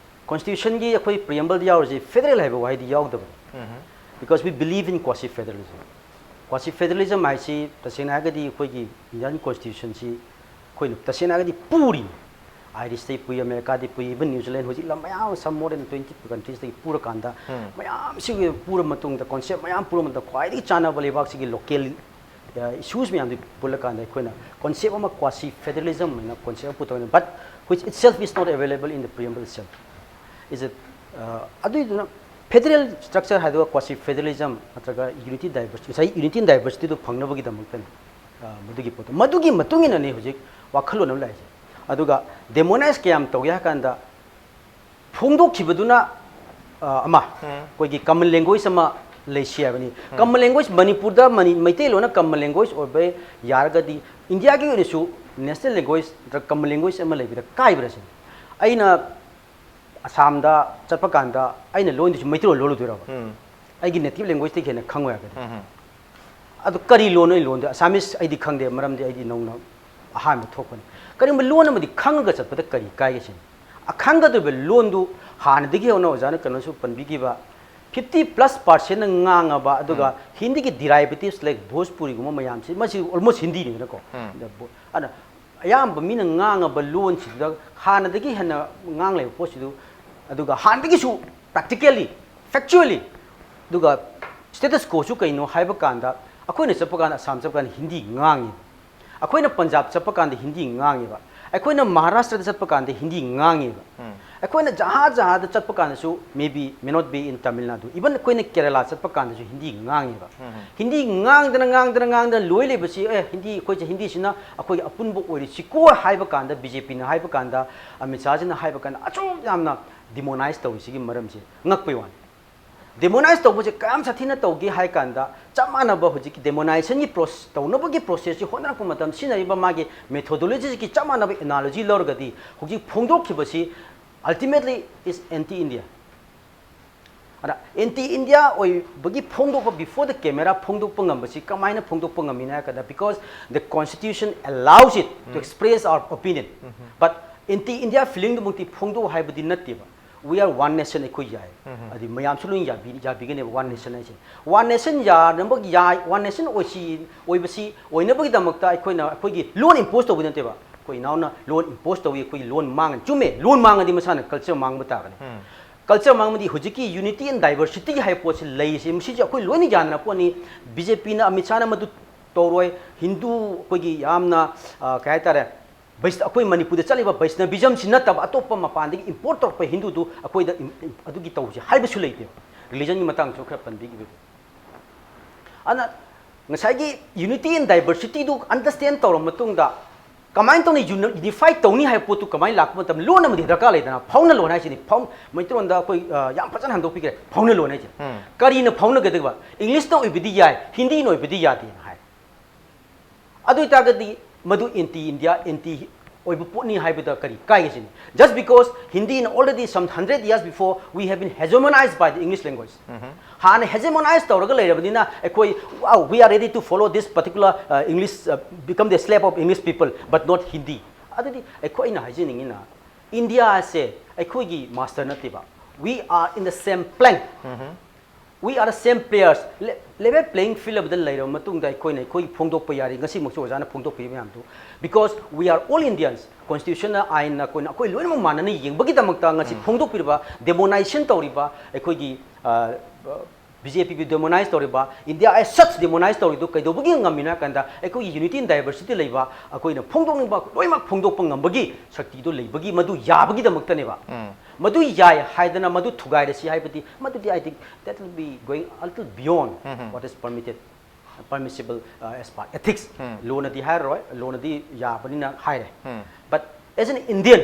Constitution ꯒꯤ ꯑꯩꯈꯣꯏ preamble ꯗ ꯌꯥꯎꯔꯤꯁꯤ federal ꯍꯥꯏꯕ ꯋꯥꯍꯩꯗꯤ ꯌꯥꯎꯗꯕꯅꯤ꯫ Because we believe in quasi federalism. Quasi federalism ꯍꯥꯏꯁꯤ ꯇꯁꯦꯡꯅ ꯍꯥꯏꯔꯒꯗꯤ ꯑꯩꯈꯣꯏꯒꯤ Indian constitution ꯁꯤ ꯑꯩꯈꯣꯏꯅ ꯇꯁꯦꯡꯅ ꯍꯥꯏꯔꯒꯗꯤ ꯄꯨꯔꯤꯅꯤ꯫ Irish ꯇꯒꯤ ꯄꯨꯏ, America ꯗꯒꯤ ꯄꯨꯏ, even New Zealand, ꯍꯧꯖꯤꯛ ꯂꯝ ꯃꯌꯥꯝ ꯑꯃ, some more than twenty countries ꯇꯒꯤ ꯄꯨꯔꯀꯥꯟꯗ, ꯃꯌꯥꯝꯁꯤꯒꯤ ꯄꯨꯔ ꯃꯇꯨꯡꯗ, concept ꯃꯌꯥꯝ ꯄꯨꯔ ꯃꯇꯨꯡꯗ, ꯈ꯭ꯋꯥꯏꯗꯒꯤ ꯆꯥꯟꯅꯕ ꯂꯩꯕꯥꯛꯁꯤꯒꯤ local, ꯑ, issues ꯃꯌꯥꯝꯗꯨ ꯄꯨꯜꯂꯀꯥꯟꯗ ꯑꯩꯈꯣꯏꯅ concept ꯑꯃ quasi federalism ꯍꯥꯏꯅ concept ꯑꯃ ꯄꯨꯊꯣꯛꯑꯦ, but which itself is not available in the preamble itself. Is it, ꯑ, ꯑꯗꯨꯏꯗꯨꯅ federal structure ꯍꯥꯏꯗꯨꯒ quasi federalism ꯅꯠꯇ꯭ꯔꯒ unity diversity, ꯉꯁꯥꯏ unity and diversity ꯗꯨ ꯐꯪꯅꯕꯒꯤꯗꯃꯛꯇꯅꯤ꯫ ꯑ, ꯃꯗꯨꯒꯤ ꯄꯣꯠꯇꯣ, ꯃꯗꯨꯒꯤ ꯃꯇꯨꯡ ꯏꯟꯅꯅꯤ ꯍꯧꯖꯤꯛ ꯋꯥꯈꯜꯂꯣꯟ ꯑꯃ ꯂꯥꯛꯏꯁꯦ꯫ ꯑꯗꯨꯒ demonize ꯀꯌꯥꯝ ꯇꯧꯒꯦ ꯍꯥꯏ ꯀꯥꯟꯗ, ꯐꯣꯡꯗꯣꯛꯈꯤꯕꯗꯨꯅ, ꯑ, ꯑꯃ, ꯑꯩꯈꯣꯏꯒꯤ common language ꯑꯃ ꯂꯩꯁꯤ ꯍꯥꯏꯕꯅꯤ꯫ Common language, ꯃꯅꯤꯄꯨꯔꯗ ꯃꯅꯤ-, ꯃꯩꯇꯩꯂꯣꯟꯅ common language ꯑꯣꯏꯕ ꯌꯥꯔꯒꯗꯤ, ꯏꯟꯗꯤꯌꯥꯒꯤ ꯑꯣꯏꯅꯁꯨ national language ꯅꯠꯇ꯭ꯔꯒ common language ꯑꯃ ꯂꯩꯕꯗ ꯀꯥꯏꯕ꯭ꯔꯥ ꯁꯤꯅꯤ꯫ ꯑꯩꯅ ꯑꯁꯥꯝꯗ ꯆꯠꯄ ꯀꯥꯟꯗ ꯑꯩꯅ ꯂꯣꯟꯗꯣꯏꯁꯤ ꯃꯩꯇꯩꯂꯣꯟ ꯂꯣꯜꯂꯨꯗꯣꯏꯔꯕ? ꯑꯩꯒꯤ native language ꯇꯒꯤ ꯍꯦꯟꯅ ꯈꯪꯉꯣꯏ ꯍꯥꯏꯔꯒꯗꯤ? ꯑꯗꯨ ꯀꯔꯤ ꯂꯣꯟ ꯑꯩ ꯂꯣꯟꯗꯣꯏ? ꯑꯁꯥꯃꯤꯁ ꯑꯩꯗꯤ ꯈꯪꯗꯦ, ꯃꯔꯝꯗꯤ ꯑꯩꯗꯤ ꯅꯧꯅ ꯑꯍꯥꯟꯕ ꯊꯣꯛꯄꯅꯤ꯫ ꯀꯔꯤꯒꯨꯝꯕ ꯂꯣꯟ ꯑꯃꯗꯤ ꯈꯪꯉꯒ ꯆꯠꯄꯗ ꯀꯔꯤ ꯀꯥꯏꯒꯦ ꯁꯤꯅꯤ꯫ ꯑꯈꯪꯒꯗꯧꯔꯤꯕ ꯂꯣꯟꯗꯨ ꯍꯥꯟꯅꯗꯒꯤ ꯍꯧꯅ ꯑꯣꯖꯥꯅ ꯀꯩꯅꯣꯁꯨ ꯄꯟꯕꯤꯈꯤꯕ, fifty plus percentꯅ ꯉꯥꯡꯉꯕ, ꯑꯗꯨꯒ ꯍꯤꯟꯗꯤꯒꯤ derivatives like ꯚꯣꯖꯄꯨꯔꯤꯒꯨꯝꯕ ꯃꯌꯥꯝꯁꯤ, ꯃꯁꯤ almost ꯍꯤꯟꯗꯤꯅꯤꯗꯅꯀꯣ꯫ ꯑꯗ ꯕꯣ-, ꯑꯗ ꯑꯌꯥꯝꯕ ꯃꯤꯅ ꯉꯥꯡꯉꯕ ꯂꯣꯟꯁꯤꯗ ꯍꯥꯟꯅꯗꯒꯤ ꯍꯦꯟꯅ ꯉꯥꯡ ꯂꯩꯕ ꯄꯣꯠꯁꯤꯗ, ꯑꯗꯨꯒ ꯍꯥꯟꯅꯗꯒꯤꯁꯨ practically, factually, ꯑꯗꯨꯒ status quoꯁꯨ ꯀꯩꯅꯣ ꯍꯥꯏꯕ ꯀꯥꯟꯗ, ꯑꯩꯈꯣꯏꯅ ꯆꯠꯄ ꯀꯥꯟꯗ, ꯑꯁꯥꯝ ꯆꯠꯄ ꯀꯥꯟꯗ ꯍꯤꯟꯗꯤ ꯉꯥꯡꯉꯤ꯫ ꯑꯩꯈꯣꯏꯅ ꯄꯟꯖꯥꯕ ꯆꯠꯄ ꯀꯥꯟꯗ ꯍꯤꯟꯗꯤ ꯉꯥꯡꯉꯦꯕ꯫ ꯑꯩꯈꯣꯏꯅ ꯃꯍꯥꯔꯥꯁꯇ꯭ꯔꯗ ꯆꯠꯄ ꯀꯥꯟꯗ ꯍꯤꯟꯗꯤ ꯉꯥꯡꯉꯦꯕ꯫ ꯑꯩꯈꯣꯏꯅ ꯖꯍꯥ ꯖꯍꯥꯗ ꯆꯠꯄ ꯀꯥꯟꯗꯁꯨ, maybe may not be in Tamil Nadu, even ꯑꯩꯈꯣꯏꯅ ꯀꯦꯔꯂꯥ ꯆꯠꯄ ꯀꯥꯟꯗꯁꯨ ꯍꯤꯟꯗꯤ ꯉꯥꯡꯉꯦꯕ꯫ ꯍꯤꯟꯗꯤ ꯉꯥꯡꯗꯅ, ꯉꯥꯡꯗꯅ, ꯉꯥꯡꯗꯅ ꯂꯣꯏ ꯂꯩꯕꯁꯤ, ꯑꯦ, ꯍꯤꯟꯗꯤ, ꯑꯩꯈꯣꯏꯁꯦ ꯍꯤꯟꯗꯤꯁꯤꯅ ꯑꯩꯈꯣꯏꯒꯤ ꯑꯄꯨꯟꯕ ꯑꯣꯏꯔꯤꯁꯤꯀꯣ ꯍꯥꯏꯕ ꯀꯥꯟꯗ, ꯕꯤ ꯖꯦ ꯄꯤꯅ ꯍꯥꯏꯕ ꯀꯥꯟꯗ, ꯑꯃꯤꯠ ꯁꯥꯍꯖꯤꯅ ꯍꯥꯏꯕ ꯀꯥꯟꯗ, ꯑꯁꯨꯛ ꯌꯥꯝꯅ demonize ꯇꯧꯔꯤꯁꯤꯒꯤ ꯃꯔꯝꯁꯦ ꯉꯛꯄꯩ ꯋꯥꯅꯤ꯫ Demonize ꯇꯧꯕꯁꯦ ꯀꯌꯥꯝ ꯁꯥꯊꯤꯅ ꯇꯧꯒꯦ ꯍꯥꯏ ꯀꯥꯟꯗ, ꯆꯞ ꯃꯥꯟꯅꯕ ꯍꯧꯖꯤꯛꯀꯤ demonizationꯒꯤ process, ꯇꯧꯅꯕꯒꯤ processꯁꯤ ꯍꯣꯠꯅꯔꯛꯄ ꯃꯇꯝ ꯁꯤꯖꯤꯟꯅꯔꯤꯕ ꯃꯥꯒꯤ methodologyꯒꯤ ꯆꯞ ꯃꯥꯟꯅꯕ analogy ꯂꯧꯔꯒꯗꯤ, ꯍꯧꯖꯤꯛ ꯐꯣꯡꯗꯣꯛꯈꯤꯕꯁꯤ ultimately is anti India꯫ ꯑꯗ anti India ꯑꯣꯏꯕꯒꯤ ꯐꯣꯡꯗꯣꯛꯄ, before the camera ꯐꯣꯡꯗꯣꯛꯄ ꯉꯝꯕꯁꯤ ꯀꯃꯥꯏꯅ ꯐꯣꯡꯗꯣꯛꯄ ꯉꯝꯃꯤꯅꯣ ꯍꯥꯏ ꯀꯥꯟꯗ, because the constitution allows it to express our opinion꯫ But anti India feelingꯗꯨꯃꯛꯇꯤ ꯐꯣꯡꯗꯣꯛꯎ ꯍꯥꯏꯕꯗꯤ ꯅꯠꯇꯦꯕ꯫ We are one nation, ꯑꯩꯈꯣꯏ ꯌꯥꯏ꯫ ꯑꯗꯨꯗꯤ ꯃꯌꯥꯝꯁꯨ ꯂꯣꯏ ꯌꯥꯕꯤ-, ꯌꯥꯕꯤꯒꯅꯦꯕ one nation ꯍꯥꯏꯁꯦ꯫ One nation ꯌꯥꯅꯕ ꯌꯥꯏ, one nation ꯑꯣꯏꯁꯤ, ꯑꯣꯏꯕꯁꯤ ꯑꯣꯏꯅꯕꯒꯤꯗꯃꯛꯇ ꯑꯩꯈꯣꯏꯅ ꯑꯩꯈꯣꯏꯒꯤ ꯂꯣꯟ impose ꯇꯧꯕ ꯅꯠꯇꯦꯕ꯫ ꯑꯩꯈꯣꯏ ꯏꯅꯥꯎꯅ ꯂꯣꯟ impose ꯇꯧꯏ, ꯑꯩꯈꯣꯏꯒꯤ ꯂꯣꯟ ꯃꯥꯡꯉꯅꯤ꯫ ꯆꯨꯝꯃꯦ, ꯂꯣꯟ ꯃꯥꯡꯉꯗꯤ ꯃꯁꯥꯅ culture ꯃꯥꯡꯕ ꯇꯥꯕꯅꯤ꯫ Culture ꯃꯥꯡꯕꯗꯤ ꯍꯧꯖꯤꯛꯀꯤ unity and diversity ꯍꯥꯏꯕ ꯄꯣꯠꯁꯤ ꯂꯩꯔꯤꯁꯦ, ꯃꯁꯤꯁꯦ ꯑꯩꯈꯣꯏ ꯂꯣꯏꯅ ꯌꯥꯅꯔ ꯄꯣꯠꯅꯤ꯫ ꯕꯤ ꯖꯦ ꯄꯤꯅ, ꯑꯃꯤꯠ ꯁꯥꯍꯅ ꯃꯗꯨ ꯇꯧꯔꯣꯏ꯫ ꯍꯤꯟꯗꯨ ꯑꯩꯈꯣꯏꯒꯤ ꯌꯥꯝꯅ, ꯑ, ꯀꯩ ꯍꯥꯏꯇꯥꯔꯦ, ꯕꯩꯁ-, ꯑꯩꯈꯣꯏ ꯃꯅꯤꯄꯨꯔꯗ ꯆꯠꯂꯤꯕ Vaishnavismꯁꯤ ꯅꯠꯇꯕ ꯑꯇꯣꯞꯄ ꯃꯄꯥꯟꯗꯒꯤ import ꯇꯧꯔꯛꯄ ꯍꯤꯟꯗꯨꯗꯨ ꯑꯩꯈꯣꯏꯗ ꯏꯝ-, ꯏꯝ-, ꯑꯗꯨꯒꯤ ꯇꯧꯁꯦ ꯍꯥꯏꯕꯁꯨ ꯂꯩꯇꯦꯕ꯫ Religionꯒꯤ ꯃꯇꯥꯡꯁꯨ ꯈꯔ ꯄꯟꯕꯤꯈꯤꯕ꯫ ꯑꯗꯨꯅ ꯉꯁꯥꯏꯒꯤ unity and diversityꯗꯨ understand ꯇꯧꯔ ꯃꯇꯨꯡꯗ ꯀꯃꯥꯏꯅ ꯇꯧꯅ uni-, unify ꯇꯧꯅꯤ ꯍꯥꯏꯕ ꯄꯣꯠꯇꯨ ꯀꯃꯥꯏꯅ ꯂꯥꯛꯄ ꯃꯇꯝꯗ ꯂꯣꯟ ꯑꯃꯗꯤ ꯗꯔꯀꯥꯔ ꯂꯩꯗꯅ, ꯐꯥꯎꯅ ꯂꯣꯟ ꯍꯥꯏꯁꯤꯅꯤ꯫ ꯐꯥꯎ-, ꯃꯩꯇꯩꯂꯣꯟꯗ ꯑꯩꯈꯣꯏ, ꯑ, ꯌꯥꯝ ꯐꯖꯅ ꯍꯟꯗꯣꯛꯄꯤꯈ꯭ꯔꯦ, ꯐꯥꯎꯅ ꯂꯣꯟ ꯍꯥꯏꯁꯦ꯫ ꯀꯔꯤꯅ ꯐꯥꯎꯅꯒꯗꯕ? Englishꯅ ꯑꯣꯏꯕꯗꯤ ꯌꯥꯏ, ꯍꯤꯟꯗꯤꯅ ꯑꯣꯏꯕꯗꯤ ꯌꯥꯗꯦꯅ ꯍꯥꯏ꯫ ꯑꯗꯨ ꯑꯣꯏꯇꯥꯔꯒꯗꯤ ꯃꯗꯨ anti India, anti ꯑꯣꯏꯕ ꯄꯣꯠꯅꯤ ꯍꯥꯏꯕꯗ ꯀꯔꯤ ꯀꯥꯏꯒꯦ ꯁꯤꯅꯤ? Just because Hindi in already some hundred years before we have been hegemonized by the English language. ꯍꯥꯟꯅ hegemonize ꯇꯧꯔꯒ ꯂꯩꯔꯕꯅꯤꯅ ꯑꯩꯈꯣꯏ, wow, we are ready to follow this particular uh, English, uh, become the slave of English people, but not Hindi. ꯑꯗꯨꯗꯤ ꯑꯩꯈꯣꯏꯅ ꯍꯥꯏꯖꯅꯤꯡꯉꯤꯅ, ꯏꯟꯗꯤꯌꯥꯁꯦ ꯑꯩꯈꯣꯏꯒꯤ master ꯅꯠꯇꯦꯕ. We are in the same plank. We are the same players. Le- level playing field ꯑꯃꯗ ꯂꯩꯔꯕ ꯃꯇꯨꯡꯗ ꯑꯩꯈꯣꯏꯅ ꯑꯩꯈꯣꯏꯒꯤ ꯐꯣꯡꯗꯣꯛꯄ ꯌꯥꯔꯤ, ꯉꯁꯤꯃꯛꯁꯨ ꯑꯣꯖꯥꯅ ꯐꯣꯡꯗꯣꯛꯄꯤꯔꯤꯕ ꯃꯌꯥꯝꯗꯨ. Because we are all Indians, constitution ꯑꯥꯏꯟꯅ ꯑꯩꯈꯣꯏꯅ ꯑꯩꯈꯣꯏ ꯂꯣꯏꯅꯃꯛ ꯃꯥꯟꯅꯅ ꯌꯦꯡꯕꯒꯤꯗꯃꯛꯇ ꯉꯁꯤ ꯐꯣꯡꯗꯣꯛꯄꯤꯔꯤꯕ, demonization ꯇꯧꯔꯤꯕ ꯑꯩꯈꯣꯏꯒꯤ, ꯕꯤ ꯖꯦ ꯄꯤꯕꯨ demonize ꯇꯧꯔꯤꯕ, India as such demonize ꯇꯧꯔꯤꯗꯨ ꯀꯩꯗꯧꯕꯒꯤ ꯉꯝꯃꯤꯅꯣ ꯍꯥꯏ ꯀꯥꯟꯗ, ꯑꯩꯈꯣꯏꯒꯤ unity in diversity ꯂꯩꯕ, ꯑꯩꯈꯣꯏꯅ ꯐꯣꯡꯗꯣꯛꯅꯤꯡꯕ ꯂꯣꯏꯅꯃꯛ ꯐꯣꯡꯗꯣꯛꯄ ꯉꯝꯕꯒꯤ ꯁꯛꯇꯤꯗꯨ ꯂꯩꯕꯒꯤ, ꯃꯗꯨ ꯌꯥꯕꯒꯤꯗꯃꯛꯇꯅꯦꯕ. ꯃꯗꯨ ꯌꯥꯏ ꯍꯥꯏꯗꯅ ꯃꯗꯨ ꯊꯨꯒꯥꯏꯔꯁꯤ ꯍꯥꯏꯕꯗꯤ, ꯃꯗꯨꯗꯤ, I think that will be going a little beyond what is permitted, permissible uh, as per ethics. ꯂꯣꯅꯗꯤ ꯍꯥꯏꯔꯔꯣꯏ, ꯂꯣꯅꯗꯤ ꯌꯥꯕꯅꯤꯅ ꯍꯥꯏꯔꯦ. But as an Indian,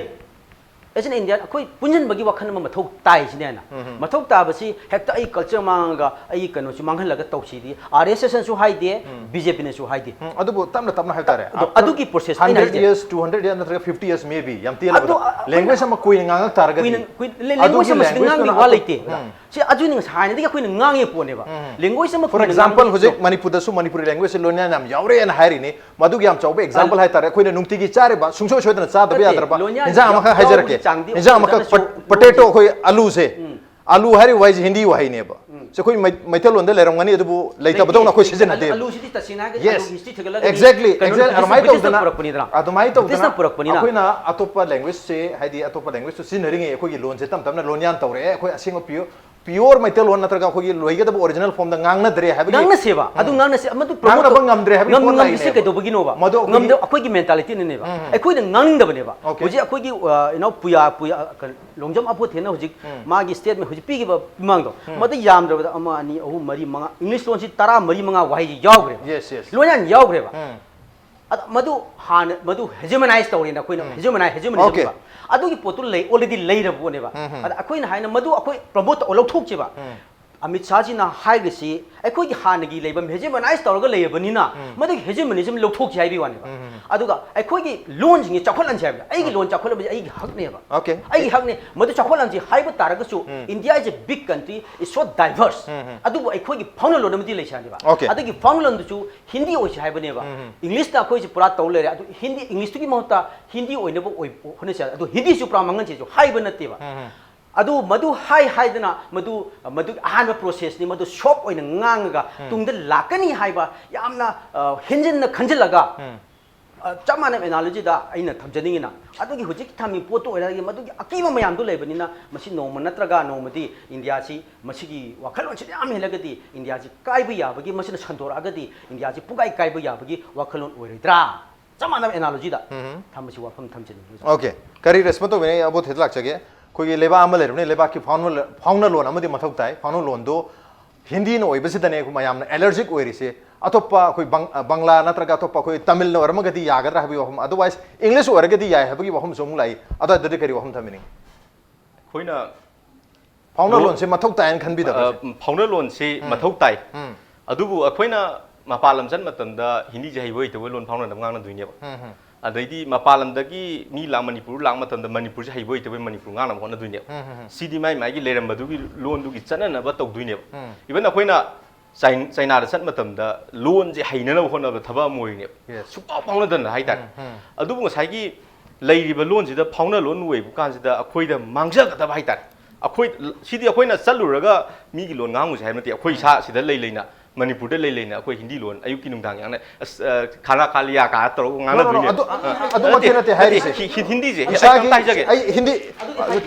as an Indian, ꯑꯩꯈꯣꯏ ꯄꯨꯟꯁꯤꯟꯕꯒꯤ ꯋꯥꯈꯜ ꯑꯃ ꯃꯊꯧ ꯇꯥꯏ ꯁꯤꯅꯦꯅ. ꯃꯊꯧ ꯇꯥꯕꯁꯤ ꯍꯦꯛꯇ ꯑꯩ culture ꯃꯥꯡꯉꯒ ꯑꯩ ꯀꯩꯅꯣꯁꯤ ꯃꯥꯡꯍꯜꯂꯒ ꯇꯧꯁꯤꯗꯤ, ꯑꯥꯔ ꯑꯦꯁ ꯑꯦꯁꯅꯁꯨ ꯍꯥꯏꯗꯦ, ꯕꯤ ꯖꯦ ꯄꯤꯅꯁꯨ ꯍꯥꯏꯗꯦ. ꯎꯝ, ꯑꯗꯨꯕꯨ ꯇꯞꯅ ꯇꯞꯅ ꯍꯥꯏꯕ ꯇꯥꯔꯦ. ꯑꯗꯣ ꯑꯗꯨꯒꯤ process ꯑꯩꯅ hundred ꯍꯥꯏꯁꯦ. Years, two hundred years ꯅꯠꯇ꯭ꯔꯒ fifty years maybe, ꯌꯥꯝ ꯇꯦꯜꯂꯕꯗ ꯑꯗꯣ, ꯑ, language ꯑꯃ ꯀꯨꯏꯅ ꯉꯥꯡꯉꯛ ꯇꯥꯔꯒꯗꯤ, ꯀꯨꯏꯅ- ꯀꯨꯏ- language ꯑꯗꯨꯒꯤ ꯑꯃꯁꯤꯗꯤ language ꯉꯥꯡꯗꯦ ꯇꯨꯅ ꯋꯥ ꯑꯇꯣꯞ- ꯂꯩꯇꯦ. ꯎꯝ. ꯁꯤ ꯑꯗꯨꯅꯤ ꯉꯁꯥꯏ ꯍꯥꯟꯅꯗꯒꯤ ꯑꯩꯈꯣꯏꯅ ꯉꯥꯡꯉꯤ ꯄꯣꯠꯅꯦꯕ. Language ꯑꯃ For ꯀꯨꯏꯅ example, ꯉꯥꯡꯉꯤ- ꯍꯧꯖꯤꯛ ꯃꯅꯤꯄꯨꯔꯗꯁꯨ ꯃꯅꯤꯄꯨꯔꯤ language ꯁꯦ ꯂꯣꯟꯌꯥꯟ ꯌꯥꯝ ꯌꯥꯎꯔꯦꯅ ꯍꯥꯏꯔꯤꯅꯤ. ꯃꯗꯨꯒꯤ ꯌꯥꯝ ꯆꯥꯎꯕ example ꯍꯥꯏꯇꯥꯔꯦ, ꯑꯩꯈꯣꯏꯅ ꯅꯨꯡꯇꯤꯒꯤ ꯆꯥꯔꯤꯕ, ꯁꯨꯡꯁꯣꯏ ꯁꯣꯏꯗꯅ ꯆꯥꯗꯕ ꯅꯠꯇꯦ, ꯌꯥꯗ꯭ꯔꯕ ꯂꯣꯟꯌꯥꯟ ꯏꯟꯖꯥꯡ ꯑꯃꯈꯛ ꯌꯥꯎꯕꯒꯤ ꯍꯥꯏꯖꯔꯛꯀꯦ. ꯏꯟꯖꯥꯡ ꯑꯃꯈꯛ ꯐꯖꯅꯁꯨ potato, ꯑꯩꯈꯣꯏ ꯑꯂꯨꯁꯦ, ꯑꯂꯨ ꯍꯥꯏꯔꯤꯕ ꯋꯥꯍꯩꯁꯦ ꯍꯤꯟꯗꯤ ꯋꯥꯍꯩꯅꯦꯕ. ꯁꯤ ꯑꯩꯈꯣꯏ ꯃꯩ- ꯃꯩꯇꯩꯂꯣꯟꯗ ꯂꯩꯔꯝꯒꯅꯤ, ꯑꯗꯨꯕꯨ ꯂꯩꯇꯕꯗꯧꯅ ꯑꯩꯈꯣꯏ ꯁꯤꯖꯤꯟꯅꯗꯦꯕ. ꯑꯂꯨꯁꯤꯗꯤ ꯇꯁꯦꯡꯅ ꯍꯥꯏꯔꯒꯗꯤ Yes. ꯑꯂꯨꯒꯤ history ꯊꯤꯒꯠꯂꯒꯗꯤ Exactly, ꯀꯩꯅꯣ exactly. ꯑꯗꯨꯃꯥꯏꯅ British ꯅ ꯇꯧꯗꯅ, ꯄꯨꯔꯛꯄꯅꯤꯗꯅ. ꯑꯗꯨꯃꯥꯏꯅ ꯇꯧꯗꯅ British ꯅ ꯄꯨꯔꯛꯄꯅꯤꯅ. ꯑꯩꯈꯣꯏꯅ ꯑꯇꯣꯞꯄ language ꯁꯦ, ꯍꯥꯏꯗꯤ ꯑꯇꯣꯞꯄ language ꯁꯨ ꯁꯤꯖꯤꯟꯅꯔꯤꯉꯩ ꯑꯩꯈꯣꯏꯒꯤ ꯂꯣꯟꯁꯦ ꯇꯞ ꯇꯞꯅ ꯂꯣꯟꯌꯥꯟ ꯇꯧꯔꯛꯑꯦ, ꯑꯩꯈꯣꯏ ꯑꯁꯦꯡꯕ pure, pure ꯃꯩꯇꯩꯂꯣꯟ ꯅꯠꯇ꯭ꯔꯒ ꯑꯩꯈꯣꯏꯒꯤ ꯂꯣꯏꯒꯗꯕ original form ꯗ ꯉꯥꯡꯅꯗ꯭ꯔꯦ ꯍꯥꯏꯕꯒꯤ. ꯉꯥꯡꯅꯁꯦꯕ, ꯑꯗꯨ ꯉꯥꯡꯅꯁꯦ, ꯑꯃꯗꯨ promote ꯉꯥꯡꯅꯕ ꯇꯧ- ꯉꯝꯗ꯭ꯔꯦ ꯍꯥꯏꯕꯒꯤ ꯉꯝ- ꯄꯣꯠ ꯉꯝꯗ꯭ꯔꯤꯁꯦ ꯂꯥꯛꯏꯅꯦꯕ. ꯀꯩꯗꯧꯕꯒꯤꯅꯣꯕ? ꯃꯗꯨ ꯑꯩꯈꯣꯏꯒꯤ ꯉꯝꯗ- ꯑꯩꯈꯣꯏꯒꯤ mentality ꯅꯅꯦꯕ. ꯑꯩꯈꯣꯏꯅ ꯉꯥꯡꯅꯤꯡꯗꯕꯅꯦꯕ. Okay. ꯍꯧꯖꯤꯛ ꯑꯩꯈꯣꯏꯒꯤ, ꯑ, ꯏꯅꯥꯎ ꯄꯨꯌꯥ, ꯄꯨꯌꯥ, ꯑ, ꯀꯩꯅꯣ, ꯂꯣꯡꯖꯝ ꯑꯕꯣꯊꯦꯅ ꯍꯧꯖꯤꯛ ꯃꯥꯒꯤ statement ꯍꯧꯖꯤꯛ ꯄꯤꯈꯤꯕ ꯃꯤꯃꯥꯡꯗꯣ, ꯃꯗꯨ ꯌꯥꯝꯗ꯭ꯔꯕꯗ ꯑꯃ, ꯑꯅꯤ, ꯑꯍꯨꯝ, ꯃꯔꯤ, ꯃꯉꯥ, English ꯂꯣꯟꯁꯤ ꯇꯔꯥ ꯃꯔꯤ, ꯃꯉꯥ ꯋꯥꯍꯩꯁꯤ ꯌꯥꯎꯈ꯭ꯔꯦꯕ. Yes, yes. ꯂꯣꯟꯌꯥꯟ ꯌꯥꯎꯈ꯭ꯔꯦꯕ. ꯑꯗ ꯃꯗꯨ ꯍꯥꯟꯅ, ꯃꯗꯨ hegemonize ꯇꯧꯔꯦꯅ ꯑꯩꯈꯣꯏꯅ hegemonize, hegemonism Okay. ꯍꯥꯏꯕ ꯑꯗꯨꯒꯤ ꯄꯣꯠꯇꯨ ꯂꯩ, already ꯂꯩꯔꯕ ꯄꯣꯠꯅꯦꯕ. ꯑꯗ ꯑꯩꯈꯣꯏꯅ ꯍꯥꯏꯅ ꯃꯗꯨ ꯑꯩꯈꯣꯏ promote ꯇꯧ-, ꯂꯧꯊꯣꯛꯁꯦꯕ. ꯑꯃꯤꯠ ꯁꯥꯍꯖꯤꯅ ꯍꯥꯏꯔꯤꯁꯤ ꯑꯩꯈꯣꯏꯒꯤ ꯍꯥꯟꯅꯒꯤ ꯂꯩꯕ hegemonize ꯇꯧꯔꯒ ꯂꯩꯔꯕꯅꯤꯅ ꯃꯗꯨꯒꯤ hegemonism ꯂꯧꯊꯣꯛꯁꯤ ꯍꯥꯏꯕꯒꯤ ꯋꯥꯅꯦꯕ. ꯑꯗꯨꯒ ꯑꯩꯈꯣꯏꯒꯤ ꯂꯣꯟꯁꯤꯡꯁꯦ ꯆꯥꯎꯈꯠꯍꯟꯁꯦ ꯍꯥꯏꯕꯗ, ꯑꯩꯒꯤ ꯂꯣꯟ ꯆꯥꯎꯈꯠꯍꯟꯕꯁꯦ ꯑꯩꯒꯤ ꯍꯛꯅꯦꯕ꯫ Okay. ꯑꯩꯒꯤ ꯍꯛꯅꯦ, ꯃꯗꯨ ꯆꯥꯎꯈꯠꯍꯟꯁꯤ ꯍꯥꯏꯕ ꯇꯥꯔꯒꯁꯨ, India is a big country, it's so diverse. ꯑꯗꯨꯕꯨ ꯑꯩꯈꯣꯏꯒꯤ ꯐꯥꯎꯅ ꯂꯣꯟ ꯑꯃꯗꯤ ꯂꯩꯁꯦ ꯍꯥꯏꯕ꯫ Okay. ꯑꯗꯨꯒꯤ ꯐꯥꯎꯅ ꯂꯣꯟꯗꯨꯁꯨ ꯍꯤꯟꯗꯤ ꯑꯣꯏꯁꯦ ꯍꯥꯏꯕꯅꯦꯕ꯫ ꯏꯪꯂꯤꯁꯇ ꯑꯩꯈꯣꯏꯁꯦ ꯄꯨꯔꯥ ꯇꯧ ꯂꯩꯔꯦ꯫ ꯑꯗꯨ ꯍꯤꯟꯗꯤ, ꯏꯪꯂꯤꯁꯇꯨꯒꯤ ꯃꯍꯨꯠꯇ ꯍꯤꯟꯗꯤ ꯑꯣꯏꯅꯕ ꯑꯣꯏ-, ꯍꯣꯠꯅꯁꯦ꯫ ꯑꯗꯨ ꯍꯤꯟꯗꯤꯁꯨ ꯄꯨꯔꯥ ꯃꯥꯡꯍꯟꯁꯦꯁꯨ ꯍꯥꯏꯕ ꯅꯠꯇꯦꯕ꯫ ꯑꯗꯨ ꯃꯗꯨ ꯍꯥꯏ ꯍꯥꯏꯗꯅ ꯃꯗꯨ, ꯃꯗꯨꯒꯤ ꯑꯍꯥꯟꯕ processꯅꯤ, ꯃꯗꯨ soft ꯑꯣꯏꯅ ꯉꯥꯡꯉꯒ ꯇꯨꯡꯗ ꯂꯥꯛꯀꯅꯤ ꯍꯥꯏꯕ ꯌꯥꯝꯅ, ꯑ, ꯍꯦꯟꯖꯤꯟꯅ ꯈꯟꯖꯤꯜꯂꯒ, ꯑ, ꯆꯞ ꯃꯥꯟꯅꯕ analogyꯗ ꯑꯩꯅ ꯊꯝꯖꯅꯤꯡꯉꯤꯅ, ꯑꯗꯨꯒꯤ ꯍꯧꯖꯤꯛ ꯊꯝꯃꯤ ꯄꯣꯠꯇꯨ ꯑꯣꯏꯔꯒꯗꯤ ꯃꯗꯨꯒꯤ ꯑꯀꯤꯕ ꯃꯌꯥꯝꯗꯨ ꯂꯩꯕꯅꯤꯅ, ꯃꯁꯤ ꯅꯣꯡꯃ ꯅꯠꯇ꯭ꯔꯒ ꯅꯣꯡꯃꯗꯤ ꯏꯟꯗꯤꯌꯥꯁꯤ ꯃꯁꯤꯒꯤ ꯋꯥꯈꯜꯂꯣꯟꯁꯤꯗ ꯌꯥꯝ ꯍꯦꯜꯂꯒꯗꯤ ꯏꯟꯗꯤꯌꯥꯁꯤ ꯀꯥꯏꯕ ꯌꯥꯕꯒꯤ, ꯃꯁꯤꯅ ꯁꯟꯗꯣꯔꯛꯑꯒꯗꯤ ꯏꯟꯗꯤꯌꯥꯁꯤ ꯄꯨꯡꯀꯥꯏ ꯀꯥꯏꯕ ꯌꯥꯕꯒꯤ ꯋꯥꯈꯜꯂꯣꯟ ꯑꯣꯏꯔꯣꯏꯗ꯭ꯔꯥ? ꯆꯞ ꯃꯥꯟꯅꯕ analogyꯗ ꯊꯝꯕꯁꯤ ꯋꯥꯐꯝ ꯊꯝꯖꯅꯤꯡꯉꯤ꯫ Okay, ꯀꯔꯤ response ꯇꯧꯕꯤꯅꯤ? ꯑꯕꯣ ꯊꯦꯠ ꯂꯥꯛꯆꯒꯦ꯫ ꯑꯩꯈꯣꯏꯒꯤ ꯂꯩꯕꯥꯛ ꯑꯃ ꯂꯩꯔꯕꯅꯤ, ꯂꯩꯕꯥꯛꯀꯤ ꯐꯥꯎꯅ-, ꯐꯥꯎꯅ ꯂꯣꯟ ꯑꯃꯗꯤ ꯃꯊꯧ ꯇꯥꯏ꯫ ꯐꯥꯎꯅ ꯂꯣꯟꯗꯣ ꯍꯤꯟꯗꯤꯅ ꯑꯣꯏꯕꯁꯤꯗꯅꯦ ꯑꯩꯈꯣꯏ ꯃꯌꯥꯝꯅ allergic ꯑꯣꯏꯔꯤꯁꯦ꯫ ꯑꯇꯣꯞꯄ ꯑꯩꯈꯣꯏ ꯕꯪ-, ꯕꯪꯂꯥ ꯅꯠꯇ꯭ꯔꯒ ꯑꯇꯣꯞꯄ ꯑꯩꯈꯣꯏ ꯇꯥꯃꯤꯜꯅ ꯑꯣꯏꯔꯝꯃꯒꯗꯤ ꯌꯥꯒꯗ꯭ꯔꯥ ꯍꯥꯏꯕꯒꯤ ꯋꯥꯐꯝ, otherwise English ꯑꯣꯏꯔꯒꯗꯤ ꯌꯥꯏ ꯍꯥꯏꯕꯒꯤ ꯋꯥꯐꯝꯁꯨ ꯑꯃꯨꯛ ꯂꯥꯛꯏ꯫ ꯑꯗꯨꯋꯥꯏꯗꯗꯤ ꯀꯔꯤ ꯋꯥꯐꯝ ꯊꯝꯕꯤꯅꯤꯡꯉꯤ? ꯑꯩꯈꯣꯏꯅ ꯐꯥꯎꯅ ꯂꯣ-, ꯂꯣꯟꯁꯦ ꯃꯊꯧ ꯇꯥꯏꯅ ꯈꯟꯕꯤꯗꯕ꯭ꯔꯥ? ꯑ, ꯐꯥꯎꯅ ꯂꯣꯟꯁꯤ ꯃꯊꯧ ꯇꯥꯏ꯫ ꯑꯗꯨꯕꯨ ꯑꯩꯈꯣꯏꯅ ꯃꯄꯥꯟ ꯂꯝ ꯆꯠ ꯃꯇꯝꯗ ꯍꯤꯟꯗꯤꯁꯦ ꯍꯩꯕ ꯍꯩꯇꯕ ꯂꯣꯟ ꯐꯥꯎꯅꯗꯕ ꯉꯥꯡꯅꯗꯣꯏꯅꯦꯕ꯫ ꯑꯗꯩꯗꯤ ꯃꯄꯥꯟ ꯂꯝꯗꯒꯤ ꯃꯤ ꯂꯥꯛ ꯃꯅꯤꯄꯨꯔ ꯂꯥꯛ ꯃꯇꯝꯗ ꯃꯅꯤꯄꯨꯔꯁꯦ ꯍꯩꯕ ꯍꯩꯇꯕ ꯃꯅꯤꯄꯨꯔ ꯉꯥꯡꯅꯕ ꯍꯣꯠꯅꯗꯣꯏꯅꯦꯕ꯫ ꯁꯤꯗꯤ ꯃꯥꯏ ꯃꯥꯏꯒꯤ ꯂꯩꯔꯝꯕꯗꯨꯒꯤ ꯂꯣꯟꯗꯨꯒꯤ ꯆꯠꯅꯅꯕ ꯇꯧꯗꯣꯏꯅꯦꯕ꯫ Even ꯑꯩꯈꯣꯏꯅ ꯆꯥꯏ-, ꯆꯥꯏꯅꯥꯗ ꯆꯠ ꯃꯇꯝꯗ ꯂꯣꯟꯁꯦ ꯍꯩꯅꯅꯕ ꯍꯣꯠꯅꯕ ꯊꯕꯛ ꯑꯃ ꯑꯣꯏꯔꯤꯅꯦꯕ꯫ Yes. ꯁꯨꯡꯐꯥꯎ ꯐꯥꯎꯅꯗꯅ ꯍꯥꯏꯇꯥꯔꯦ꯫ ꯑꯗꯨꯕꯨ ꯉꯁꯥꯏꯒꯤ ꯂꯩꯔꯤꯕ ꯂꯣꯟꯁꯤꯗ ꯐꯥꯎꯅ ꯂꯣꯟ ꯑꯣꯏꯕ ꯀꯥꯟꯁꯤꯗ ꯑꯩꯈꯣꯏꯗ ꯃꯥꯡꯖꯒꯗꯕ ꯍꯥꯏꯇꯥꯔꯦ꯫ ꯑꯩꯈꯣꯏ, ꯁꯤꯗꯤ ꯑꯩꯈꯣꯏꯅ ꯆꯠꯂꯨꯔꯒ ꯃꯤꯒꯤ ꯂꯣꯟ ꯉꯥꯡꯉꯨꯁꯦ ꯍꯥꯏꯕ ꯅꯠꯇꯦ꯫ ꯑꯩꯈꯣꯏ ꯏꯁꯥ ꯁꯤꯗ ꯂꯩ ꯂꯩꯅ, ꯃꯅꯤꯄꯨꯔꯗ ꯂꯩ ꯂꯩꯅ ꯑꯩꯈꯣꯏ ꯍꯤꯟꯗꯤ ꯂꯣꯟ ꯑꯌꯨꯛꯀꯤ ꯅꯨꯡꯗꯥꯡ ꯌꯥꯝꯅ, ꯑꯁ, ꯑ, ꯈꯥꯅꯥ ꯈꯥꯂꯤꯌꯥ ꯀꯥ ꯇꯧꯔꯒ No, no, no, ꯉꯥꯡꯅꯗꯣꯏꯅꯦ꯫ ꯑꯗꯨ, ꯑ, ꯑꯗꯨꯃꯛꯇꯤ ꯅꯠꯇꯦ ꯍꯥꯏꯔꯤꯁꯦ꯫ ꯍꯤ-, ꯍꯤ-, ꯍꯤꯟꯗꯤꯁꯦ ꯏꯁꯥꯒꯤ, ꯑꯩ ꯍꯥꯏꯖꯒꯦ꯫ ꯑꯩ ꯍꯤꯟꯗꯤ,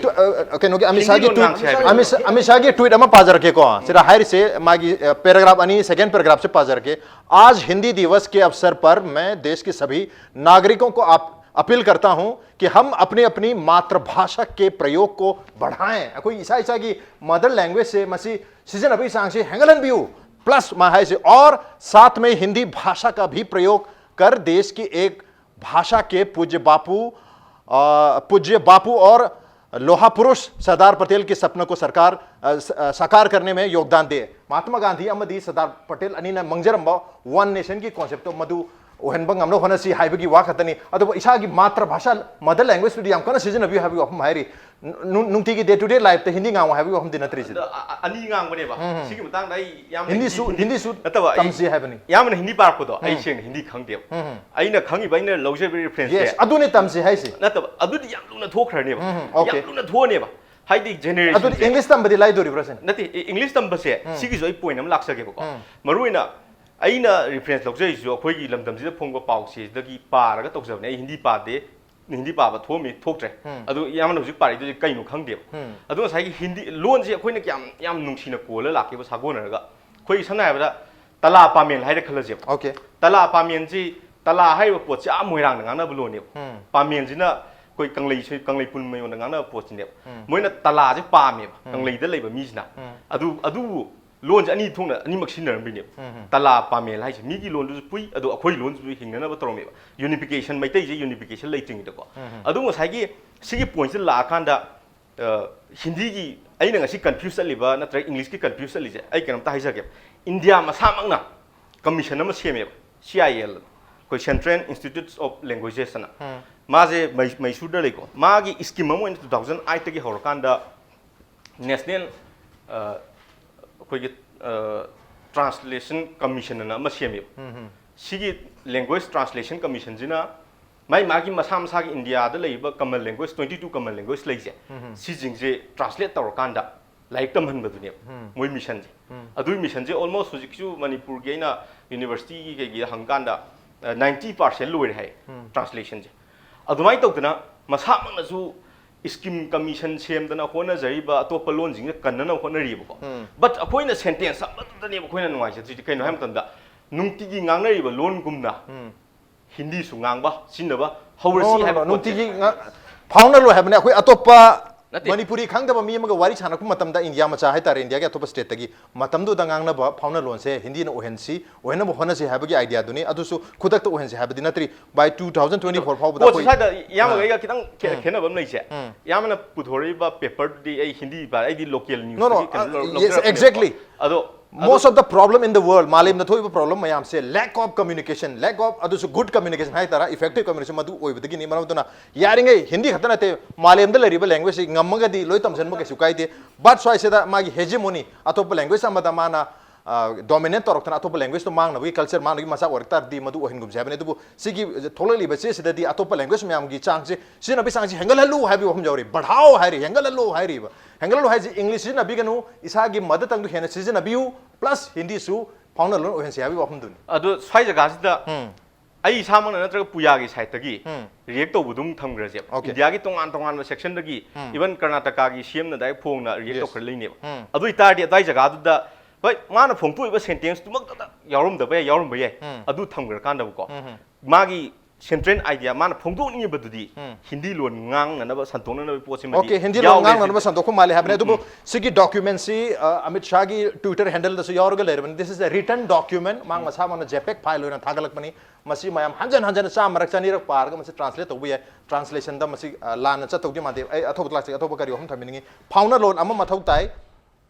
ꯇꯨ-, ꯑ, ꯀꯩꯅꯣꯒꯤ ꯑꯃꯤꯠ ꯁꯥꯒꯤ ꯍꯤꯟꯗꯤ ꯂꯣꯟ tweet, ꯉꯥꯡꯁꯦ ꯍꯥꯏꯕ꯫ ꯑꯃꯤꯠ ꯁꯥ-, ꯑꯃꯤꯠ ꯁꯥꯒꯤ tweet ꯑꯃ ꯄꯥꯖꯔꯛꯀꯦꯀꯣ꯫ ꯁꯤꯗ ꯍꯥꯏꯔꯤꯁꯦ ꯃꯥꯒꯤ, ꯑ, paragraph ꯑꯅꯤ, second paragraphꯁꯦ ꯄꯥꯖꯔꯛꯀꯦ꯫ आज हिंदी दिवस के अवसर पर मैं देश के सभी नागरिकों को आप अपील करता हूं कि हम अपनी अपनी मातृभाषा के प्रयोग को बढ़ाएं। ꯑꯩꯈꯣꯏ ꯏꯁꯥ ꯏꯁꯥꯒꯤ mother languageꯁꯦ ꯃꯁꯤ ꯁꯤꯖꯤꯟꯅꯕꯒꯤ ꯆꯥꯡꯁꯦ ꯍꯦꯟꯒꯠꯍꯟꯕꯤꯌꯨ꯫ Plus ꯃꯥ ꯍꯥꯏꯁꯦ, और साथ में हिंदी भाषा का भी प्रयोग कर देश की एक भाषा के पूज्य बापू, अ, पूज्य बापू और लोहा पुरुष सरदार पटेल के सपनों को सरकार, अ, स-, अ, साकार करने में योगदान दे꯫ ꯃꯍꯥꯇꯃꯥ ꯒꯥꯟꯙꯤ ꯑꯃꯗꯤ ꯁꯔꯗꯥꯔ ꯄꯇꯦꯜ ꯑꯅꯤꯅ ꯃꯪꯖꯔꯝꯕ one nationꯒꯤ conceptꯇꯣ ꯃꯗꯨ ꯑꯣꯏꯍꯟꯕ ꯉꯝꯅꯕ ꯍꯣꯠꯅꯁꯤ ꯍꯥꯏꯕꯒꯤ ꯋꯥ ꯈꯛꯇꯅꯤ꯫ ꯑꯗꯨꯕꯨ ꯏꯁꯥꯒꯤ ꯃꯥꯇ꯭ꯔ ꯚꯥꯁꯥ, ꯃꯗꯔ ꯂꯦꯡꯒ꯭ꯋꯦꯖꯇꯨꯗꯤ ꯌꯥꯝ ꯀꯟꯅ ꯁꯤꯖꯤꯟꯅꯕꯤꯌꯨ ꯍꯥꯏꯕꯒꯤ ꯋꯥꯐꯝ ꯍꯥꯏꯔꯤ꯫ ꯅꯨ-, ꯅꯨꯡꯇꯤꯒꯤ ꯗꯦ ꯇꯨ ꯗꯦ ꯂꯥꯏꯐꯇ ꯍꯤꯟꯗꯤ ꯉꯥꯡꯉꯨ ꯍꯥꯏꯕꯒꯤ ꯋꯥꯐꯝꯗꯤ ꯅꯠꯇ꯭ꯔꯤ ꯁꯤꯗ꯫ ꯑꯗ ꯑ-, ꯑ-, ꯑꯅꯤ ꯉꯥꯡꯕꯅꯦꯕ꯫ ꯎꯝ, ꯎꯝ꯫ ꯁꯤꯒꯤ ꯃꯇꯥꯡꯗ ꯑꯩ ꯌꯥꯝꯅ ꯍꯤꯟꯗꯤꯁꯨ, ꯍꯤꯟꯗꯤ, ꯍꯤꯟꯗꯤꯁꯨ ꯅꯠꯇꯕ, ꯑꯩ ꯇꯝꯁꯤ ꯍꯥꯏꯕꯅꯤ꯫ ꯌꯥꯝꯅ ꯍꯤꯟꯗꯤ ꯄꯥꯔꯛꯄꯗꯣ ꯑꯩ ꯎꯝ꯫ ꯁꯦꯡꯅ ꯍꯤꯟꯗꯤ ꯈꯪꯗꯦꯕ꯫ ꯎꯝ, ꯎꯝ꯫ ꯑꯩꯅ ꯈꯪꯉꯤꯕ, ꯑꯩꯅ ꯂꯧꯖꯕ ꯔꯤꯐꯔꯦꯟꯁꯁꯦ꯫ Yes, ꯑꯗꯨꯅꯦ ꯇꯝꯁꯤ ꯍꯥꯏꯁꯦ꯫ ꯅꯠꯇꯕ, ꯑꯗꯨꯗꯤ ꯌꯥꯝ ꯂꯨꯅ ꯊꯣꯛꯈ꯭ꯔꯅꯦꯕ꯫ ꯎꯝ, ꯎꯝ, okay꯫ ꯌꯥꯝ ꯂꯨꯅ ꯊꯣꯛꯑꯅꯦꯕ꯫ ꯍꯥꯏꯗꯤ ꯖꯦꯅꯦꯔꯦꯁꯟꯁꯦ꯫ ꯑꯗꯨꯗꯤ ꯏꯪꯂꯤꯁ ꯇꯝꯕꯗꯤ ꯂꯥꯏꯗꯣꯔꯤꯕ꯭ꯔꯥ ꯁꯤꯅ? ꯅꯠꯇꯦ, ꯏ-, ꯏꯪꯂꯤꯁ ꯇꯝꯕꯁꯦ ꯎꯝ꯫ ꯁꯤꯒꯤꯁꯨ ꯑꯩ ꯄꯣꯏꯟ ꯑꯃ ꯂꯥꯛꯆꯒꯦꯕꯀꯣ꯫ ꯎꯝ꯫ ꯃꯔꯨꯑꯣꯏꯅ ꯑꯩꯅ ꯔꯤꯐꯔꯦꯟꯁ ꯂꯧꯖꯔꯤꯁꯤꯁꯨ ꯑꯩꯈꯣꯏꯒꯤ ꯂꯝꯗꯝꯁꯤꯗ ꯐꯣꯡꯕ ꯄꯥꯎꯆꯦꯁꯤꯗꯒꯤ ꯄꯥꯔꯒ ꯇꯧꯖꯕꯅꯦ꯫ ꯑꯩ ꯍꯤꯟꯗꯤ ꯄꯥꯗꯦ, ꯍꯤꯟꯗꯤ ꯄꯥꯕ ꯊꯣꯛꯑꯝꯃꯤ, ꯊꯣꯛꯇ꯭ꯔꯦ꯫ ꯎꯝ꯫ ꯑꯗꯨ ꯏꯌꯥꯝꯕꯅ ꯍꯧꯖꯤꯛ ꯄꯥꯔꯛꯏꯗꯨꯗꯤ ꯀꯩꯅꯣ ꯈꯪꯗꯦꯕ꯫ ꯎꯝ꯫ ꯑꯗꯨ ꯉꯁꯥꯏꯒꯤ ꯍꯤꯟꯗꯤ ꯂꯣꯟꯁꯦ ꯑꯩꯈꯣꯏꯅ ꯀꯌꯥꯝ, ꯌꯥꯝ ꯅꯨꯡꯁꯤꯅ ꯀꯣꯜꯂ ꯂꯥꯛꯀꯦꯕ ꯁꯥꯒꯣꯟꯅꯔꯒ꯫ ꯑꯩꯈꯣꯏ ꯁꯝꯅ ꯍꯥꯏꯔꯕꯗ ꯇꯂꯥ ꯄꯥꯃꯦꯟ ꯍꯥꯏꯔꯦ ꯈꯜꯂꯁꯦꯕ꯫ Okay꯫ ꯇꯂꯥ ꯄꯥꯃꯦꯟꯁꯤ, ꯇꯂꯥ ꯍꯥꯏꯔꯤꯕ ꯄꯣꯠꯁꯦ ꯑꯥ ꯃꯣꯏꯔꯥꯡꯗ ꯉꯥꯡꯅꯕ ꯂꯣꯟꯅꯦꯕ꯫ ꯎꯝ꯫ ꯄꯥꯃꯦꯟꯁꯤꯅ ꯑꯩꯈꯣꯏ ꯀꯪꯂꯩ ꯁꯣꯏ-, ꯀꯪꯂꯩ ꯄꯨꯟ ꯃꯌꯣꯟꯗ ꯉꯥꯡꯅꯕ ꯄꯣꯠꯁꯤꯅꯦꯕ꯫ ꯎꯝ꯫ ꯃꯣꯏꯅ ꯇꯂꯥꯁꯦ ꯄꯥꯝꯃꯦꯕ, ꯎꯝ꯫ ꯀꯪꯂꯩꯗ ꯂꯩꯕ ꯃꯤꯁꯤꯅ꯫ ꯎꯝ꯫ ꯑꯗꯨ, ꯑꯗꯨꯕꯨ ꯂꯣꯟꯁꯦ ꯑꯅꯤ ꯊꯣꯛꯅ ꯑꯅꯤꯃꯛ ꯁꯤꯖꯤꯟꯅꯔꯝꯕꯩꯅꯦꯕ꯫ ꯎꯝ, ꯎꯝ꯫ ꯇꯂꯥ ꯄꯥꯃꯦꯟ ꯍꯥꯏꯁꯦ ꯃꯤꯒꯤ ꯂꯣꯟꯗꯨꯁꯨ ꯄꯨꯏ, ꯑꯗꯣ ꯑꯩꯈꯣꯏ ꯂꯣꯟꯁꯤꯁꯨ ꯍꯤꯡꯅꯅꯕ ꯇꯧꯔꯝꯃꯦꯕ꯫ ꯌꯨꯅꯤꯐꯤꯀꯦꯁꯟ, ꯃꯩꯇꯩꯁꯦ ꯌꯨꯅꯤꯐꯤꯀꯦꯁꯟ ꯂꯩꯇ꯭ꯔꯤꯉꯩꯗꯀꯣ꯫ ꯎꯝ, ꯎꯝ꯫ ꯑꯗꯨ ꯉꯁꯥꯏꯒꯤ ꯁꯤꯒꯤ ꯄꯣꯏꯟꯠꯁꯦ ꯂꯥꯛꯑꯀꯥꯟꯗ, ꯑ, ꯍꯤꯟꯗꯤꯒꯤ ꯑꯩꯅ ꯉꯁꯤ ꯀꯟꯐ꯭ꯌꯨꯁ ꯆꯠꯂꯤꯕ ꯅꯠꯇ꯭ꯔꯒ ꯏꯪꯂꯤꯁꯀꯤ ꯀꯟꯐ꯭ꯌꯨꯁ ꯆꯠꯂꯤꯁꯦ ꯑꯩ ꯀꯩꯅꯣꯝꯇ ꯍꯥꯏꯖꯒꯦꯕ꯫ ꯏꯟꯗꯤꯌꯥ ꯃꯁꯥꯃꯛꯅ ꯀꯃꯤꯁꯟ ꯑꯃ ꯁꯦꯝꯃꯦꯕ, ꯁꯤ ꯑꯥꯏ ꯑꯦꯜ, ꯑꯩꯈꯣꯏ Central Institutes of Languages ꯑꯅ꯫ ꯎꯝ꯫ ꯃꯥꯁꯦ ꯃꯩ-, ꯃꯩꯁꯨꯔꯗ ꯂꯩꯀꯣ꯫ ꯃꯥꯒꯤ ꯁ꯭ꯀꯤꯝ ꯑꯃ ꯑꯣꯏꯅ two thousand eight ꯇꯒꯤ ꯍꯧꯔꯀꯥꯟꯗ ꯅꯦꯁꯅꯦꯜ, ꯑ, ꯑꯩꯈꯣꯏꯒꯤ, ꯑ, ꯇ꯭ꯔꯥꯟꯁꯂꯦꯁꯟ ꯀꯃꯤꯁꯟ ꯑꯅ ꯑꯃ ꯁꯦꯝꯃꯦꯕ꯫ ꯎꯝ, ꯎꯝ꯫ ꯁꯤꯒꯤ ꯂꯦꯡꯒ꯭ꯋꯦꯖ ꯇ꯭ꯔꯥꯟꯁꯂꯦꯁꯟ ꯀꯃꯤꯁꯟꯁꯤꯅ ꯃꯥꯏ ꯃꯥꯒꯤ ꯃꯁꯥ ꯃꯁꯥꯒꯤ ꯏꯟꯗꯤꯌꯥꯗ ꯂꯩꯔꯤꯕ ꯀꯃꯟ ꯂꯦꯡꯒ꯭ꯋꯦꯖ, twenty two ꯀꯃꯟ ꯂꯦꯡꯒ꯭ꯋꯦꯖ ꯂꯩꯁꯦ, ꯎꯝ, ꯎꯝ꯫ ꯁꯤꯁꯤꯡꯁꯦ ꯇ꯭ꯔꯥꯟꯁꯂꯦꯠ ꯇꯧꯔꯀꯥꯟꯗ ꯂꯥꯏꯔꯤꯛ ꯇꯝꯍꯟꯕꯗꯨꯅꯦꯕ ꯎꯝ꯫ ꯃꯣꯏ ꯃꯤꯁꯟꯁꯦ꯫ ꯎꯝ꯫ ꯑꯗꯨꯒꯤ ꯃꯤꯁꯟꯁꯦ almost ꯍꯧꯖꯤꯛꯁꯨ ꯃꯅꯤꯄꯨꯔꯒꯤ ꯑꯩꯅ ꯌꯨꯅꯤꯚꯔꯁꯤꯇꯤꯒꯤ ꯀꯩꯒꯤ ꯍꯪꯀꯥꯟꯗ, ꯑ, ninety percent ꯂꯣꯏꯔꯦ ꯍꯥꯏ ꯎꯝ꯫ ꯇ꯭ꯔꯥꯟꯁꯂꯦꯁꯟꯁꯦ꯫ ꯑꯗꯨꯃꯥꯏꯅ ꯇꯧꯗꯅ ꯃꯁꯥꯃꯛꯅꯁꯨ ꯁ꯭ꯀꯤꯝ ꯀꯃꯤꯁꯟ ꯁꯦꯝꯗꯅ ꯍꯣꯠꯅꯖꯔꯤꯕ ꯑꯇꯣꯞꯄ ꯂꯣꯟꯁꯤꯡꯁꯦ ꯀꯟꯅꯅꯕ ꯍꯣꯠꯅꯔꯤꯕꯀꯣ꯫ ꯎꯝ꯫ But ꯑꯩꯈꯣꯏꯅ ꯁꯦꯟꯇꯦꯟꯁ ꯑꯃꯗꯨꯗꯅꯦꯕ ꯑꯩꯈꯣꯏꯅ ꯅꯨꯡꯉꯥꯏꯖꯗ꯭ꯔꯤꯁꯦ꯫ ꯀꯩꯅꯣ ꯍꯥꯏꯕ ꯃꯇꯝꯗ ꯅꯨꯡꯇꯤꯒꯤ ꯉꯥꯡꯅꯔꯤꯕ ꯂꯣꯟꯒꯨꯝꯅ ꯎꯝ꯫ ꯍꯤꯟꯗꯤꯁꯨ ꯉꯥꯡꯕ, ꯁꯤꯖꯤꯟꯅꯕ ꯍꯧꯔꯁꯤ No, no, ꯍꯥꯏꯕ no, ꯄꯣꯠꯁꯦ꯫ ꯅꯨꯡꯇꯤꯒꯤ ꯉꯥ-, ꯐꯥꯎꯅ ꯂꯣꯏ ꯍꯥꯏꯕꯅꯦ꯫ ꯑꯩꯈꯣꯏ ꯑꯇꯣꯞꯄ ꯅꯠꯇꯦ꯫ ꯃꯅꯤꯄꯨꯔꯤ ꯈꯪꯗꯕ ꯃꯤ ꯑꯃꯒ ꯋꯥꯔꯤ ꯁꯥꯟꯅꯔꯛꯄ ꯃꯇꯝꯗ ꯏꯟꯗꯤꯌꯥ ꯃꯆꯥ ꯍꯥꯏꯇꯥꯔꯦ, ꯏꯟꯗꯤꯌꯥꯒꯤ ꯑꯇꯣꯞꯄ ꯁ꯭ꯇꯦꯠꯇꯒꯤ ꯃꯇꯝꯗꯨꯗ ꯉꯥꯡꯅꯕ ꯐꯥꯎꯅ ꯂꯣꯟꯁꯦ ꯍꯤꯟꯗꯤꯅ ꯑꯣꯏꯍꯟꯁꯤ, ꯑꯣꯏꯍꯟꯅꯕ ꯍꯣꯠꯅꯁꯤ ꯍꯥꯏꯕꯒꯤ ꯑꯥꯏꯗꯤꯌꯥꯗꯨꯅꯤ꯫ ꯑꯗꯨꯁꯨ ꯈꯨꯗꯛꯇ ꯑꯣꯏꯍꯟꯁꯤ ꯍꯥꯏꯕꯗꯤ ꯅꯠꯇ꯭ꯔꯤ꯫ By two thousand twenty four ꯐꯥꯎꯕꯗ ꯄꯣꯠꯁꯦ ꯑꯩꯈꯣꯏ ꯁ꯭ꯋꯥꯏꯗ ꯏꯌꯥꯝꯕꯒ ꯑꯥ꯫ ꯑꯩꯒ ꯈꯤꯇꯪ ꯈꯦ-, ꯎꯝ꯫ ꯈꯦꯠꯅꯕ ꯑꯃ ꯂꯩꯁꯦ꯫ ꯎꯝ꯫ ꯏꯌꯥꯝꯕꯅ ꯄꯨꯊꯣꯔꯛꯏꯕ ꯄꯦꯄꯔꯗꯨꯗꯤ ꯑꯩ ꯍꯤꯟꯗꯤ ꯄꯥ-, ꯑꯩꯗꯤ ꯂꯣꯀꯦꯜ No, no, ꯅ꯭ꯌꯨꯁꯇꯒꯤ ꯀꯩꯅꯣ ꯑ, ꯂꯧ-, yes, ꯂꯧꯖꯔꯛꯄꯅꯦꯕꯀꯣ꯫ Exactly꯫ ꯑꯗꯣ Most of the problem in the world, ꯃꯥꯂꯦꯝꯗ ꯊꯣꯛꯏꯕ problem ꯃꯌꯥꯝꯁꯦ lack of communication, lack of, ꯑꯗꯨꯁꯨ good communication ꯍꯥꯏꯇꯥꯔꯦ, effective communication ꯃꯗꯨ ꯑꯣꯏꯕꯗꯒꯤꯅꯤ꯫ ꯃꯔꯝ ꯑꯗꯨꯅ ꯌꯥꯔꯤꯉꯩ ꯍꯤꯟꯗꯤ ꯈꯛꯇ ꯅꯠꯇꯦ, ꯃꯥꯂꯦꯝꯗ ꯂꯩꯔꯤꯕ language ꯁꯤ ꯉꯝꯃꯒꯗꯤ ꯂꯣꯏ ꯇꯝꯁꯤꯟꯕ ꯀꯩꯁꯨ ꯀꯥꯏꯗꯦ꯫ But ꯁ꯭ꯋꯥꯏꯁꯤꯗ ꯃꯥꯒꯤ hegemony, ꯑꯇꯣꯞꯄ language ꯑꯃꯗ ꯃꯥꯅ dominate ꯇꯧꯔꯛꯇꯅ ꯑꯇꯣꯞꯄ language ꯇꯣ ꯃꯥꯡꯅꯕꯒꯤ culture ꯃꯥꯡꯅꯕꯒꯤ ꯃꯆꯥꯛ ꯑꯣꯏꯔꯛ ꯇꯥꯔꯗꯤ ꯃꯗꯨ ꯑꯣꯏꯍꯟꯒꯨꯝꯁꯦ ꯍꯥꯏꯕꯅꯤ꯫ ꯑꯗꯨꯕꯨ ꯁꯤꯒꯤ ꯊꯣꯛꯂꯛꯂꯤꯕ ꯆꯦꯁꯤꯗꯗꯤ ꯑꯇꯣꯞꯄ language ꯃꯌꯥꯝꯒꯤ ꯆꯥꯡꯁꯦ, ꯁꯤꯖꯤꯟꯅꯕꯒꯤ ꯆꯥꯡꯁꯦ ꯍꯦꯟꯒꯠꯍꯜꯂꯨ ꯍꯥꯏꯕꯒꯤ ꯋꯥꯐꯝ ꯌꯥꯎꯔꯤ꯫ ꯕꯙꯥꯎ ꯍꯥꯏꯔꯤ, ꯍꯦꯟꯒꯠꯍꯜꯂꯨ ꯍꯥꯏꯔꯤꯕ꯫ ꯍꯦꯟꯒꯠꯍꯜꯂꯨ ꯍꯥꯏꯁꯤ English ꯁꯤꯖꯤꯟꯅꯕꯤꯒꯅꯨ, ꯏꯁꯥꯒꯤ mother tongue ꯗꯨ ꯍꯦꯟꯅ ꯁꯤꯖꯤꯟꯅꯕꯤꯌꯨ, plus ꯍꯤꯟꯗꯤꯁꯨ ꯐꯥꯎꯅ ꯂꯣꯟ ꯑꯣꯏꯍꯟꯁꯤ ꯍꯥꯏꯕꯒꯤ ꯋꯥꯐꯝꯗꯨꯅꯤ꯫ ꯑꯗꯣ ꯁ꯭ꯋꯥꯏ ꯖꯒꯥꯁꯤꯗ ꯎꯝ꯫ ꯑꯩ ꯏꯁꯥꯃꯛꯅ ꯅꯠꯇ꯭ꯔꯒ ꯄꯨꯌꯥꯒꯤ side ꯇꯒꯤ ꯎꯝ꯫ React ꯇꯧꯕꯗꯨꯝ ꯊꯝꯈ꯭ꯔꯁꯦꯕ꯫ Okay꯫ India ꯒꯤ ꯇꯣꯉꯥꯟ ꯇꯣꯉꯥꯟꯕ section ꯗꯒꯤ, ꯎꯝ꯫ Even ꯀꯔꯅꯥꯇꯀꯥꯒꯤ C M ꯅ direct ꯐꯣꯡꯅ react Yes꯫ ꯇꯧꯈ꯭ꯔ ꯂꯩꯅꯦꯕ꯫ ꯎꯝ꯫ ꯑꯗꯨ ꯑꯣꯏꯇꯥꯔꯗꯤ ꯑꯗꯨꯋꯥꯏ ꯖꯒꯥꯗꯨꯗ, ꯍꯣꯏ, ꯃꯥꯅ ꯐꯣꯡꯗꯣꯛꯏꯕ sentence ꯇꯨꯃꯛꯇꯗ ꯌꯥꯎꯔꯝꯗꯕ ꯌꯥꯏ, ꯌꯥꯎꯔꯝꯕ ꯌꯥꯏ꯫ ꯎꯝ꯫ ꯑꯗꯨ ꯊꯝꯈ꯭ꯔꯀꯥꯟꯗꯕꯀꯣ, ꯎꯝ꯫ ꯃꯥꯒꯤ central idea, ꯃꯥꯅ ꯐꯣꯡꯗꯣꯛꯅꯤꯡꯉꯤꯕꯗꯨꯗꯤ ꯎꯝ꯫ ꯍꯤꯟꯗꯤ ꯂꯣꯟ ꯉꯥꯡꯅꯅꯕ, ꯁꯟꯗꯣꯛꯅꯅꯕ ꯄꯣꯠꯁꯤꯃꯗꯤ Okay, ꯍꯤꯟꯗꯤ ꯂꯣꯟ ꯌꯥꯎꯔꯦ ꯉꯥꯡꯅꯅꯕ ꯁꯤꯗꯤ꯫ ꯁꯟꯗꯣꯛꯄ ꯃꯥꯜꯂꯦ ꯍꯥꯏꯕꯅꯦ꯫ ꯎꯝ, ꯑꯗꯨꯕꯨ ꯎꯝ꯫ ꯁꯤꯒꯤ document ꯁꯤ, ꯑ, ꯑꯃꯤꯠ ꯁꯥꯍꯒꯤ Twitter handle ꯗꯁꯨ ꯌꯥꯎꯔꯒ ꯂꯩꯔꯕꯅꯤ꯫ This is a written document. ꯃꯥ ꯎꯝ꯫ ꯃꯁꯥꯃꯛꯅ JPEG file ꯑꯣꯏꯅ ꯊꯥꯒꯠꯂꯛꯄꯅꯤ꯫ ꯃꯁꯤ ꯃꯌꯥꯝ ꯍꯟꯖꯟ ꯍꯟꯖꯟꯅ ꯆꯥꯝꯃꯔꯛ ꯆꯅꯤꯔꯛ ꯄꯥꯔꯒ ꯃꯁꯤ translate ꯇꯧꯕ ꯌꯥꯏ꯫ Translation ꯗ ꯃꯁꯤ, ꯑ, ꯂꯥꯟꯅ ꯆꯠꯇꯧꯗꯤ ꯃꯥꯟꯗꯦ꯫ ꯑꯩ ꯑꯊꯧꯕ ꯂꯥꯛꯆꯒꯦ, ꯑꯊꯧꯕ ꯀꯔꯤ ꯋꯥꯐꯝ ꯊꯝꯕꯤꯅꯤꯡꯉꯤ? ꯐꯥꯎꯅ ꯂꯣꯟ ꯑꯃ ꯃꯊꯧ ꯇꯥꯏ,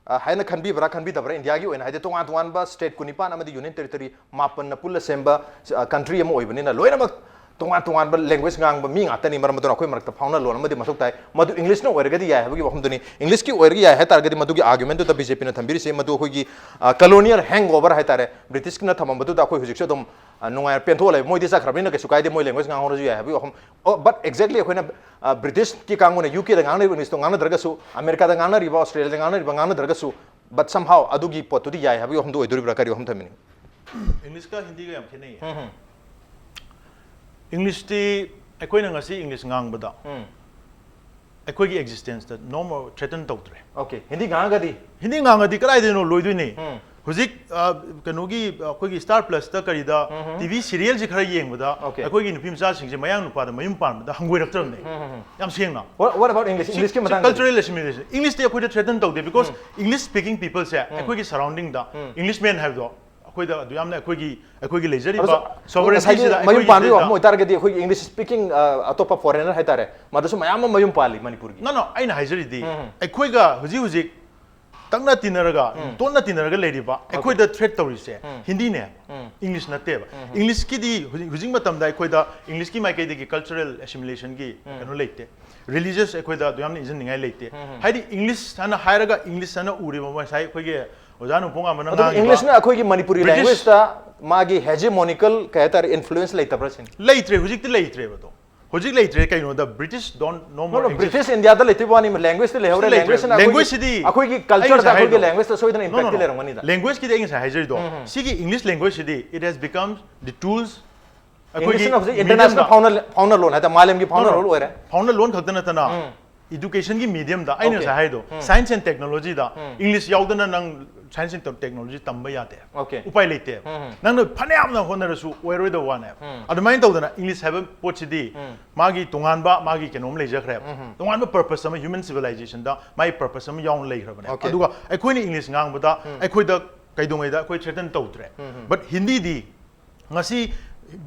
ꯑ, ꯍꯥꯏꯅ ꯈꯟꯕꯤꯕ꯭ꯔꯥ, ꯈꯟꯕꯤꯗꯕ꯭ꯔꯥ? India ꯒꯤ ꯑꯣꯏꯅ ꯍꯥꯏꯗꯤ ꯇꯣꯉꯥꯟ ꯇꯣꯉꯥꯟꯕ state ꯀꯨꯟꯅꯤꯄꯥꯟ ꯑꯃꯗꯤ union territory ꯃꯥꯄꯟꯅ ꯄꯨꯜꯂ ꯁꯦꯝꯕ, ꯑ, country ꯑꯃ ꯑꯣꯏꯕꯅꯤꯅ ꯂꯣꯏꯅꯃꯛ ꯇꯣꯉꯥꯟ ꯇꯣꯉꯥꯟꯕ language ꯉꯥꯡꯕ ꯃꯤ ꯉꯥꯛꯇꯅꯤ꯫ ꯃꯔꯝ ꯑꯗꯨꯅ ꯑꯩꯈꯣꯏ ꯃꯔꯛꯇ ꯐꯥꯎꯅ ꯂꯣꯟ ꯑꯃꯗꯤ ꯃꯊꯧ ꯇꯥꯏ꯫ ꯃꯗꯨ English ꯅ ꯑꯣꯏꯔꯒꯗꯤ ꯌꯥꯏ ꯍꯥꯏꯕꯒꯤ ꯋꯥꯐꯝꯗꯨꯅꯤ꯫ English ꯀꯤ ꯑꯣꯏꯔꯒ ꯌꯥꯏ ꯍꯥꯏ ꯇꯥꯔꯒꯗꯤ ꯃꯗꯨꯒꯤ argument ꯗꯨꯗ BJP ꯅ ꯊꯝꯕꯤꯔꯤꯁꯦ ꯃꯗꯨ ꯑꯩꯈꯣꯏꯒꯤ, ꯑ, colonial hangover ꯍꯥꯏ ꯇꯥꯔꯦ, British ꯀꯤꯅ ꯊꯝꯃꯝꯕꯗꯨꯗ ꯑꯩꯈꯣꯏ ꯍꯧꯖꯤꯛꯁꯨ ꯑꯗꯨꯝ, ꯑ, ꯅꯨꯡꯉꯥꯏꯅ ꯄꯦꯟꯊꯣꯛꯑ ꯂꯩꯕ꯫ ꯃꯣꯏꯗꯤ ꯆꯠꯈ꯭ꯔꯕꯅꯤꯅ ꯀꯩꯁꯨ ꯀꯥꯏꯗꯦ, ꯃꯣꯏ language ꯉꯥꯡꯍꯧꯔꯁꯨ ꯌꯥꯏ ꯍꯥꯏꯕꯒꯤ ꯋꯥꯐꯝ꯫ ꯑꯣ, but exactly ꯑꯩꯈꯣꯏꯅ, ꯑ, British ꯀꯤ ꯀꯥꯡꯕꯨꯅ U K the ꯉꯥꯡꯅꯔꯤꯕ English to ꯉꯥꯡꯅꯗ꯭ꯔꯒꯁꯨ, America the ꯉꯥꯡꯅꯔꯤꯕ, Australia the ꯉꯥꯡꯅꯔꯤꯕ ꯉꯥꯡꯅꯗ꯭ꯔꯒꯁꯨ, but somehow ꯑꯗꯨꯒꯤ ꯄꯣꯠꯇꯨꯗꯤ ꯌꯥꯏ ꯍꯥꯏꯕꯒꯤ ꯋꯥꯐꯝꯗꯨ ꯑꯣꯏꯗꯣꯔꯤꯕ꯭ꯔꯥ, ꯀꯔꯤ ꯋꯥꯐꯝ ꯊꯝꯕꯤꯅꯤꯡꯉꯤ? English ꯀ ꯍꯤꯟꯗꯤꯒ ꯌꯥꯝ ꯈꯦꯠꯅꯩꯌꯦ꯫ ꯎꯝ, ꯎꯝ꯫ English ꯇꯤ ꯑꯩꯈꯣꯏꯅ ꯉꯁꯤ English ꯉꯥꯡꯕꯗ ꯎꯝ꯫ ꯑꯩꯈꯣꯏꯒꯤ existence ꯇ no more threaten ꯇꯧꯗ꯭ꯔꯦ꯫ Okay, ꯍꯤꯟꯗꯤ ꯉꯥꯡꯉꯒꯗꯤ? ꯍꯤꯟꯗꯤ ꯉꯥꯡꯉꯗꯤ ꯀꯗꯥꯏꯗꯩꯅꯣ ꯂꯣꯏꯗꯣꯏꯅꯤ? ꯎꯝ꯫ ꯍꯧꯖꯤꯛ, ꯑ, ꯀꯩꯅꯣꯒꯤ, ꯑꯩꯈꯣꯏꯒꯤ Star Plus ꯇ ꯀꯔꯤꯗ ꯎꯝ, ꯎꯝ꯫ T V serial ꯁꯤ ꯈꯔ ꯌꯦꯡꯕꯗ Okay꯫ ꯑꯩꯈꯣꯏꯒꯤ ꯅꯨꯄꯤ ꯃꯆꯥꯁꯤꯡꯁꯦ ꯃꯌꯥꯡ ꯅꯨꯄꯥꯗ ꯃꯌꯨꯝ ꯄꯥꯟꯕꯗ ꯍꯪꯒꯣꯏꯔꯛꯇ꯭ꯔꯕꯅꯦ꯫ ꯎꯝ, ꯎꯝ, ꯎꯝ꯫ ꯌꯥꯝ ꯁꯦꯡꯅ꯫ What, what about English? English ꯀꯤ ꯃꯇꯥꯡꯗꯗꯤ? Cultural assimilation꯫ English ꯇꯤ ꯑꯩꯈꯣꯏꯗ threaten ꯇꯧꯗꯦ, because um. English speaking people ꯁꯦ ꯎꯝ꯫ ꯑꯩꯈꯣꯏꯒꯤ surrounding ꯗ ꯎꯝ꯫ Englishman ꯍꯥꯏꯕꯗꯣ ꯑꯩꯈꯣꯏꯗ ꯑꯗꯨ ꯌꯥꯝꯅ ꯑꯩꯈꯣꯏꯒꯤ, ꯑꯩꯈꯣꯏꯒꯤ ꯂꯩꯖꯔꯤꯕ ꯑꯗꯨꯁꯨ sovereignty ꯉꯁꯥꯏꯒꯤ ꯁꯤꯗ, ꯃꯌꯨꯝ ꯑꯩꯈꯣꯏꯒꯤ ꯄꯥꯟꯕꯒꯤ ꯁꯤꯗ ꯋꯥꯐꯝ ꯑꯣꯏꯇꯥꯔꯒꯗꯤ ꯑꯩꯈꯣꯏꯒꯤ English speaking, ꯑ, ꯑꯇꯣꯞꯄ foreigner ꯍꯥꯏꯇꯥꯔꯦ, ꯃꯗꯨꯁꯨ ꯃꯌꯥꯝ ꯑꯃ ꯃꯌꯨꯝ ꯄꯥꯜꯂꯤ ꯃꯅꯤꯄꯨꯔꯒꯤ꯫ No, no, ꯑꯩꯅ ꯍꯥꯏꯖꯔꯤꯗꯤ ꯎꯝ꯫ ꯑꯩꯈꯣꯏꯒ ꯍꯧꯖꯤꯛ ꯍꯧꯖꯤꯛ ꯇꯛꯅ ꯇꯤꯟꯅꯔꯒ, ꯇꯣꯠꯅ ꯇꯤꯟꯅꯔꯒ ꯂꯩꯔꯤꯕ ꯑꯩꯈꯣꯏꯗ threat ꯇꯧꯔꯤꯁꯦ ꯍꯤꯟꯗꯤꯅꯦ, English ꯅꯠꯇꯦꯕ꯫ English ꯀꯤꯗꯤ ꯍꯧꯖꯤꯛ, ꯍꯧꯖꯤꯛ ꯃꯇꯝꯗ ꯑꯩꯈꯣꯏꯗ English ꯀꯤ ꯃꯥꯏꯀꯩꯗꯒꯤ cultural assimilationꯒꯤ ꯀꯩꯅꯣ ꯂꯩꯇꯦ, religious ꯑꯩꯈꯣꯏꯗ ꯑꯗꯨ ꯌꯥꯝꯅ ꯏꯟꯖꯟꯅꯤꯡꯉꯥꯏ ꯂꯩꯇꯦ꯫ ꯍꯥꯏꯗꯤ English ꯍꯥꯏꯅ ꯍꯥꯏꯔꯒ English ꯍꯥꯏꯅ ꯎꯔꯤꯕ ꯉꯁꯥꯏ ꯑꯩꯈꯣꯏꯒꯤ ꯑꯣꯖꯥ ꯅꯣꯡꯄꯣꯛꯉꯥꯟꯕꯅ ꯑꯗꯨꯕꯨ ꯉꯥꯡꯉꯤꯕ English ꯅ ꯑꯩꯈꯣꯏꯒꯤ ꯃꯅꯤꯄꯨꯔꯤ British language ꯇ ꯃꯥꯒꯤ hegemonical ꯀꯩ ꯍꯥꯏꯇꯥꯔꯦ, influence ꯂꯩꯇꯕ꯭ꯔꯥ ꯁꯤꯅꯤ? ꯂꯩꯇ꯭ꯔꯦ, ꯍꯧꯖꯤꯛꯇꯤ ꯂꯩꯇ꯭ꯔꯦꯕ ꯑꯗꯣ꯫ ꯍꯧꯖꯤꯛ ꯂꯩꯇ꯭ꯔꯦ, ꯀꯩꯅꯣꯗ British don't no No, more no, exist꯫ British India ꯗ ꯂꯩꯇꯕ ꯋꯥꯅꯤ, language ꯇ ꯂꯩꯍꯧꯔꯦ꯫ ꯁꯤꯗ ꯂꯩꯇ꯭ꯔꯦ꯫ Language ꯅ ꯑꯩꯈꯣꯏꯒꯤ, Language ꯁꯤꯗꯤ ꯑꯩꯈꯣꯏꯒꯤ ꯑꯩ culture ꯇ, ꯉꯁꯥꯏ ꯑꯩꯈꯣꯏꯒꯤ ꯍꯥꯏꯗꯣ language ꯇ ꯁꯣꯏꯗꯅ No, no, impact T no꯫ ꯂꯩꯔꯝꯒꯅꯤꯗ꯫ Language ꯀꯤꯗꯤ ꯑꯩ ꯉꯁꯥꯏ ꯍꯥꯏꯖꯔꯤꯗꯣ, ꯁꯤꯒꯤ English language CD it has become the tools English ꯑꯩꯈꯣꯏꯒꯤ ꯅ ꯍꯧꯖꯤꯛ medium international ꯗ ꯐꯥꯎꯅ, ꯐꯥꯎꯅ ꯂꯣꯟ ꯍꯥꯏꯇꯥꯔꯦ, ꯃꯥꯂꯦꯝꯒꯤ No, ꯐꯥꯎꯅ no꯫ ꯂꯣꯟ ꯑꯣꯏꯔꯦ꯫ ꯐꯥꯎꯅ ꯂꯣꯟ ꯈꯛꯇ ꯅꯠꯇꯅ Education ꯒꯤ medium ꯗ ꯑꯩꯅ Okay꯫ ꯉꯁꯥꯏ ꯍꯥꯏꯗꯣ, Science and Technology the English ꯌꯥꯎꯗꯅ ꯅꯪ Science and Technology ꯇꯝꯕ ꯌꯥꯗꯦ꯫ Okay꯫ ꯎꯄꯥꯏ ꯂꯩꯇꯦ꯫ ꯅꯪꯅ ꯐꯅꯌꯥꯝꯅ ꯍꯣꯠꯅꯔꯁꯨ ꯑꯣꯏꯔꯣꯏꯗꯕ ꯋꯥꯅꯦꯕ꯫ ꯑꯗꯨꯃꯥꯏꯅ ꯇꯧꯗꯅ English ꯍꯥꯏꯕ ꯄꯣꯠꯁꯤꯗꯤ ꯃꯥꯒꯤ ꯇꯣꯉꯥꯟꯕ ꯃꯥꯒꯤ ꯀꯩꯅꯣꯝ ꯂꯩꯖꯈ꯭ꯔꯦꯕ꯫ ꯇꯣꯉꯥꯟꯕ purpose ꯑꯃ human civilization ꯗ ꯃꯥꯒꯤ purpose ꯑꯃ ꯌꯥꯎꯅ ꯂꯩꯈ꯭ꯔꯕꯅꯦ꯫ Okay꯫ ꯑꯗꯨꯒ ꯑꯩꯈꯣꯏꯅ English ꯉꯥꯡꯕꯗ ꯑꯩꯈꯣꯏꯗ ꯀꯩꯗꯧꯉꯩꯗ ꯑꯩꯈꯣꯏ threaten ꯇꯧꯗ꯭ꯔꯦ꯫ But ꯍꯤꯟꯗꯤꯗꯤ ꯉꯁꯤ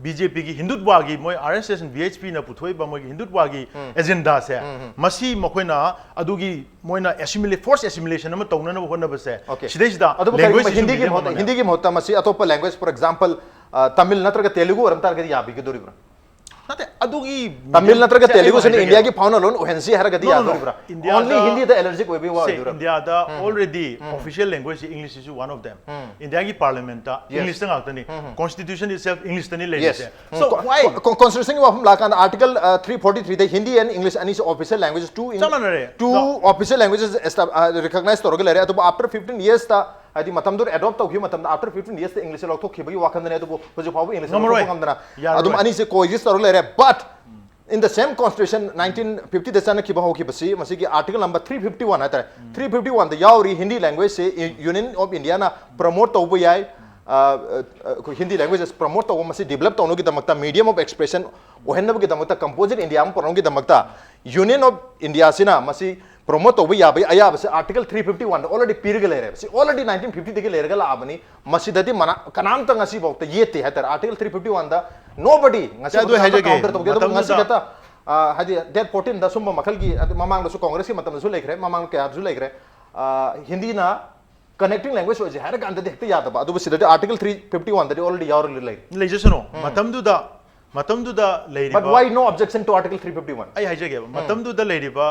BJP ꯒꯤ ꯍꯤꯟꯗꯨꯠꯋꯥꯒꯤ ꯃꯣꯏ RSS and BHP ꯅ ꯄꯨꯊꯣꯛꯏꯕ ꯃꯣꯏꯒꯤ ꯍꯤꯟꯗꯨꯠꯋꯥꯒꯤ agenda ꯁꯦ, ꯃꯁꯤ ꯃꯈꯣꯏꯅ ꯑꯗꯨꯒꯤ ꯃꯣꯏꯅ assimilate, force assimilation ꯑꯃ ꯇꯧꯅꯅꯕ ꯍꯣꯠꯅꯕꯁꯦ, Okay꯫ ꯁꯤꯗꯩꯁꯤꯗ ꯑꯗꯨꯕꯨ language ꯀꯔꯤꯒꯨꯝꯕ ꯁꯤꯁꯨ ꯍꯤꯟꯗꯤꯒꯤ medium ꯃꯍꯨꯠꯇ, ꯑꯃꯅꯦ꯫ ꯍꯤꯟꯗꯤꯒꯤ ꯃꯍꯨꯠꯇ ꯃꯁꯤ ꯑꯇꯣꯞꯄ language, for example, ꯑ, ꯇꯥꯃꯤꯜ ꯅꯠꯇ꯭ꯔꯒ ꯇꯦꯂꯨꯒꯨ ꯑꯣꯏꯔꯝ ꯇꯥꯔꯒꯗꯤ ꯌꯥꯕꯤꯒꯗꯣꯔꯤꯕ꯭ꯔꯥ? ꯅꯠꯇꯦ, ꯑꯗꯨꯒꯤ ꯇꯥꯃꯤꯜ medium ꯅꯠꯇ꯭ꯔꯒ ꯁꯦ ꯑꯩꯅ ꯇꯦꯂꯨꯒꯨꯁꯤꯅ ꯍꯥꯏꯖꯒꯦ꯫ India ꯒꯤ ꯐꯥꯎꯅ ꯂꯣꯟ ꯑꯣꯏꯍꯟꯁꯤ ꯍꯥꯏꯔꯒꯗꯤ No, no, no꯫ ꯌꯥꯗꯣꯔꯤꯕ꯭ꯔꯥ? India Only ꯗ ꯍꯤꯟꯗꯤꯗ allergic ꯑꯣꯏꯕꯒꯤ ꯋꯥ ꯁꯦ, ꯑꯣꯏꯗꯣꯏꯔꯥ? India ꯗ already official language ꯁꯤ English ꯁꯤꯁꯨ one of them꯫ India ꯒꯤ Parliament ꯇ Yes꯫ English ꯇ ꯉꯥꯛꯇꯅꯤ꯫ Constitution itself English ꯇꯅꯤ Yes꯫ ꯂꯩꯔꯤꯁꯦ꯫ So ꯀꯣ-, why? ꯀꯣ-, constitution ꯒꯤ ꯋꯥꯐꯝ ꯂꯥꯛꯀꯥꯟꯗ Article, ꯑ, three forty three the Hindi and English ꯑꯅꯤꯁꯤ official languages, two in-, ꯆꯞ ꯃꯥꯟꯅꯔꯦ꯫ two No꯫ Official languages estab-, ꯑ, recognize ꯇꯧꯔꯒ ꯂꯩꯔꯦ꯫ ꯑꯗꯨꯕꯨ after fifteen years ꯇ, ꯍꯥꯏꯗꯤ ꯃꯇꯝꯗꯨꯗ adopt ꯇꯧꯈꯤꯕ ꯃꯇꯝꯗ after fifteen years ꯇ English ꯁꯦ ꯂꯧꯊꯣꯛꯈꯤꯕꯒꯤ ꯋꯥꯈꯜꯗꯅꯦ, ꯑꯗꯨꯕꯨ ꯍꯧꯖꯤꯛ ꯐꯥꯎꯕ English ꯁꯦ ꯉꯝꯃꯔꯣꯏ꯫ ꯂꯧꯊꯣꯛꯄ ꯉꯝꯗꯅ ꯌꯥꯔꯔꯣꯏ꯫ ꯑꯗꯨꯝ ꯑꯅꯤꯁꯦ coexist ꯇꯧꯔꯒ ꯂꯩꯔꯦ꯫ But in the same constitution, nineteen fifty ꯗ ꯆꯠꯅꯈꯤꯕ ꯍꯧꯈꯤꯕꯁꯤ, ꯃꯁꯤꯒꯤ Article number three fifty one ꯍꯥꯏꯇꯥꯔꯦ, three fifty one ꯗ ꯌꯥꯎꯔꯤ Hindi language say E-, Union of India ꯅ promote ꯇꯧꯕ ꯌꯥꯏ꯫ ꯑ, ꯑ, ꯑꯩꯈꯣꯏ Hindi languages promote ꯇꯧꯕ, ꯃꯁꯤ develop ꯇꯧꯅꯕꯒꯤꯗꯃꯛꯇ, medium of expression ꯑꯣꯏꯍꯟꯅꯕꯒꯤꯗꯃꯛꯇ, composite India ꯑꯃ ꯄꯨꯔꯛꯅꯕꯒꯤꯗꯃꯛꯇ Union of India ꯁꯤꯅ ꯃꯁꯤ promote ꯇꯧꯕ ꯌꯥꯕꯒꯤ ꯑꯌꯥꯕꯁꯦ Article three fifty one ꯗ already ꯄꯤꯔꯒ ꯂꯩꯔꯦꯕ꯫ ꯁꯤ already nineteen fifty ꯗꯒꯤ ꯂꯩꯔꯒ ꯂꯥꯛꯑꯕꯅꯤ꯫ ꯃꯁꯤꯗꯗꯤ ꯃꯅꯥ-, ꯀꯅꯥꯝꯇ ꯉꯁꯤꯐꯥꯎꯗ ꯌꯦꯠꯇꯦ ꯍꯥꯏꯇꯥꯔꯦ꯫ Article three fifty one ꯗ nobody ꯉꯁꯤ ꯑꯗꯨ ꯐꯥꯎꯗ ꯍꯥꯏꯖꯒꯦ, counter ꯇꯧꯗꯦ꯫ ꯑꯗꯨꯕꯨ ꯃꯇꯝꯗꯨꯗ ꯉꯁꯤ ꯈꯛꯇ, ꯑ, ꯍꯥꯏꯗꯤ date fourteen ꯗ ꯁꯨꯝꯕ ꯃꯈꯜꯒꯤ, ꯑꯗꯨ ꯃꯃꯥꯡꯗꯁꯨ Congress ꯀꯤ ꯃꯇꯝꯗꯁꯨ ꯂꯩꯈ꯭ꯔꯦ, ꯃꯃꯥꯡꯗ ꯀꯌꯥꯗꯁꯨ ꯂꯩꯈ꯭ꯔꯦ꯫ ꯑ, ꯍꯤꯟꯗꯤꯅ connecting language ꯑꯣꯏꯁꯦ ꯍꯥꯏꯔ ꯀꯥꯟꯗꯗꯤ ꯍꯦꯛꯇ ꯌꯥꯗꯕ, ꯑꯗꯨꯕꯨ ꯁꯤꯗꯗꯤ Article three fifty one ꯗꯗꯤ already ꯌꯥꯎꯔ ꯂꯩ. ꯂꯩꯖꯁꯅꯨ, ꯃꯇꯝꯗꯨꯗ ꯃꯇꯝꯗꯨꯗ But ꯂꯩꯔꯤꯕ why no objection to Article three fifty one? ꯑꯩ ꯍꯥꯏꯖꯒꯦꯕ, ꯃꯇꯝꯗꯨꯗ ꯂꯩꯔꯤꯕ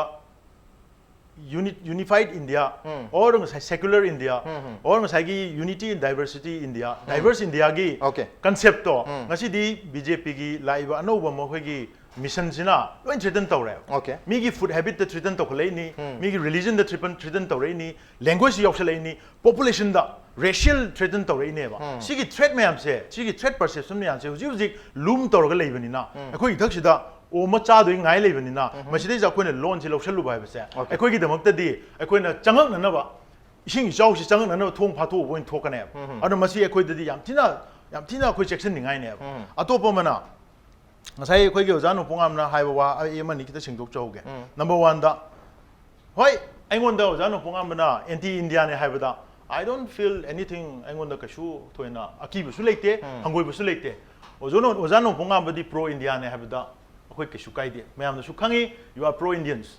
uni- unified India, or ꯉꯁꯥꯏ secular India, or ꯉꯁꯥꯏꯒꯤ unity in diversity India, diverse Indiaꯒꯤ Okay. conceptꯇꯣ ꯉꯁꯤꯗꯤ BJPꯒꯤ ꯂꯥꯛꯏꯕ ꯑꯅꯧꯕ ꯃꯈꯣꯏꯒꯤ missionꯁꯤꯅ ꯂꯣꯏ threaten ꯇꯧꯔꯦꯕ. Okay. ꯃꯤꯒꯤ food habitꯇ threaten ꯇꯧꯈꯠꯂꯛꯏꯅꯤ, ꯃꯤꯒꯤ religionꯗ threaten threaten ꯇꯧꯔꯛꯏꯅꯤ, language ꯌꯥꯎꯁꯜꯂꯛꯏꯅꯤ, populationꯗ racial threaten ꯇꯧꯔꯛꯏꯅꯦꯕ. ꯁꯤꯒꯤ threat ꯃꯌꯥꯝꯁꯦ, ꯁꯤꯒꯤ threat perception ꯃꯌꯥꯝꯁꯦ ꯍꯧꯖꯤꯛ ꯍꯧꯖꯤꯛ loom ꯇꯧꯔꯒ ꯂꯩꯕꯅꯤꯅ, ꯑꯩꯈꯣꯏ ꯏꯊꯛꯁꯤꯗ ꯑꯣ ꯑꯃ ꯆꯥꯗꯣꯏ ꯉꯥꯏ ꯂꯩꯕꯅꯤꯅ, ꯃꯁꯤꯗꯩꯁꯤꯗ ꯑꯩꯈꯣꯏꯅ ꯂꯣꯟꯁꯤ ꯂꯧꯁꯜꯂꯨꯕ ꯍꯥꯏꯕꯁꯦ ꯑꯩꯈꯣꯏꯒꯤꯗꯃꯛꯇꯗꯤ ꯑꯩꯈꯣꯏꯅ ꯆꯪꯉꯛꯅꯅꯕ, ꯏꯁꯤꯡ ꯏꯆꯥꯎꯁꯤ ꯆꯪꯉꯛꯅꯅꯕ ꯊꯣꯡ ꯐꯥꯊꯣꯛꯎꯕ ꯑꯣꯏꯅ ꯊꯣꯛꯀꯅꯦꯕ꯫ ꯑꯗꯨꯅ ꯃꯁꯤ ꯑꯩꯈꯣꯏꯗꯗꯤ ꯌꯥꯝ ꯊꯤꯅ ꯌꯥꯝ ꯊꯤꯅ ꯑꯩꯈꯣꯏ ꯆꯦꯛꯁꯤꯟꯅꯤꯡꯉꯥꯏꯅꯦꯕ꯫ ꯑꯇꯣꯞꯄ ꯑꯃꯅ ꯉꯁꯥꯏ ꯑꯩꯈꯣꯏꯒꯤ ꯑꯣꯖꯥ ꯅꯣꯡꯄꯣꯛꯉꯥꯝꯅ ꯍꯥꯏꯕ ꯋꯥ ꯑꯩ ꯑꯃꯅꯤ ꯈꯤꯇ ꯁꯦꯡꯗꯣꯛꯆꯍꯧꯒꯦ꯫ Number oneꯗ, ꯍꯣꯏ, ꯑꯩꯉꯣꯟꯗ ꯑꯣꯖꯥ ꯅꯣꯡꯄꯣꯛꯉꯥꯝꯕꯅ anti Indiaꯅꯦ ꯍꯥꯏꯕꯗ I don't feel anything, ꯑꯩꯉꯣꯟꯗ ꯀꯩꯁꯨ ꯊꯣꯏꯅ ꯑꯀꯤꯕꯁꯨ ꯂꯩꯇꯦ, ꯍꯪꯒꯣꯏꯕꯁꯨ ꯂꯩꯇꯦ꯫ ꯑꯣꯖꯥ ꯅꯣꯡ- ꯑꯣꯖꯥ ꯅꯣꯡꯄꯣꯛꯉꯥꯝꯕꯗꯤ pro Indiaꯅꯦ ꯍꯥꯏꯕꯗ ꯑꯩꯈꯣꯏ ꯀꯩꯁꯨ ꯀꯥꯏꯗꯦ, ꯃꯌꯥꯝꯅꯁꯨ ꯈꯪꯉꯤ, you are pro Indians꯫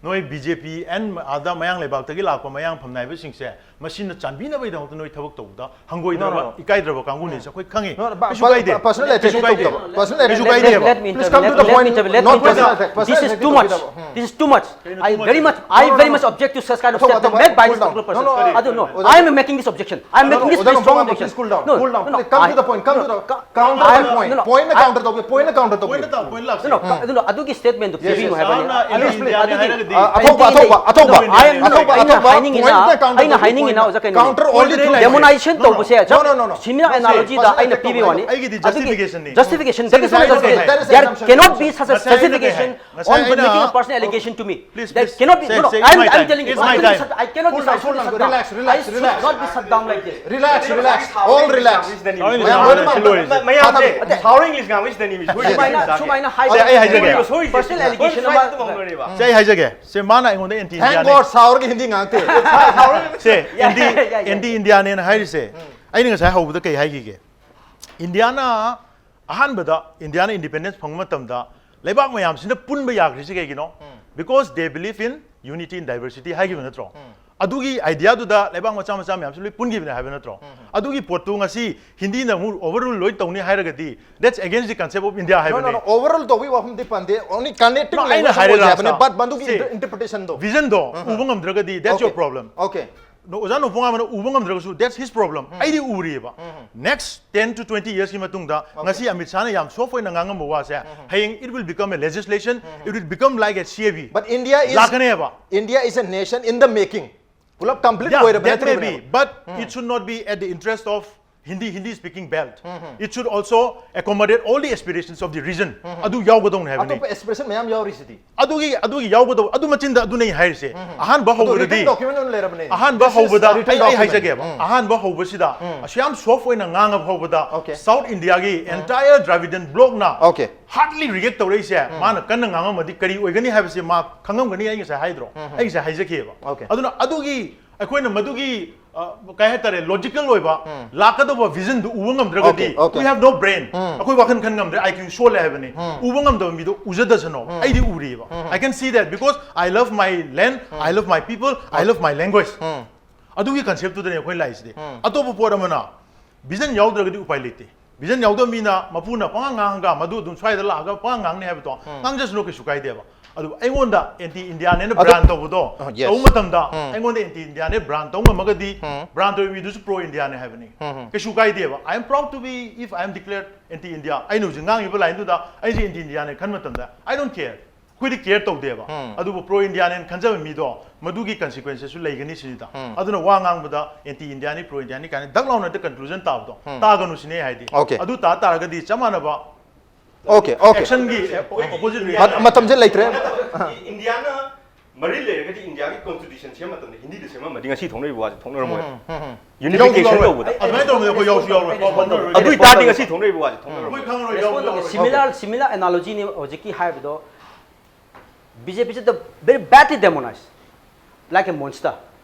ꯅꯣꯏ BJP and ꯑꯥꯗ ꯃꯌꯥꯡ ꯂꯩꯕꯥꯛꯇꯒꯤ ꯂꯥꯛꯄ ꯃꯌꯥꯡ ꯐꯝꯅꯥꯏꯕꯁꯤꯡꯁꯦ ꯃꯁꯤꯅ ꯆꯥꯟꯕꯤꯅꯕꯒꯤꯗꯃꯛꯇ ꯅꯣꯏ ꯊꯕꯛ ꯇꯧꯕꯗ ꯍꯪꯒꯣꯏꯗ꯭ꯔꯕ, No, no, no. ꯏꯀꯥꯏꯗ꯭ꯔꯕ ꯀꯥꯡꯕꯨꯅꯤ, ꯑꯩꯈꯣꯏ ꯈꯪꯉꯤ꯫ No, no, but- ꯀꯩꯁꯨ but- ꯀꯥꯏꯗꯦ꯫ but personal attack ꯀꯩꯁꯨ ꯅꯠꯇꯦ, ꯀꯥꯏꯗꯦ꯫ personal attack ꯀꯩꯁꯨ ꯅꯠꯇꯦ, ꯀꯥꯏꯗꯦꯕ꯫ please come to the point. Let me Not intervene. personal Let me attack, intervene. personal This is attack too ꯅꯠꯇꯦ, much. ꯅꯠꯇꯦ, ꯅꯠꯇꯦ. This is too much. I very much, I very much object to such kind of statement made by this particular person. No, no, I don't know. no, I am making this objection. I am No, making no, this Oja very strong Nongpoqngam, objection. please cool down, No, cool down. no, no. Please come I- to the point, come to the no, counter I- the point. no, no, Point ನ I- counter ತಗೋಬೇಕು, point ನ counter ತಗೋಬೇಕು. Point ನ point ನ No, no, no, no, ꯑꯗꯨꯒꯤ statement ꯗꯣ Yes, yes. ꯍꯥꯏꯕꯅꯦ꯫ ꯆꯥꯎꯅ ꯑꯗꯨ- India ꯅꯦ ꯑꯗꯨꯒꯤ- ꯍꯥꯏꯔꯒꯗꯤ ꯑ, ꯑꯊꯧꯕ, ꯑꯊꯧꯕ, ꯑꯊꯧꯕ, I am- ꯑꯊꯧꯕ, ꯑꯩꯅ ꯑꯊꯧꯕ, ꯍꯥꯏꯅꯤꯡꯉꯤꯅ, point ꯅ counter ꯑꯩꯅ ꯇꯧꯕ, point ꯅ ꯍꯥꯏꯅꯤꯡꯉꯤꯅ counter. ꯑꯣꯖꯥ ꯀꯩꯅꯣ, Counter already ꯂꯩꯔꯦ. demonize ꯇꯧꯕꯁꯦ No, no, no, no. similar analogy ꯗ ꯑꯩꯅ ꯄꯤꯕ ꯋꯥꯅꯤ꯫ ꯑꯩꯒꯤꯗꯤ ꯑꯗꯨꯒꯤ justification ꯅꯤ꯫ Justification. ꯉꯁꯥꯏ That is not ꯑꯩꯅ justification. High- There cannot be such a ꯉꯁꯥꯏ ꯑꯩꯅ justification ꯉꯁꯥꯏ on ꯑꯩꯅ making a personal allegation to me. Please, There please, cannot be. say- No, no, say, I it's am, my I am time. telling you. It's my I time. cannot be shut, I cannot be shut down. Relax, relax, I should relax. not be shut down like this. Relax, relax. All relax. Sorry, ꯃꯌꯥꯝ sorry, ꯂꯣꯏꯅꯃꯛ sorry. ꯃꯌꯥꯝꯁꯦ ꯑꯇꯩ- ꯁꯥꯎꯔ English ꯉꯥꯡꯕꯁꯤꯗꯅꯤ ꯃꯤ ꯁꯣꯏꯔꯤꯁꯦ꯫ ꯁꯨꯃꯥꯏꯅ ꯁꯨꯃꯥꯏꯅ ꯑꯩ- ꯑꯩ ꯍꯥꯏꯖꯒꯦ꯫ ꯁꯨꯃꯥꯏꯅ personal allegation ꯑꯃ ꯁꯦ, ꯑꯩ ꯍꯥꯏꯖꯒꯦ꯫ ꯁꯦ, ꯃꯥꯅ ꯑꯩꯉꯣꯟꯗ anti Thank Indiaꯅꯦ꯫ God ꯁꯥꯎꯔꯒ ꯍꯤꯟꯗꯤ ꯉꯥꯡꯇꯦ꯫ ꯁꯦ, ꯌꯥꯏ, anti ꯌꯥꯏ, ꯌꯥꯏ, ꯌꯥꯏ, anti Indiaꯅꯦꯅ ꯍꯥꯏꯔꯤꯁꯦ꯫ ꯑꯩꯅ ꯉꯁꯥꯏ ꯍꯧꯕꯗ ꯀꯩ ꯍꯥꯏꯈꯤꯒꯦ? ꯏꯟꯗꯤꯌꯥꯅ ꯑꯍꯥꯟꯕꯗ ꯏꯟꯗꯤꯌꯥꯅ independence ꯐꯪꯕ ꯃꯇꯝꯗ ꯂꯩꯕꯥꯛ ꯃꯌꯥꯝꯁꯤꯅ ꯄꯨꯟꯕ ꯌꯥꯈ꯭ꯔꯤꯁꯦ ꯀꯩꯒꯤꯅꯣ? Because they believe in unity in diversity ꯍꯥꯏꯈꯤꯕ ꯅꯠꯇ꯭ꯔꯣ? ꯑꯗꯨꯒꯤ ꯑꯥꯏꯗꯤꯌꯥꯗꯨꯗ ꯂꯩꯕꯥꯛ ꯃꯆꯥ ꯃꯆꯥ ꯃꯌꯥꯝꯁꯨ ꯂꯣꯏ ꯄꯨꯟꯈꯤꯕꯅꯦ ꯍꯥꯏꯕ ꯅꯠꯇ꯭ꯔꯣ? ꯑꯗꯨꯒꯤ ꯄꯣꯠꯇꯨ ꯉꯁꯤ ꯍꯤꯟꯗꯤꯅ ꯑꯃꯨꯛ ꯑꯣꯚꯔꯔꯨꯜ ꯂꯣꯏ ꯇꯧꯅꯤ ꯍꯥꯏꯔꯒꯗꯤ, that's against the concept of India ꯍꯥꯏꯕꯅꯦ꯫ ꯑꯣꯚꯔꯔꯨꯜ ꯇꯧꯕꯒꯤ ꯋꯥꯐꯝꯗꯤ ꯄꯟꯗꯦ, only connecting No, ꯑꯩꯅ language ꯑꯃ ꯍꯥꯏꯔꯦ ꯑꯣꯏꯖꯩ ꯍꯥꯏꯕꯅꯦ꯫ ꯂꯥꯁꯇ꯫ But ꯃꯗꯨꯒꯤ See, interpretation ꯗꯣ ꯚꯤꯖꯟꯗꯣ ꯎꯕ ꯉꯝꯗ꯭ꯔꯒꯗꯤ, that's your problem꯫ Okay꯫ ꯑꯣꯖꯥ ꯅꯣꯡꯄꯣꯛꯉꯥꯟꯕꯅ ꯎꯕ ꯉꯝꯗ꯭ꯔꯒꯁꯨ, that's his problem꯫ ꯑꯩꯗꯤ ꯎꯔꯤꯑꯕ꯫ Next ten to twenty years ꯀꯤ ꯃꯇꯨꯡꯗ ꯉꯁꯤ ꯑꯃꯤꯠ ꯁꯥꯍꯅ ꯌꯥꯝ soft ꯑꯣꯏꯅ ꯉꯥꯡꯉꯝꯕ ꯋꯥꯁꯦ, ꯍꯌꯦꯡ it will become a legislation, it will become like a C A B꯫ But India is ꯂꯥꯛꯀꯅꯦꯕ꯫ India is a nation in the making꯫ ꯄꯨꯂꯞ complete Yeah, ꯑꯣꯏꯔꯕ that may be, ꯅꯠꯇ꯭ꯔꯤꯕꯅꯦꯕ꯫ But it should not be at the interest of Hindi, Hindi speaking belt. It should also accommodate all the aspirations of the region. ꯑꯗꯨ ꯌꯥꯎꯒꯗꯧꯅꯦ ꯍꯥꯏꯕꯅꯤ꯫ ꯑꯇꯣꯞꯄ expression ꯃꯌꯥꯝ ꯌꯥꯎꯔꯤꯁꯤꯗꯤ꯫ ꯑꯗꯨꯒꯤ ꯑꯗꯨꯒꯤ ꯌꯥꯎꯒꯗꯧ ꯑꯗꯨ ꯃꯆꯤꯟꯗ ꯑꯗꯨꯅ ꯑꯩ ꯍꯥꯏꯔꯤꯁꯦ꯫ ꯑꯍꯥꯟꯕ ꯑꯗꯨ ꯍꯧꯕꯗꯗꯤ written document ꯑꯣꯏꯅ ꯂꯩꯔꯕꯅꯦ꯫ ꯑꯍꯥꯟꯕ This is a ꯍꯧꯕꯗ written ꯑꯩ ꯑꯩ document꯫ ꯍꯥꯏꯖꯒꯦꯕ꯫ ꯑꯍꯥꯟꯕ ꯍꯧꯕꯁꯤꯗ ꯑꯁꯨꯛ ꯌꯥꯝ soft ꯑꯣꯏꯅ ꯉꯥꯡꯉꯕ ꯍꯧꯕꯗ Okay꯫ South India ꯒꯤ entire Dravidian bloc ꯅ Okay꯫ hardly react ꯇꯧꯔꯛꯏꯁꯦ, ꯃꯥꯅ ꯀꯟꯅ ꯉꯥꯡꯉꯝꯃꯗꯤ ꯀꯔꯤ ꯑꯣꯏꯒꯅꯤ ꯍꯥꯏꯕꯁꯦ ꯃꯥ ꯈꯪꯉꯝꯒꯅꯤ꯫ ꯑꯩ ꯉꯁꯥꯏ ꯍꯥꯏꯗ꯭ꯔꯣ? ꯑꯩ ꯉꯁꯥꯏ ꯍꯥꯏꯖꯈꯤꯑꯕ꯫ Okay꯫ ꯑꯗꯨꯅ ꯑꯗꯨꯒꯤ ꯑꯩꯈꯣꯏꯅ ꯃꯗꯨꯒꯤ ꯑ, ꯀꯩ ꯍꯥꯏꯇꯥꯔꯦ, logical ꯑꯣꯏꯕ ꯂꯥꯛꯀꯗꯧꯕ vision ꯗꯨ ꯎꯕ ꯉꯝꯗ꯭ꯔꯒꯗꯤ, Okay, okay꯫ We have no brain, ꯑꯩꯈꯣꯏ ꯋꯥꯈꯜ ꯈꯟ ꯉꯝꯗ꯭ꯔꯦ, I Q ꯁꯣꯜꯂꯦ ꯍꯥꯏꯕꯅꯤ꯫ ꯎꯕ ꯉꯝꯗꯕ ꯃꯤꯗꯣ ꯎꯖꯗꯁꯅꯣ꯫ ꯑꯩꯗꯤ ꯎꯔꯤꯑꯕ꯫ I can see that because I love my land, I love my people, I love my language꯫ ꯑꯗꯨꯒꯤ concept ꯇꯨꯗꯅꯦ ꯑꯩꯈꯣꯏ ꯂꯥꯛꯏꯁꯤꯗꯤ꯫ ꯑꯇꯣꯞꯄ ꯄꯣꯠ ꯑꯃꯅ vision ꯌꯥꯎꯗ꯭ꯔꯒꯗꯤ ꯎꯄꯥꯏ ꯂꯩꯇꯦ꯫ Vision ꯌꯥꯎꯗꯕ ꯃꯤꯅ ꯃꯄꯨꯅ ꯄꯉꯥꯡ ꯉꯥꯡꯉꯒ ꯃꯗꯨ ꯑꯗꯨꯝ ꯁ꯭ꯋꯥꯏꯗ ꯂꯥꯛꯑꯒ ꯄꯉꯥꯡ ꯉꯥꯡꯅꯤ ꯍꯥꯏꯕꯗꯣ ꯉꯥꯡꯖꯁꯅꯨ, ꯀꯩꯁꯨ ꯀꯥꯏꯗꯦꯕ꯫ ꯑꯗꯨ ꯑꯩꯉꯣꯟꯗ anti India ꯅꯦꯅ ꯑꯗꯨ- brand ꯇꯧꯕꯗꯣ ꯑ, yes꯫ ꯇꯧꯕ ꯃꯇꯝꯗ ꯑꯩꯉꯣꯟꯗ anti India ꯅꯦ brand ꯇꯧ ꯉꯝꯃꯒꯗꯤ brand ꯇꯧꯕ ꯃꯤꯗꯨꯁꯨ pro India ꯅꯦ ꯍꯥꯏꯕꯅꯤ꯫ ꯀꯩꯁꯨ ꯀꯥꯏꯗꯦꯕ꯫ I am proud to be if I am declared anti India꯫ ꯑꯩꯅ ꯍꯧꯖꯤꯛ ꯉꯥꯡꯉꯤꯕ line ꯗꯨꯗ ꯑꯩꯁꯦ anti India ꯅꯦ ꯈꯟꯕ ꯃꯇꯝꯗ, I don't care꯫ ꯑꯩꯈꯣꯏꯗꯤ care ꯇꯧꯗꯦꯕ꯫ ꯑꯗꯨꯕꯨ pro India ꯅꯦꯅ ꯈꯟꯖꯕ ꯃꯤꯗꯣ ꯃꯗꯨꯒꯤ consequences ꯁꯨ ꯂꯩꯒꯅꯤ ꯁꯤꯅꯤꯗ꯫ ꯑꯗꯨꯅ ꯋꯥ ꯉꯥꯡꯕꯗ anti India ꯅꯤ, pro India ꯅꯤ ꯀꯥꯏꯅ ꯗꯛ ꯂꯥꯎꯅ ꯍꯦꯛꯇ conclusion ꯇꯥꯕꯗꯣ ꯇꯥꯒꯅꯨ ꯁꯤꯅꯦ ꯍꯥꯏꯗꯤ꯫ Okay꯫ ꯑꯗꯨ ꯇꯥ ꯇꯥꯔꯒꯗꯤ ꯆꯞ ꯃꯥꯟꯅꯕ Okay, okay꯫ action ꯒꯤ opposite ꯃ- ꯃꯇꯝꯁꯦ ꯂꯩꯇ꯭ꯔꯦ꯫ ꯏꯟꯗꯤꯌꯥꯅ ꯃꯔꯤ ꯂꯩꯔꯒꯗꯤ ꯏꯟꯗꯤꯌꯥꯒꯤ constitution ꯁꯦꯝꯕ ꯃꯇꯝꯗ ꯍꯤꯟꯗꯤꯗ ꯁꯦꯝꯃꯝꯃꯗꯤ ꯉꯁꯤ ꯊꯣꯛꯅꯔꯤꯕ ꯋꯥꯁꯦ ꯊꯣꯛꯅꯔꯝꯃꯣꯏ꯫ Unification ꯇꯧꯕꯗ꯫ ꯑꯗꯨꯃꯥꯏꯅ ꯇꯧꯕꯗ ꯑꯩꯈꯣꯏ ꯌꯥꯎꯁꯨ ꯌꯥꯎꯔꯣꯏ꯫ ꯑꯗꯨ ꯑꯣꯏꯇꯥꯔꯗꯤ ꯉꯁꯤ ꯊꯣꯛꯅꯔꯤꯕ ꯋꯥꯁꯦ ꯊꯣꯛꯅꯔꯝꯃꯣꯏ꯫ ꯑꯩꯈꯣꯏ ꯈꯪꯉꯔꯣꯏ, ꯌꯥꯎꯁꯨ ꯌꯥꯎꯔꯣꯏ꯫ Similar similar analogy ꯅꯤ ꯍꯧꯖꯤꯛꯀꯤ ꯍꯥꯏꯕꯗꯣ꯫ B J P is the very badly demonized, like a monster꯫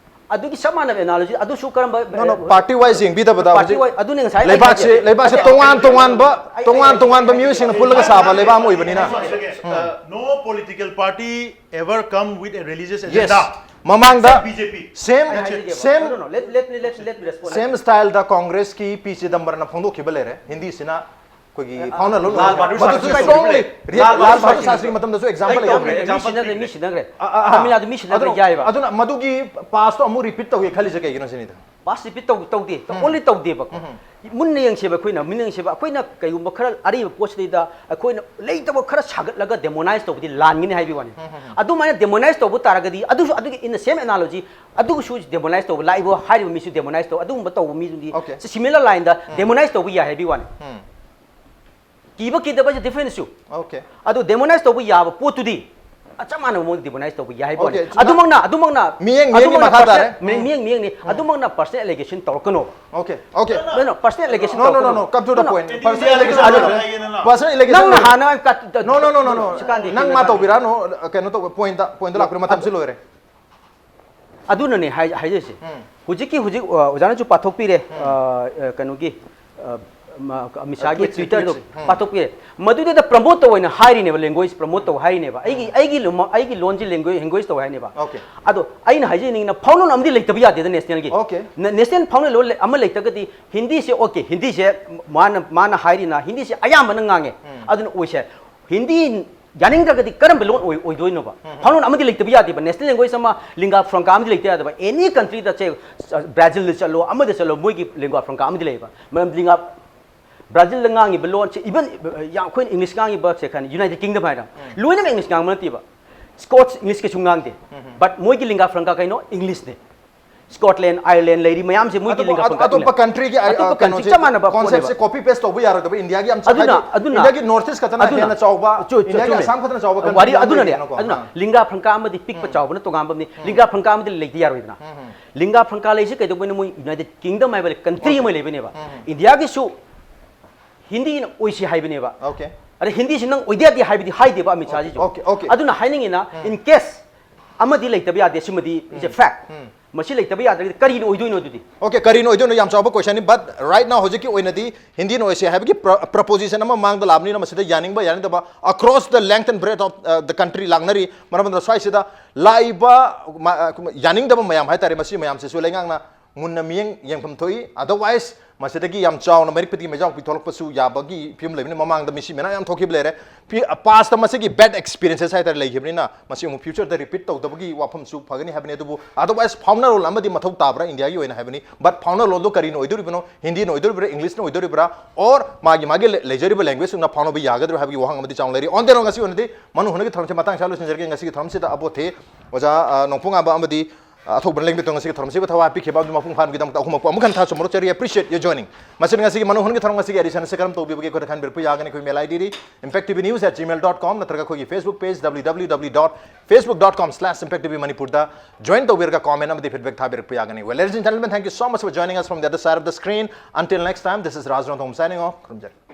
ꯑꯗꯨꯒꯤ ꯆꯞ ꯃꯥꯟꯅꯕ analogy ꯑꯗꯨꯁꯨ ꯀꯔꯝꯕ No, no, party wise ꯌꯦꯡꯕꯤꯗꯕꯗ Party ꯍꯧꯖꯤꯛ wise ꯑꯗꯨꯅꯦ ꯉꯁꯥꯏ ꯑꯩ ꯂꯩꯕꯥꯛꯁꯦ ꯍꯥꯏꯖꯦ꯫ ꯂꯩꯕꯥꯛꯁꯦ ꯑꯩ- ꯇꯣꯉꯥꯟ ꯑꯩ- ꯇꯣꯉꯥꯟꯕ ꯑꯩ- ꯇꯣꯉꯥꯟ ꯑꯩ- ꯇꯣꯉꯥꯟꯕ ꯃꯤꯑꯣꯏꯁꯤꯡꯅ ꯄꯨꯜꯂꯒ ꯁꯥꯕ ꯂꯩꯕꯥꯛ ꯑꯃ ꯑꯣꯏꯕꯅꯤꯅ꯫ No political party ever come with a religious Yes. agenda. ꯃꯃꯥꯡꯗ ꯕꯤ ꯖꯦ ꯄꯤ꯫ ꯁꯦꯝ ꯑꯩ ꯍꯥꯏꯖꯒꯦꯕ꯫ ꯁꯦꯝ No, no, let, let me, let, let me respond. ꯁꯦꯝ ꯁ꯭ꯇꯥꯏꯜꯗ ꯀꯣꯡꯒ꯭ꯔꯦꯁꯀꯤ ꯄꯤ ꯆꯤꯗꯝꯕꯔꯝꯅ ꯐꯣꯡꯗꯣꯛꯈꯤꯕ ꯂꯩꯔꯦ, ꯍꯤꯟꯗꯤꯁꯤꯅ ꯑꯩꯈꯣꯏꯒꯤ ꯐꯥꯎꯅ ꯂꯣꯟ ꯂꯥꯜ ꯕꯍꯥꯗꯨꯔ ꯃꯗꯨꯁꯨ ꯁꯥꯁꯇ꯭ꯔꯤ strongly ꯂꯥꯜ ꯂꯥꯜ ꯕꯍꯥꯗꯨꯔ ꯕꯍꯥꯗꯨꯔ ꯁꯥꯁꯇ꯭ꯔꯤ ꯁꯥꯁꯇ꯭ꯔꯤ ꯃꯇꯝꯗꯁꯨ example ꯑꯩ ꯂꯩꯈ꯭ꯔꯦ꯫ example ꯃꯤ ꯁꯤꯟꯅꯈ꯭ꯔꯦ, ꯄꯤꯒꯦ꯫ ꯃꯤ ꯁꯤꯟꯅꯈ꯭ꯔꯦ꯫ ꯇꯥꯃꯤꯜ ꯅꯥꯗꯨ ꯃꯤ ꯁꯤꯟꯅꯈ꯭ꯔꯦ, ꯑꯗꯨꯅ ꯌꯥꯏꯑꯕ꯫ ꯑꯗꯨꯅ ꯃꯗꯨꯒꯤ ꯄꯥꯁꯇꯣ ꯑꯃꯨꯛ ꯔꯤꯄꯤꯠ ꯇꯧꯒꯦ ꯈꯜꯂꯤꯁꯦ ꯀꯩꯒꯤꯅꯣ ꯁꯤꯅꯤꯗ? ꯄꯥꯁ ꯔꯤꯄꯤꯠ ꯇꯧ ꯇꯧꯗꯦ, only ꯇꯧꯗꯦꯕꯀꯣ꯫ ꯃꯨꯟꯅ ꯌꯦꯡꯁꯦꯕ ꯑꯩꯈꯣꯏꯅ, ꯃꯨꯟꯅ ꯌꯦꯡꯁꯦꯕ꯫ ꯑꯩꯈꯣꯏꯅ ꯀꯩꯒꯨꯝꯕ ꯈꯔ ꯑꯔꯤꯕ ꯄꯣꯠꯁꯤꯗꯩꯗ ꯑꯩꯈꯣꯏꯅ ꯂꯩꯇꯕ ꯈꯔ ꯁꯥꯒꯠꯂꯒ demonize ꯇꯧꯕꯗꯤ ꯂꯥꯟꯒꯅꯤ ꯍꯥꯏꯕꯒꯤ ꯋꯥꯅꯤ꯫ ꯑꯗꯨꯃꯥꯏꯅ demonize ꯇꯧꯕ ꯇꯥꯔꯒꯗꯤ ꯑꯗꯨꯁꯨ ꯑꯗꯨꯒꯤ in the same analogy ꯑꯗꯨꯒꯁꯨ demonize ꯇꯧꯕ, ꯂꯥꯛꯏꯕ ꯍꯥꯏꯔꯤꯕ ꯃꯤꯁꯨ demonize ꯇꯧꯕ, ꯑꯗꯨꯒꯨꯝꯕ ꯇꯧꯕ ꯃꯤꯗꯨꯗꯤ Okay. similar line ꯗ demonize ꯇꯧꯕ ꯌꯥꯏ ꯍꯥꯏꯕꯒꯤ ꯋꯥꯅꯤ꯫ ꯀꯤꯕ ꯀꯤꯗꯕ is a different issue꯫ Okay. ꯑꯗꯨ demonize ꯇꯧꯕ ꯌꯥꯕ ꯄꯣꯠꯇꯨꯗꯤ ꯆꯞ ꯃꯥꯟꯅꯕ ꯃꯑꯣꯡꯗ demonize ꯇꯧꯕ ꯌꯥꯏ ꯍꯥꯏꯕ ꯋꯥꯅꯤ꯫ Okay. ꯑꯗꯨꯃꯛꯅ, ꯑꯗꯨꯃꯛꯅ ꯃꯤꯠꯌꯦꯡ, ꯃꯤꯠꯌꯦꯡꯒꯤ ꯑꯗꯨꯃꯛꯅ ꯃꯈꯥ ꯇꯥꯔꯦ꯫ personal, ꯃꯤ- ꯃꯤꯠꯌꯦꯡ, ꯃꯤꯠꯌꯦꯡꯅꯤ꯫ ꯑꯗꯨꯃꯛꯅ personal allegation ꯇꯧꯔꯛꯀꯅꯣꯕ꯫ Okay, okay. No, no, personal allegation No, no, no, ꯇꯧꯔꯛꯀꯅꯣꯕ꯫ no. Come to the No, no. point. Personal allegation ꯑꯗꯨꯅ ꯂꯣꯏꯔꯦ. Personal allegation ꯅꯪꯅ ꯂꯣꯏꯔꯦ. ꯍꯥꯟꯅ ꯀꯠ- No, no, no, no, no. ꯁꯤꯀꯥꯟꯗꯤ ꯅꯪ ꯃꯥ ꯇꯧꯕꯤꯔꯛꯑꯅꯨ. ꯀꯩꯅꯣ ꯇꯧꯕ ꯄꯣꯏꯟꯗ ꯄꯣꯏꯟꯗ ꯂꯥꯛꯄꯤꯔꯣ, ꯃꯇꯝꯁꯤ ꯂꯣꯏꯔꯦ꯫ ꯑꯗꯨꯅꯅꯦ ꯍꯥꯏ- ꯍꯥꯏꯖꯔꯤꯁꯦ꯫ ꯍꯧꯖꯤꯛꯀꯤ ꯍꯧꯖꯤꯛ ꯑ, ꯑꯣꯖꯥꯅꯁꯨ ꯄꯥꯊꯣꯛꯄꯤꯔꯦ, ꯑ, ꯑ, ꯀꯩꯅꯣꯒꯤ, ꯑ, ꯃ- ꯑꯃꯤꯠ ꯁꯥꯍꯒꯤ Tweet ꯁꯤ, Twitter ꯗꯣ tweet ꯁꯤ. ꯎꯝ. ꯄꯥꯊꯣꯛꯄꯤꯔꯦ꯫ ꯃꯗꯨꯗ promote ꯇꯧ ꯍꯥꯏꯅ ꯍꯥꯏꯔꯤꯅꯦꯕ, language promote ꯇꯧ ꯍꯥꯏꯔꯤꯅꯦꯕ꯫ ꯑꯩꯒꯤ ꯑꯩꯒꯤ ꯂꯣꯟ- ꯑꯩꯒꯤ ꯂꯣꯟꯁꯤ language language ꯇꯧ ꯍꯥꯏꯅꯦꯕ꯫ Okay. ꯑꯗꯣ ꯑꯩꯅ ꯍꯥꯏꯖꯅꯤꯡꯉꯤꯅ ꯐꯥꯎꯅ ꯑꯃꯗꯤ ꯂꯩꯇꯕ ꯌꯥꯗꯦꯗ national ꯒꯤ꯫ Okay. ꯅ- national ꯐꯥꯎꯅ ꯂꯣꯟ ꯂꯩ- ꯑꯃ ꯂꯩꯇ꯭ꯔꯒꯗꯤ ꯍꯤꯟꯗꯤꯁꯦ, okay, ꯍꯤꯟꯗꯤꯁꯦ ꯃꯥꯅ ꯃꯥꯅ ꯍꯥꯏꯔꯤꯅ ꯍꯤꯟꯗꯤꯁꯦ ꯑꯌꯥꯝꯕꯅ ꯉꯥꯡꯉꯦ꯫ ꯑꯗꯨꯅ ꯑꯣꯏꯁꯦ ꯍꯤꯟꯗꯤ ꯌꯥꯅꯤꯡꯗ꯭ꯔꯒꯗꯤ ꯀꯔꯝꯕ ꯂꯣꯟ ꯑꯣꯏ- ꯑꯣꯏꯗꯣꯏꯅꯣꯕ? ꯐꯥꯎꯅ ꯑꯃꯗꯤ ꯂꯩꯇꯕ ꯌꯥꯗꯦꯕ꯫ National language ꯑꯃ lingua franca ꯑꯃꯗꯤ ꯂꯩꯇ ꯌꯥꯗꯕ꯫ Any country ꯗ ꯆꯦ, Brazil ꯗ ꯆꯠꯂꯣ, ꯑꯃꯗ ꯆꯠꯂꯣ, ꯃꯣꯏꯒꯤ lingua franca ꯑꯃꯗꯤ ꯂꯩꯌꯦꯕ꯫ ꯃꯔꯝ lingua Brazil ꯗ ꯉꯥꯡꯉꯤꯕ ꯂꯣꯟꯁꯦ, even, ꯑ, ꯌꯥꯝ ꯑꯩꯈꯣꯏꯅ English ꯉꯥꯡꯉꯤꯕ ꯁꯦ ꯈꯟ United Kingdom ꯍꯥꯏꯔ ꯂꯣꯏꯅꯃꯛ English ꯉꯥꯡꯕ ꯅꯠꯇꯦꯕ꯫ Scots English ꯀꯩꯁꯨ ꯉꯥꯡꯗꯦ꯫ But ꯃꯣꯏꯒꯤ lingua franca ꯀꯩꯅꯣ English ꯅꯦ꯫ Scotland, Ireland ꯂꯩꯔꯤ ꯃꯌꯥꯝꯁꯦ ꯃꯣꯏꯒꯤ ꯑꯇꯣꯞꯄ- lingua franca ꯑꯇꯣꯞꯄ English꯫ country ꯒꯤ, ꯑ, ꯑꯇꯣꯞꯄ ꯀꯩꯅꯣꯁꯦ, country ꯆꯞ ꯃꯥꯟꯅꯕ concept ꯁꯦ ꯄꯣꯠꯅꯦꯕ꯫ Copy paste ꯇꯧꯕ ꯌꯥꯔꯣꯏꯗꯕ, India ꯒꯤ ꯌꯥꯝ ꯑꯗꯨꯅ- ꯍꯥꯏꯗꯤ ꯑꯗꯨꯅ- India ꯒꯤ North East ꯈꯛꯇꯅ ꯑꯗꯨꯅ- ꯍꯦꯟꯅ ꯆꯥꯎꯕ, ꯆꯨ- ꯆꯨ- India ꯒꯤ ꯆꯨꯝꯃꯦ꯫ ꯑꯁꯥꯝ ꯈꯛꯇꯅ ꯆꯥꯎꯕ ꯋꯥꯔꯤ country ꯌꯥꯝ ꯑꯗꯨꯅꯅꯦ, ꯂꯩꯔꯦꯅꯀꯣ꯫ ꯑꯗꯨꯅ ꯑꯥ. lingua franca ꯑꯃꯗꯤ ꯄꯤꯛꯄ ꯆꯥꯎꯕꯅ ꯇꯣꯉꯥꯟꯕ ꯑꯃꯅꯤ꯫ Lingua franca ꯑꯃꯗꯤ ꯂꯩꯇ ꯌꯥꯔꯣꯏꯗꯅ꯫ Lingua franca ꯂꯩꯁꯤ ꯀꯩꯗꯧꯕꯩꯅꯣ? ꯃꯣꯏ United Kingdom ꯍꯥꯏꯕ country ꯑꯃ ꯂꯩꯕꯅꯦꯕ꯫ India ꯒꯤꯁꯨ ꯍꯤꯟꯗꯤꯅ ꯑꯣꯏꯁꯤ ꯍꯥꯏꯕꯅꯦꯕ꯫ Okay. ꯑꯗ ꯍꯤꯟꯗꯤꯁꯤ ꯅꯪ ꯑꯣꯏꯗ ꯌꯥꯗꯦ ꯍꯥꯏꯕꯗꯤ ꯍꯥꯏꯗꯦꯕ ꯑꯃꯤꯠ ꯁꯥꯍꯁꯤꯁꯨ꯫ Okay, okay. ꯑꯗꯨꯅ ꯍꯥꯏꯅꯤꯡꯉꯤꯅ, in case ꯑꯃꯗꯤ ꯂꯩꯇꯕ ꯌꯥꯗꯦ, ꯁꯤꯃꯗꯤ is a fact꯫ ꯃꯁꯤ ꯂꯩꯇꯕ ꯌꯥꯗ꯭ꯔꯒꯗꯤ ꯀꯔꯤꯅ ꯑꯣꯏꯗꯣꯏꯅꯣ ꯑꯗꯨꯗꯤ? Okay, ꯀꯔꯤꯅ ꯑꯣꯏꯗꯣꯏꯅꯣ? ꯌꯥꯝ ꯆꯥꯎꯕ question ꯅꯤ, but right now ꯍꯧꯖꯤꯛꯀꯤ ꯑꯣꯏꯅꯗꯤ ꯍꯤꯟꯗꯤꯅ ꯑꯣꯏꯁꯦ ꯍꯥꯏꯕꯒꯤ proposition ꯑꯃ ꯃꯥꯡꯗ ꯂꯥꯛꯑꯕꯅꯤꯅ ꯃꯁꯤꯗ ꯌꯥꯅꯤꯡꯕ ꯌꯥꯅꯤꯡꯗꯕ across the length and breadth of the country ꯂꯥꯛꯅꯔꯤ꯫ ꯃꯔꯝ ꯑꯗꯨꯅ ꯁ꯭ꯋꯥꯏꯁꯤꯗ ꯂꯥꯛꯏꯕ ꯌꯥꯅꯤꯡꯗꯕ ꯃꯌꯥꯝ ꯍꯥꯏꯇꯥꯔꯦ, ꯃꯁꯤ ꯃꯌꯥꯝꯁꯤꯁꯨ ꯂꯩꯉꯥꯛꯅ ꯃꯨꯟꯅ ꯃꯤꯠꯌꯦꯡ ꯌꯦꯡꯐꯝ ꯊꯣꯛꯏ꯫ Otherwise ꯃꯁꯤꯗꯒꯤ ꯌꯥꯝ ꯆꯥꯎꯅ ꯃꯔꯤꯛ ꯄꯤꯊꯤ ꯃꯩꯖꯥꯎ ꯄꯤꯊꯣꯛꯂꯛꯄꯁꯨ ꯌꯥꯕꯒꯤ ꯐꯤꯕꯝ ꯂꯩꯕꯅꯤ꯫ ꯃꯃꯥꯡꯗ ꯃꯤꯁꯤ ꯃꯌꯥꯝ ꯌꯥꯝ ꯊꯣꯛꯈꯤꯕ ꯂꯩꯔꯦ꯫ Past ꯃꯁꯤꯒꯤ bad experiences ꯍꯥꯏꯇꯥꯔꯦ ꯂꯩꯈꯤꯕꯅꯤꯅ ꯃꯁꯤ ꯑꯃꯨꯛ future ꯗ repeat ꯇꯧꯗꯕꯒꯤ ꯋꯥꯐꯝꯁꯨ ꯐꯒꯅꯤ ꯍꯥꯏꯕꯅꯤ꯫ ꯑꯗꯨꯕꯨ otherwise ꯐꯥꯎꯅꯔꯣꯜ ꯑꯃꯗꯤ ꯃꯊꯧ ꯇꯥꯕ꯭ꯔꯥ ꯏꯟꯗꯤꯌꯥꯒꯤ ꯑꯣꯏꯅ ꯍꯥꯏꯕꯅꯤ꯫ But ꯐꯥꯎꯅꯔꯣꯜꯗꯣ ꯀꯔꯤꯅ ꯑꯣꯏꯗꯣꯔꯤꯕꯅꯣ? ꯍꯤꯟꯗꯤꯅ ꯑꯣꯏꯗꯣꯔꯤꯕ꯭ꯔꯥ, English ꯅ ꯑꯣꯏꯗꯣꯔꯤꯕ꯭ꯔꯥ, or ꯃꯥꯒꯤ ꯃꯥꯒꯤ ꯂꯩ- ꯂꯩꯖꯔꯤꯕ language ꯁꯤꯡꯅ ꯐꯥꯎꯅꯕ ꯌꯥꯒꯗ꯭ꯔꯥ ꯍꯥꯏꯕꯒꯤ ꯋꯥꯍꯪ ꯑꯃꯗꯤ ꯆꯥꯎꯅ ꯂꯩꯔꯤ꯫ On the whole ꯉꯁꯤ ꯑꯣꯏꯅꯗꯤ ꯃꯅꯨ ꯍꯨꯟꯒꯤ ꯊꯧꯔꯝꯁꯤ ꯃꯇꯥꯡ ꯁ꯭ꯋꯥꯏ ꯂꯣꯏꯁꯤꯟꯖꯔꯒꯦ꯫ ꯉꯁꯤꯒꯤ ꯊꯧꯔꯝꯁꯤꯗ ꯑꯕꯣꯊꯦ ꯑꯣꯖꯥ ꯅꯣꯡꯄꯣꯡ ꯉꯥꯟꯕ ꯑꯃꯗꯤ ꯑꯊꯧꯕ ꯂꯦꯡꯕꯤꯠꯇꯣ ꯉꯁꯤꯒꯤ ꯊꯧꯔꯝꯁꯤꯕꯨ ꯊꯋꯥꯏ ꯄꯤꯈꯤꯕ ꯑꯗꯨ ꯃꯄꯨꯡ ꯐꯥꯍꯟꯕꯒꯤꯗꯃꯛꯇ ꯑꯍꯨꯝꯃꯛꯄꯨ ꯑꯃꯨꯛ ꯍꯟꯅ ꯊꯥꯖ ꯃꯔꯨꯞ ꯆꯔꯤ꯫ Appreciate your joining꯫ ꯃꯁꯤꯅ ꯉꯁꯤꯒꯤ ꯃꯅꯨ ꯍꯨꯟꯒꯤ ꯊꯧꯔꯝ ꯉꯁꯤꯒꯤ edition ꯑꯁꯤ ꯀꯔꯝ ꯇꯧꯕꯤꯕꯒꯦ ꯑꯩꯈꯣꯏꯗ ꯈꯟꯕꯤꯔꯛꯄ ꯌꯥꯒꯅꯤ꯫ ꯑꯩꯈꯣꯏ mail ID D impacttvnews at gmail dot com ꯅꯠꯇ꯭ꯔꯒ ꯑꯩꯈꯣꯏꯒꯤ Facebook page www dot facebook dot com slash impacttvmanipur ꯗ join ꯇꯧꯕꯤꯔꯒ comment ꯑꯃꯗꯤ feedback ꯊꯥꯕꯤꯔꯛꯄ ꯌꯥꯒꯅꯤ꯫ Well, ladies and gentlemen, thank you so much for joining us from the other side of the screen. Until next time, this is Raj Rongthong signing off. ꯈꯨꯔꯨꯝꯖꯔꯤ꯫